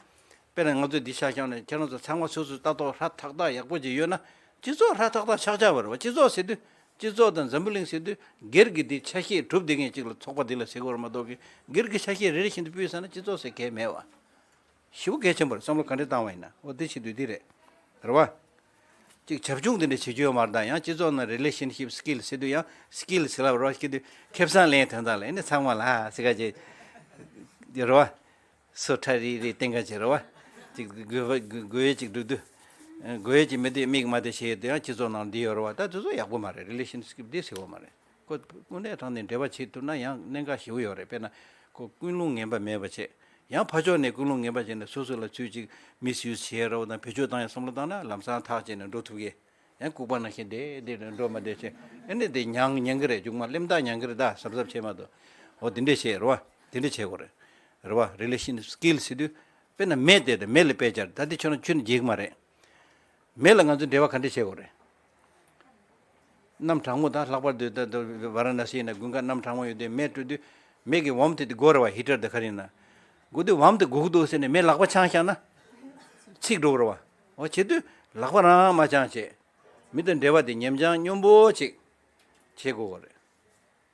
དཔེར་ན་ང་ཚོས་འདི་ཆ་བཞག་ནས་ཁྱེད་རང་ཚོ་ཚང་མ་སོ་སོ་ལྟ་རྟོག་ཧྲ་ཐག་ཐག་ཡག་པོ་ཅིག་ཡོད་ན། སྤྱི་ཚོགས་ཧྲ་ཐག་ཐག་ཆགས་ཆགས་པ་རེད་བ། སྤྱི་ཚོགས་ཟེར་དུས་སྤྱི་ཚོགས་དང་འཛམ་བུ་གླིང་ཟེར་དུས་སྒེར་གྱི་འདི་ཆ་ཤས་གྲུབ་བསྡད་མཁན་ཅིག་ལ་ཚོགས་པ་འདི་ལ་ཟེར་དགོས་རེད་མ་གཏོགས་ཀྱི་སྒེར་གྱི་ཆ་ཤས་རེ་རེ་བཞིན་དུ་སྤུས་ཟེར་ན་སྤྱི་ཚོགས་ཟེར་མཁན་མེད་བ། ཞེ་པོ་གལ་ཆེན་པོ་རེད། བསམ་བློ་ག་འདྲས་བཏང་བ་ཡིན་ན་འོ་འདི་བྱེད་དུས་འདི་རེད། རེད་བ། ཅིག་བྱབ་ཆུང་དེ་འདྲ་བྱེད་རྒྱུ་ཡོད་མ་རེད་ད། ཡང་སྤྱི་ཚོགས་ནང་relationship skill ཟེར་དུས་ཡང་skill ཟེར་ལབ་རོགས་ཤིག་དུས་ཁེ་བཟང་ལེན་དོན་དག་ལ་ཨེ་ནི་ཚང་མ་ལ་ཟེར་ག་ཅིག་རེད་བ། སོ་ཁྲ་རིག་རིག་བསྟན་ག་ཅིག་རེད་བ། ཅིག་དགོས་པ་དགོས་ཡས་ཅིག་འགྲོ་དུས། དགོས་ཡས་ཅིག་མི་དུས་མིག་མ་དེ་བྱེད་ཡས་དུས་ཡང་སྤྱི་ཚོགས་ནང་འདི་ཡོད་རེད་བ། ད་དེ་ཚོ་ཡག་པོ་མ་རེད། relationship འདི་ཟེར་བ་མ་རེད། ཁོ་དངོས་གནས་དྲང་གནས་འབྲེལ་བ་བྱེད་ཐུབ་ན་ཡང་གནད་འགག་ཞེ་པོ་ཡོད་རེད། དཔེར་ན་ཁོ་ཀུན་སློང་ངན་པ་མེད་པ་བྱས། ཡང་ཕར་ཕྱོགས་ནས་ཀུན་སློང་ངན་པ་བྱས་ནས་སོ་སོ་ལ་ཚུར་ཅིག་misuse བྱེད་རོགས་དང་བེད་སྤྱོད་བཏང་ཡ་བསམ་བློ་བཏང་ན་ལམ་སང་ཐག་བཅད་ནས་འགྲོ་ཐུབ་ཀྱི། ཡང་ལྐུགས་པ་ནང་བཞིན་བསྡད་བསྡད་ནས་འགྲོ་མ་བསྡད་བྱས་ཨ་ནི་དེ་མྱང་མྱང་གི་རེད། མཇུག་མ་སླེབས་དག་མྱང་གི་རེད་ད། གཟབ་གཟབ་བྱས་མ་གཏོགས། འོ་དེ་འདྲས་བྱས་རེད་བ། དེ་འདྲས་བྱས་དགོས་རེད། རེད་བ། relation skill ཟེར་དུས་དཔེར་ན་མེ་དེ་དང་མེ་ལ་དཔེ་སྦྱར་ད་དེ་ཁྱོད་རང་ཁྱོད་ནས་འགྱིག་མ་རེད། མེ་ལ་ང་ཚོས་འབྲེལ་བ་ག་འདྲས་བྱེད་དགོས་རེད། གནམ་གྲང་མོ་དང་ལྷག་པར་དུ་ད་ད་ཝ་ར་ཎ་སི་ཡིན་ན་དགུན་ཁ་གནམ་གྲང་མོ་ཡོད་དུས་མེ་སྤྲོ་དུས་ མེ་གི་ཝམ་དེ་དེ་དགོས་རེད་བ། ཧི་ཊར་དེ་ག་རེ་ཡིན་ན། དགོས་དུས་ཝམ་དེ་དགོས་ཀྱི་འདུག་ཟེར་ནས་མེ་ལག་པ་འཆང་བཞག་ན་ཚིག་འགྲོ་གི་རེད་བ། འོ་བྱེད་དུས་ལག་པ་རང་མ་འཆང་བྱས། མི་དང་འབྲེལ་བ་དེ་ཉམས་ཆག་སྙོམས་པོ་ཅིག་བྱེད་དགོས་གི་རེད།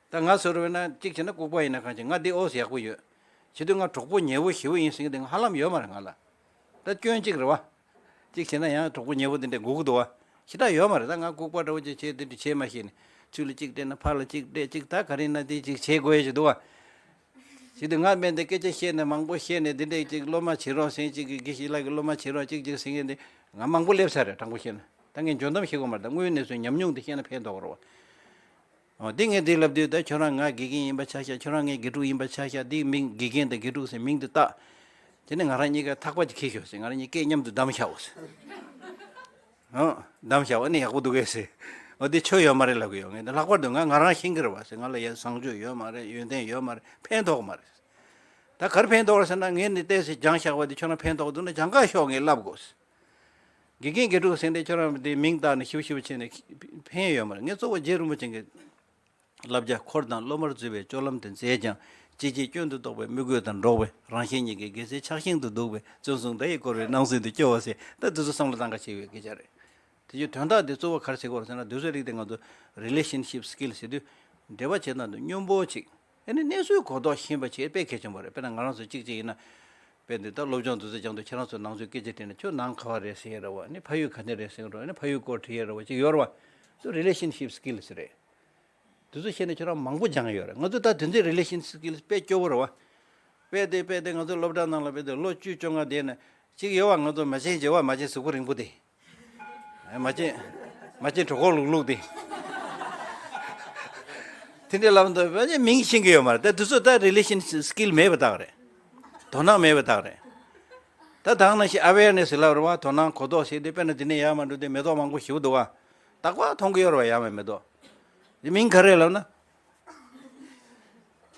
ད་ང་ཟེར་བས་ན་གཅིག་བྱས་ན་ལྐུགས་པ་ཡིན་ན་གང་བྱེད། ང་འདི་ཨོ་ཡག་པོ་ཡོད། བྱེད་དུས་ང་གྲོགས་པོ་ཉེ་བོ་ཞེ་བོ་ཡིན་ཟེར་མཁན་དེ་ང་ཧ་ལམ་ཡོད་མ་རེད་ང་ལ། ད་སྐྱོན་གཅིག་རེད་བ། གཅིག་བྱས་ན་ཡང་གྲོགས་པོ་ཉེ་བོ་དེ་འདྲ་དགོས་ཀྱི་འདུག་བ། ཞེ་དྲག་ཡོད་མ་རེད། ད་ང་ལྐུགས་པ་འདྲ་བོ་ཅིག་བྱས་དེ་འདྲ་བྱས་མ་ཤེས་ནས་ཚུར་ལ་གཅིག་སྤྲད་ན་ཕར་ལ་གཅིག་སྤྲད། གཅིག་ད་ག་རེ་ཡིན་ན་དེ་གཅིག་བྱེད་དགོས་ཡ་ཞིག་འདུག་བ། བྱེད་དུས་ང་དཔེ་འདི་སྐད་ཆ་བཤད་ནས་མང་པོ་བཤད་ནས་འདི་འདྲས་ཅིག་སློབ་མ་བྱེད་རོགས་ཟེར། ཅིག་གི་དགེ་བཤེས་ལགས་ཀྱི་སློབ་མ་བྱེད་རོགས་ཅིག་ཅིག་ཟེར་མཁན་འདི་ང་མང་པོ་སླེབས་ཚར་རེད། དྲང་པོ་བཤད་ན་ད་ངས་འཇོན་གཏམ་བཤད་དགོས་མ་རེད། ད་དངོས་ཡོད་གནས་ཚུལ་ཉམས་མྱོང་འདི་བཤད་ན་ཕན་ཐོགས་རེད་བ། འོ་འདི་ངས་འདི་ལབ་དུས་ད་ཁྱོད་རང་ང་དགེ་རྒན་ཡིན་པ་ཆ་བཞག་ཁྱོད་རང་ངའི་དགེ་ཕྲུག་ཡིན་པ་ཆ་བཞག་འདི་མིང་དགེ་རྒན་དང་དགེ་ཕྲུག་ཟེར་མིང་འདི་བཏགས། དེ་ནས་ང་རང་གཉིས་ཀ་ཐག་པ་ཅིག་འཁེལ་ཤོག་ཟེར། ང་རང་གཉིས་སྐད་མཉམ་དུ་བསྡམས་བཞག་འོ་ཟེར། ཨང་། བསྡམས་བཞག་པ་ནི་ཡག་པོ་འདུག་གས་ཟེར། འོ་འདི་ཆོ་ཡོད་མ་རེད་ལབ་གི་ཡོད། ངས་ལྷག་པར་དུ་ང་ང་རང་ཤེས་ཀྱི་རེད་བ་ཟེར། ང་ལ་ཡ་བཟང་སྤྱོད་ཡོད་མ་རེད། ཡོན་ཏན་ཡོད་མ་རེད། ཕན་ཐོགས་མ་རེད། ད་གར་ཕན་ཐོགས་རེད་ཟེར་ན་ངས་ནི་བལྟས་ཟེར་སྦྱངས་བཞག་པ་འདི་ཁྱོད་རང་ཕན་ཐོགས་འདུག་ན་སྦྱང་ག་ཤོག་ངས་ལབ་དགོས་ཟེར། དགེ་རྒན་དགེ་ཕྲུག་ཟེར་འདི་ཁྱོད་རང་འདི་མིང་བཏགས་ནས་ཤིབ་ཤིབ་བྱས་ནས་ཕན་ཡོད་མ་རེད། ངས་གཙོ་བོ་རྗེ་རིན་པོ་ཆེ་གི་བསླབ་བྱ། འཁོར་དང་སློབ་མར་བརྫུས་པའི་སྤྱོད་ལམ་དེ་མཛེས་ཀྱང་། ཅི་བྱེད་སྐྱོན་དུ་རྟོག་པའི་མི་རྒོད་དང་འགྲོགས་པས། རང་གཞན་གཉིས་ཀའི་དགེ་རྩའི་ཆགས་ཞེན་དུ་སྡུག་པས། བཙོན་སྲུང་མདའ་ཡིས་བསྐོར་བའི་སྣང་ཟིན་དུ་སྐྱོ་བ་ཟེར། ད་འདི་ཚོ་བསམ་བློ་བཏང་ག་བྱེད་པའི་སྐད་ཆ་རེད། དེ་ཚོའི་དོན་དག་འདི་གཙོ་བོ་ག་རེ་བྱེད་དགོས་རེད་ཟེར་ན། འདི་ཚོའི་རིགས་དེ་ང་ཚོ་རི་ལེ་ཤན་ཤིབ་སི་ཀིལ་ཟེར་དུས་འབྲེལ་བ་བྱེད་སྟངས་དེ་སྙོམས་པོ་ཅིག་ཨ་ནི་གནས་ཚུལ་གོ་རྟོགས་ཤེས་པ་བྱེད་དཔེ་གལ་ཆེན་པོ་རེད། དཔེར་ན་ང་རང་ཚོ་གཅིག་གཅིག་ཡིན་ན། དཔེ་འདི་ལྟར་སློབ་སྦྱོང་འདི་ཚོ་སྦྱང་དུས་ཁྱེད་རང་ཚོ་ནང་ཚོས་སྐད་ཆ་དྲིས་ན་ཁྱོད་ནང་ག་བ་རེད་ཟེར་གྱི་རེད་བ། ཨ་ནི་ཕ་ཡུལ་ག་ནས་རེད་ཟེར་གྱི་རེད་བ། ཨ་ནི་ཕ་ཡུལ་སྐོར་དྲིས་ཡ་རེད་བ། ཅིག་ཡོད་རེད་བ། འདི་རི་ལེ་ཤན་ཤིབ་སི་ཀིལ་ཟེར་རེད། འདི་ཚོ་ཤེས་ན་ཁྱོད་རང་མང་པོ་སྦྱང་ཡོད་རེད། ང་ཚོ་ད་དེ་ཚོའི་རི་ལེ་ཤན་སི་ཀིལ་དཔེ་སྐྱོ་བོ་རེད་བ། དཔེ་དེ་དཔེ་དེ་ང་ཚོ་སློབ་གྲྭ་ནང་ལ་དཔེ་དེ་ལོ་བཅུ་བཅོ་ལྔ་བསྡད་ན་ཅིག་ཡོད་བ། ང་ཚོ་མ་བྱན་བྱེད་བ། མ་བྱན་གཟུགས་པོ་རིང་པོ་དེ། མ་བྱན། མ་བྱན་གྲོད་ཁོག་ལུག་ལུག་དེ། དེ་འདྲའི་ལབ་འདུག་བ། མིང་ཤེས་ཀྱི་ཡོད་མ་རེད། ད་དེ་ཚོ་ད་རི་ལེ་ཤན་སི་ཀིལ་མེད་པ་དག་རེད། དོ་སྣང་མེད་པ་དག་རེད། ད་དེ་ནང་བཞིན་ཨ་ཝེར་ནེ་སི་ལབ་རེད་བ། དོ་སྣང་གོ་རྟོགས་བྱེད་དུས་དཔེར་ན་འདི་ནས་ཡར་མར་འགྲོ་དུས་མེ་ཏོག་མང་པོ་ཞིག་འདུག་བ། རྟག་པར་མཐོང་གི་ཡོད་རེད་བ། ཡར་མར་མེ་ཏོག་དེ་མིང་ག་རེ་ལབ་ན།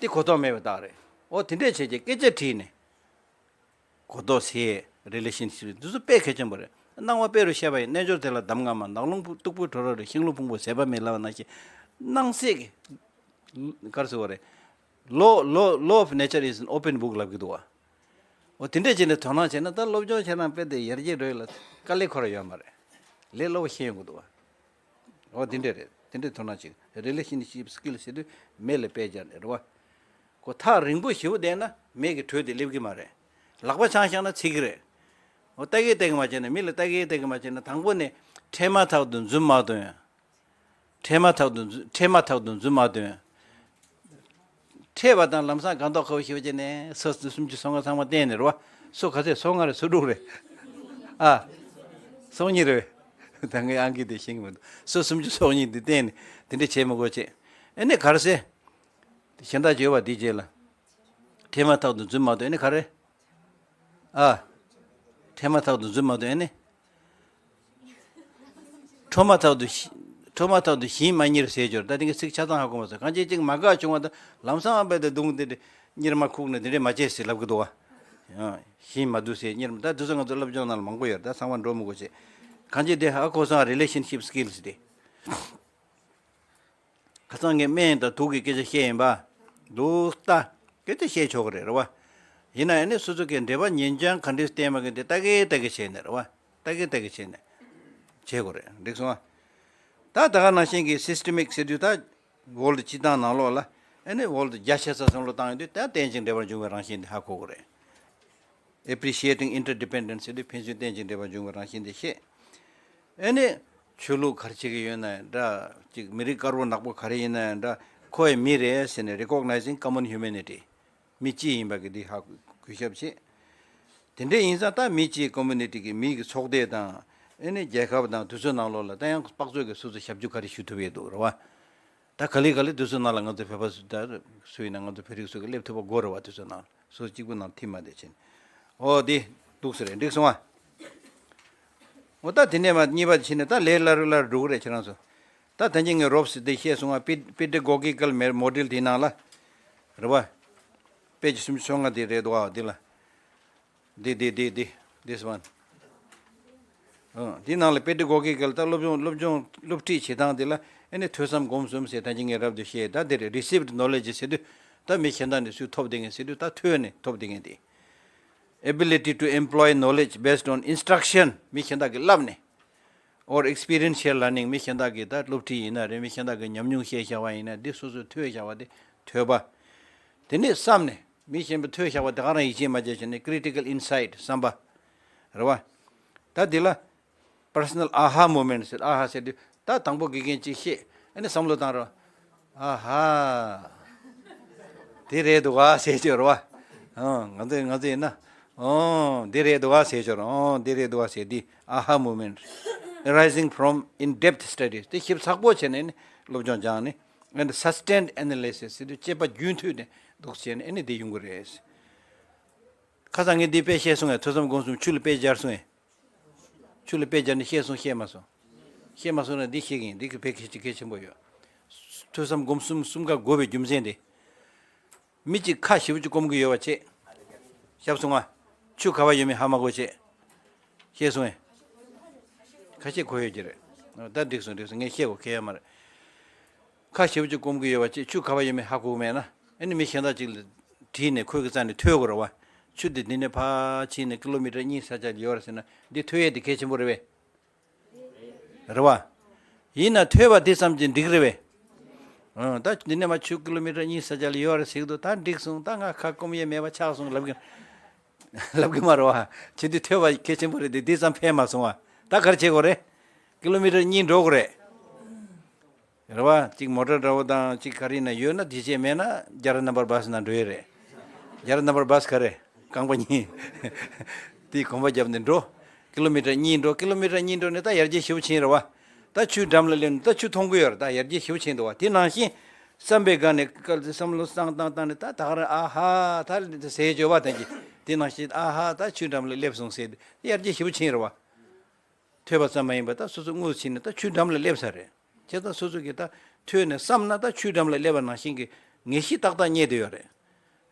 དེ་གོ་རྟོགས་མེད་པ་དག་རེད། འོ་དེ་འདྲས་བྱས་རྗེས་སྐད་ཆ་དྲིས་ནས། གོ་རྟོགས་བྱེད། རི་ལེ་ཤན་ཤིབ་འདི་ཚོ་དཔེ་གལ་ཆེན་པོ་རེད། སྣང་བ་དཔེ་རུ་བཤད་པ་ཡིན། རྣལ་འབྱོར་དེ་ལ་གདམས་ངག་མང་། ནགས་ཀླུང་སྟུག་པོའི་དྲོད་ར་རུ། ཤིང་ལོ་ཕུང་པོ་ཟད་པ་མེད་ལབ་པ་ནང་བཞིན། སྣང་སྲིད་ཀྱི་ག་རེ་ཟེར་བ་རེད། Law, law, law of nature is an open book ལབ་ཀྱི་འདུག་བ། འོ་དེ་འདྲས་བྱས་ནས་དོ་སྣང་བྱས་ན་ད་སློབ་སྦྱོང་བྱས་ན་དཔེ་དེ་ཡར་རྒྱས་འགྲོ་ཡ་ལ་དཀའ་ལས་ཁག་པོ་ཡོད་མ་རེད། ལས་སླ་པོ་ཤེས་ཡོང་གི་འདུག་བ། འོ་དེ་འདྲས་རེད། དེ་འདྲས་དོ་སྣང་བྱེད། རི་ལེ་ཤན་ཤིབ་སི་ཀིལ་ཟེར་དུས་མེ་ལ་དཔེ་སྦྱར་ནས་རེད་བ། ཁོ་ཐག་རིང་པོ་ཞེ་པོ་བསྡད་ན་མེ་གི་དྲོད་དེ་སླེབས་ཀྱི་མ་རེད། ལག་པ་འཆང་བཞག་ན་ཚིག་གི་རེད། འོ་ལྟ་གིན་ལྟ་གིན་མ་བྱས་ན། མི་ལ་ལྟ་གིན་ལྟ་གིན་མ་བྱས་ན། དང་པོ་ནས་འཕྲད་མ་ཐག་ཏུ་འཛུམ་མ་སྟོན། འཕྲད་མ་ཐག་ཏུ་འཛུ- འཕྲད་མ་ཐག་ཏུ་འཛུམ་མ་སྟོན། འཕྲད་པ་དང་ལམ་སང་སྒང་ཏོག་ཁ་པོ་ཞེ་པོ་བྱས་ནས་སོ་སོ་སུམ་ཅུ་སོ་ལྔ་ཚང་མ་བསྟན་ནས་རེད་བ། སོ་ག་ཚད། སོ་ལྔ་རེད། སོ་དྲུག་རེད། ཨ། སོ་གཉིས་རེད། ད་ངའི་ཨང་ཀི་དེ་ཤེས་ཀྱི་མི་འདུག་སོ་སུམ་ཅུ་སོ་གཉིས་འདི་བསྟན་ནས་དེ་འདྲ་བྱེད་མི་དགོས་བྱས། ཨེ་ནས་ག་རེ་ཟེར། གཞན་དག་བརྗོད་པ་འདིའི་རྗེས་ལ། འཕྲད་མ་ཐག་ཏུ་འཛུམ་མ་སྟོན། ཨེ་ནས་ག་རེ། ཨ། འཕྲད་མ་ཐག་ཏུ་འཛུམ་མ་སྟོན། ཨེ་ནས། འཕྲོ་མ་ཐག་ཏུ་ཞི- འཕྲོ་མ་ཐག་ཏུ་ཞིང་མ་གཉེར་ཟེར་གྱི་ཡོད་རེད། ད་དེ་གའི་ཚིག་ཆ་ཚང་ཧ་གོ་མ་སོང་། གང་ཅི་ཅིག་མ་དགའ་བྱུང་བ་དང་ལམ་སང་རྦད་དེ་བརྡུངས་ཏེ་གཉེར་མ་ཁུག་ནས་དེ་འདྲས་མ་བྱེད་ཟེར་ལབ་ཀྱི་འདུག་བ། ཡང་ཞིང་མ་བསྡུ་ཟེར། གཉེར་མ། ད་དེ་ཚོ་ང་ཚོ་སློབ་སྦྱོང་ནང་ལ་མང་པོ་ཡོད་རེད། ད་ཚང་མ་འགྲོ་མི་དགོས་བྱས། གང་ཅི་དེ་ཧ་གོ་སོང་། རི་ལེ་ཤན་ཤིབ་སི་ཀིལ་ཟེར་དེ། ཁ་སང་ངས་སྨན་དང་དུག་གི་སྐད་ཆ་བཤད་ཡིན་པ། འདུག་ད། སྐད་ཆ་བཤད་ཆོག་གི་རེད། རེད་བ། ཡིན་ན་ཡང་ནི་སོ་སོ་གི་འབྲེལ་བ་ཉེ་འབྱོར་ག་འདྲས་བསྟན་པ་གི་འདི་ལྟ་གི་ལྟ་གི་བྱས་ནས། རེད་བ། ལྟ་གི་ལྟ་གི་བྱས་ནས་བྱེད་དགོས་རེད། འགྲིག་སོང་ཨ། ད་ད་ག་ནང་བཞིན་གྱི་སིས་ཊེ་མིག་ཟེར་དུས་ད་ཝོལ་ཌི་སྤྱི་བཏང་ནང་ལོགས་ལ་ཨ་ནི་ཝོལ་ཌི་རྒྱ་ཆེ་ས་བསམ་བློ་བཏང་ཡོང་དུས་ད་རྟེན་ཅིང་འབྲེལ་བར་འབྱུང་བའི་རང་བཞིན་འདི་ཧ་གོ་དགོས་རེད། Appreciating interdependence ཟེར་དུས་ཕན་ཚུན་རྟེན་ཅིང་འབྲེལ་བར་འབྱུང་བའི་རང་བཞིན་དེ་ཤེས། ཨེ་ནི། ཆོས་ལུགས་ག་རེ་བྱེད་ཀྱི་ཡོད་ན་འདྲ། ཅིག་མི་རིགས་དཀར་པོ་ནག་པོ་ག་རེ་ཡིན་ན་འདྲ། ཁོ་ཡང་མི་རེད་ཟེར་ནས་recognizing common humanity། མི་གཅིག་ཡིན་པ་གི་འདི་ཧ་གོ- གུས་ཞབས་བྱེད། དེ་འདྲ་ཡིན་ཙང་ད་མི་གཅིག་ཀོ་མུ་ནི་ཊི་གི་མི་གི་ཚོགས་སྡེ་དང་། ཨེ་ནི་རྒྱལ་ཁབ་དང་དེ་ཚོའི་ནང་ལོགས་ལ་ད་ཡང་དཔག་ཚོད་ཀྱི་སོ་སོ་ཞབས་ཞུ་ག་རེ་ཞུ་ཐུབ་ཡོད་འདུག་རེད་བ། ད་ག་ལེ་ག་ལེ་དེ་ཚོའི་ནང་ལ་ང་ཚོ་བོད་པ་སུ་ད་སུ་ཡིན་ན་ང་ཚོ་བོད་རིགས་སུ་གི་སླེབས་ཐུབ་པ་དགོས་རེད་བ། དེ་ཚོའི་ནང་སོ་སོ་གཅིག་པུ་ནང་ཐིམ་མ་བསྡད་ཕྱིན། འོ་དེ་འདུག་ཟེར་རེད། འགྲིག་སོང་ཨ། འོ་ད་དེ་ནས་མ་གཉིས་པ་ཕྱིན་ནས་ད་ལས་སླ་རུ་སླ་རུ་འགྲོ་གི་རེད། ཁྱེད་རང་ཚོ། ད་ད་གིན་ངས་རོབ་སི་དེ་བཤད་སོང་ཨ། པི- pedagogical model དེའི་ནང་ལ། རེད་བ། པེ་ཇི་སུམ་ཅུ་སོ་ལྔ་དེ་རེད་འདུག་ཨ། འདི་ལ། འདི་འདི་འདི་འདི། This one. ཨང་། འདི་ནང་ལ་པེ་ཌི་གོ་གི་གལ་ཏེ་སློབ་སྦྱོང་སློབ་སྦྱོང་སློབ་ཁྲིད་བྱེད་སྟངས་འདི་ལ་ཨེ་ནི་ཐོས་བསམ་སྒོམ་གསུམ་ཟེར་ད་གིན་ངས་རབ་ཏུ་བཤད། ད་འདིར་received knowledge ཟེར་དུས་ ད་མི་གཞན་དག་ནས་སུས་ཐོབ་བསྡད་མཁན་ཟེར་དུས། ད་ཐོས་ནས་ཐོབ་བསྡད་མཁན་དེ། Ability to employ knowledge based on instruction. མི་གཞན་དག་གིས་བསླབས་ནས། Or experiential learning. མི་གཞན་དག་གིས་ད་སློབ་ཁྲིད་ཡིན་ན་རེད། མི་གཞན་དག་གིས་ཉམས་མྱོང་བཤད་བཞག་པ་ཡིན་ན། འདི་སོ་སོས་ཐོས་བཞག་པ་དེ་ཐོས་པ། དེ་ནས་བསམ་ནས། མི་གཞན་པས་ཐོས་བཞག་པ་དེ་ག་རང་ཡིད་ཆེས་མ་བྱས་བྱས་ནས། Critical insight. བསམ་པ། རེད་བ། ད་འདི་ལ་personal aha moment ཟེར། ཨ་ཧ་ཟེར་དུས། ད་དང་པོ་དགེ་རྒན་གཅིག་བཤད། ཨ་ནི་བསམ་བློ་བཏང་རོགས། ཨ་ཧ། དེ་རེད་འདུག་ག་ཟེར་ཆོག་རེད་བ། ཨང་། ང་ཚོ་ང་ཚོ་ཡིན་ན། ཨོ་འདི་རེད་འདུག་ག་ཟེར་ཆོག་རེད། ཨོ་འདི་རེད་འདུག་ག་ཟེར། འདི་aha moment arising from in-depth studies. དེ་ཞིབ་ཚགས་པོ་བྱས་ནས་ནི་སློབ་སྦྱོང་སྦྱངས་ནས། And sustained analysis ཟེར་དུས། དཔྱད་པ་རྒྱུན་མཐུད་ནས་འདུག་བྱས་ནས་ཨ་ནི་འདི་ཡོང་གི་རེད། ཁ་སང་ངས་འདི་དཔེ་བཤད་སོང་ངས། ཐོས་བསམ་སྒོམ་གསུམ་ཆུ་ལ་དཔེ་སྦྱར་སོང་ངས། ཆུ་ལ་དཔེ་སྦྱར་ནས་བཤད་སོང་། བཤད་མ་སོང་། བཤད་མ་སོང་ན་འདི་བཤད་གི་ཡིན། འདི་གི་དཔེ་གལ་ཆེ་གལ་ཆེན་པོ་ཡོད། ཐོས་བསམ་སྒོམ་གསུམ་གསུམ་ཀ་དགོས་པའི་རྒྱུ་མཚན་དེ། མི་གཅིག་ཁ་ཞེ་པོ་ཅིག་སྐོམ་གི་ཡོད་པ་བྱས། ཞབས་སོང་ང་། ཆུ་ག་པར་ཡོད་མེད་ཧ་མ་གོ་བྱས། བཤད་སོང་ངས། ཁ་ཤས་གོ་ཡོད་ཀྱི་རེད། ད་འགྲིག་སོང་འགྲིག་སོང་། ངས་བཤད་དགོས་གལ་ཡོད་མ་རེད། ཁ་ཞེ་པོ་ཅིག་སྐོམ་གི་ཡོད་པ་བྱས། ཆུ་ག་པར་ཡོད་མེད་ཧ་གོ་གི་མེད་ན། ཨ་ནི་མི་གཞན་དག་ཅིག་ལ་དྲིས་ནས་ཁོའི་གི་རྩ་ནས་ཐོས་དགོས་རེད་བ། ཆུ་དེ་འདི་ནས་ཕར་ཕྱིན་ནས་ཀི་ལོ་མི་ཊར་གཉིས་ས་ཆ་ལ་ཡོད་རེད་ཟེར་ན། འདི་ཐོས་ཡས་དེ་གལ་ཆེན་པོ་རེད་པས། རེད་བ། ཡིན་ན་ཐོས་པ་འདི་ཙམ་གྱིས་འགྲིག་རེད་པས། ཨང་། ད་འདི་ནས་མར་ཆུ་ཀི་ལོ་མི་ཊར་གཉིས་ས་ཆ་ལ་ཡོད་རེད་ཟེར་གི་འདུག་ད་འགྲིག་སོང་། ད་ང་ཁ་སྐོམ་ཡས་མེད་པ་ཆགས་སོང་ལབ་གི། ལབ་གི་མ་རེད་བ། བྱེད་དུས་ཐོས་པ་གལ་ཆེན་པོ་རེད་དེ། འདི་ཙམ་ཕན་མ་སོང་བ། ད་ག་རེ་བྱེད་དགོས་རེད། ཀི་ལོ་མི་ཊར་གཉིས་འགྲོ་དགོས་རེད། རེད་བ། གཅིག་མོ་ཊ་འདྲ་བོ་དང་གཅིག་ག་རེ་ཡིན་ན་ཡོད་ན། དེ་བྱས་མེད་ན་རྒྱ་ར་ནམ་བར་བྷ་སི་ནང་འགྲོ་ཡས་རེད། རྒྱ་ར་ནམ་བར་བྷ་སི་ག་རེ། རྐང་པ་གཉིས། དེའི་གོམ་པ་བརྒྱབ་ནས་འགྲོ། ཀི་ལོ་མི་ཊར་གཉིས་འགྲོ། ཀི་ལོ་མི་ཊར་གཉིས་འགྲོ་ནས་ད་ཡར་རྒྱས་ཞེ་པོ་ཕྱིན་རེད་བ། ད་ཆུའི་འགྲམ་ལ་སླེབས་ནས་ད་ཆུ་མཐོང་གི་ཡོད་རེད། ད་ཡར་རྒྱས་ཞེ་པོ་ཕྱིན་འདུག་བ། དེ་ནང་བཞིན་བསམ་པའི་སྒང་ནས་བསམ་བློ་བཏང་བཏང་བཏང་ནས། ད་ད་ག་རང་ཨ་ཧ་ད་ཟེར་བརྗོད་པ་དང་གི། དེ་ནང་བཞིན་ཨ་ཧ་ད་ཆུའི་འགྲམ་ལ་སླེབས་སོང་ཟེར་ཏེ་ཡར་རྒྱས་ཞེ་པོ་ཕྱིན་རེད་བ། ཐོས་པ་ཙམ་མ་ཡིན་པར་ད་སོ་སོ་དངོས་སུ་ཕྱིན་ནས་ད་ཆུའི་འགྲམ་ལ་སླེབས་ཚར་རེད། བྱས་ཙང་སོ་སོ་གིས་ད་ཐོས་ནས་བསམ་ན་ད་ཆུའི་འགྲམ་ལ་སླེབས་པ་ནང་བཞིན་གྱི་ངེས་ཤེས་ཏག་ཏག་རྙེད་བསྡད་ཡོད་རེད།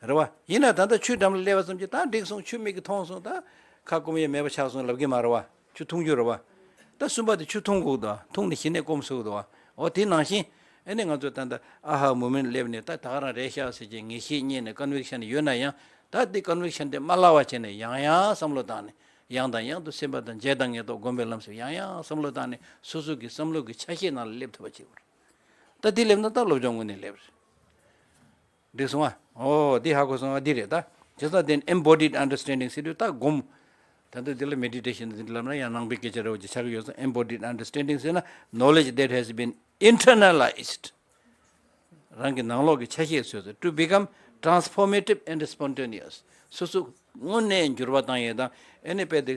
རེད་བ། ཡིན་ན་ད་ལྟ་ཆུའི་འགྲམ་ལ་སླེབས་པ་ཙམ་གྱིས་ད་འགྲིག་སོང་། ཆུ་མིག་གིས་མཐོང་སོང་། ད་ཁ་སྐོམ་ཡས་མེད་པ་ཆགས་སོང་ལབ་གི་མ་རེད་བ། ཆུ་འཐུང་རྒྱུ་རེད་བ། ད་གསུམ་པ་དེ་ཆུ་འཐུང་དགོས་འདུག་འཐུང་ནས་གཞི་ནས་སྐོམ་གསོ་གི་འདུག་བ། འོ་དེ་ནང་བཞིན་ཨ་ནི་ང་ཚོ་ད་ལྟ་ཨ་ཧ་མོ་མེན་ཊ་སླེབས་ནས། ད་ད་ག་རང་རེད་ཤག་ཟེར་གྱི་ངེས་ཤེས་རྙེད་ནས་ཀོན་ཝིག་ཤན་ཡོད་ན་ཡང་། ད་དེ་ཀོན་ཝིག་ཤན་དེ་མ་བརླག་པ་བྱས་ནས་ཡང་ཡང་བསམ་བློ་བཏང་ནས། ཡང་དང་ཡང་དུ་སེམས་པ་དང་བརྗེད་དང་ངེས་རྟོག་སྒོམ་པའི་ལམ་ཟེར། ཡང་ཡང་བསམ་བློ་བཏང་ནས་སོ་སོ་གི་བསམ་བློ་གི་ཆ་ཤས་ནང་ལ་སླེབས་ཐུབ་པ་བྱེད་དགོས་རེད། ད་དེ་སླེབས་ན་ད་སློབ་སྦྱོང་དངོས་གནས་སླེབས་རེད། འགྲིག་སོང་ཨ། ཨོ་འདི་ཧ་གོ་སོང་ཨ། འདི་རེད་ད། བྱས་ཙང་དེ་ནི་embodied understanding ཟེར་དུས་ད་སྒོམ། ད་ལྟ་འདི་ལ་མེ་ཌི་ཊེ་ཤན་འདི་ལབ་ན་ཡང་ནང་པའི་སྐད་ཆ་འདྲ་བོ་ཅིག་ཆགས་ཀྱི་ཡོད་ཙང་། Embodied understanding ཟེར་ན་knowledge that has been internalized. རང་གི་ནང་ལོགས་ཀྱི་ཆ་ཤས་སོ་སོ། To become transformative and spontaneous. སོ་སོ་དངོས་གནས་འགྱུར་བ་བཏང་ཡས་དང་། ཨ་ནི་དཔེ་དེ་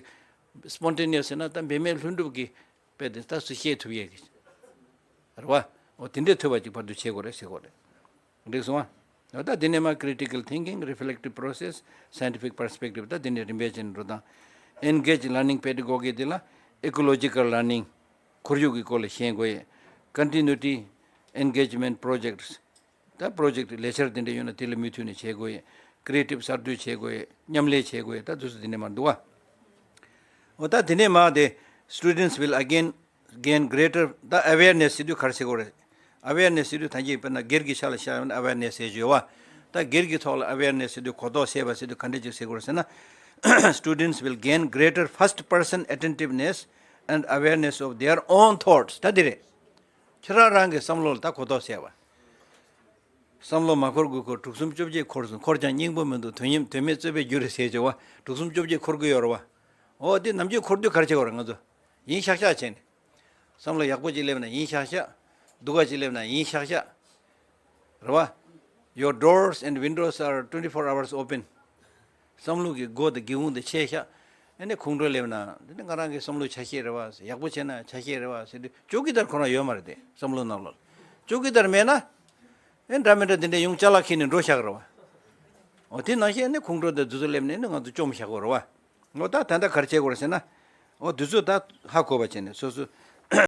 སི་པོན་ཊེ་ནི་ཡ་སི་ཟེར་ན་ད་འབད་མེད་ལྷུན་གྲུབ་ཀྱི་དཔེ་དེ་ད་སུ་ཤེས་ཐུབ་ཡས་ཀྱི་རེད་བ། འོ་དེ་འདྲས་ཐུབ་པ་ཅིག་བར་དུ་བྱེད་དགོས་རེད་ཟེར་དགོས་རེད། འགྲིག་སོང་ཨ། འོ་ད་དེ་ནས་མར་critical thinking, reflective process, scientific perspective ད་དེ་ནས་རིམ་པས་བྱས་ནས་འགྲོ་སྟངས། Engage learning pedagogy དེ་ལ་ecological learning ཁོར་ཡུག་གི་སྐོར་ལ་ཤེས་དགོས་ཡས། Continuity engagement projects ད་པོ་རོ་ཇེཀ་ཊི་ལས་འཆར་དེ་འདྲ་ཡོད་ན་དེ་ལ་མུ་མཐུད་ནས་བྱེད་དགོས་ཡས། Creative གསར་གཏོད་བྱེད་དགོས་ཡས། མཉམ་ལས་བྱེད་དགོས་ཡས། ད་དེ་ཚོ་དེ་ནས་མར་འདུག་བ། འོ་ད་དེ་ནས་མར་དེ་students will again gain greater ད་awareness ཟེར་དུས་ག་རེ་ཟེར་དགོས་རེད། Awareness ཟེར་དུས་ད་གིན་དཔེར་ན་སྒེར་གྱི་ཆ་ལ་བཞག་ཡོད་ན་awareness ཟེར་གྱི་ཡོད་བ། ད་སྒེར་གྱི་ཐོག་ལ་awareness ཟེར་དུས་གོ་རྟོགས་སད་པ་ཟེར་དུས་ག་འདྲ་ཅིག་ཟེར་དགོས་རེད་ཟེར་ན། Students will gain greater first person attentiveness and awareness of their own thoughts ད་དེ་རེད། ཁྱེད་རང་རང་གི་བསམ་བློ་ལ་ད་གོ་རྟོགས་སད་པ། བསམ་བློ་མ་འཁོར་དགོས་འཁོར། དྲུག་གསུམ་བཅོ་བརྒྱད་འཁོར་སོང་། འཁོར་ཀྱང་སྙིང་པོ་མི་འདུག་དོན་ཉིད་དོན་མེད་རྩོད་པས་རྒྱུ་རེད་ཟེར་བྱས་བ། དྲུག་གསུམ་བཅོ་བརྒྱད་འཁོར་གྱི་ཡོད་རེད་བ། འོ་དེ་ནམ་རྒྱུན་འཁོར་དུས་ག་རེ་བྱེད་དགོས་རེད་ང་ཚོ། ཡིན་ཤག་ཤག་བྱས་ནས། བསམ་བློ་ཡག་པོ་ཅིག་སླེབས་ན་ཡིན་ཤག་ཤག་སྡུག་ག་ཅིག་སླེབས་ན་ཡིན་ཤག་ཤག་རེད་བ། Your doors and windows are twenty-four hours open. བསམ་བློ་གི་སྒོ་དང་སྒེའུ་ཁུང་དེ་ཕྱེ་ཤག་ཨ་ནི་ཁོང་ཁྲོ་སླེབས་ན། དེ་ནི་ང་རང་གི་བསམ་བློའི་ཆ་ཤས་རེད་བ། ཡག་པོ་བྱས་ན་ཆ་ཤས་རེད་བ་ཟེར་དུས་ཅོ་ཀི་དར་ཁོ་རང་ཡོད་མ་རེད་དེ། བསམ་བློ་ནང་ལོགས་ལ་ཅོ་ཀི་དར་མེད་ན། ཨེ་འདྲ་མི་འདྲ་དེ་འདྲ་ཡོང་ཅ་ལག་ཁྱེར་ནས་འགྲོ་ཤག་རེད་བ། འོ་དེ་ནང་བཞིན་ཨ་ནི་ཁོང་ཁྲོ་དང་དེ་ཚོ་སླེབས་ནས་ཨ་ནི་ང་ཚོ་བཅོམ་བཞག་གི་རེད་བ། འོ་ད་ད་ལྟ་ག་རེ་བྱེད་དགོས་རེད་ཟེར་ན། འོ་དེ་ཚོ་ད་ཧ་གོ་བ་བྱས་ནས་སོ་སོ་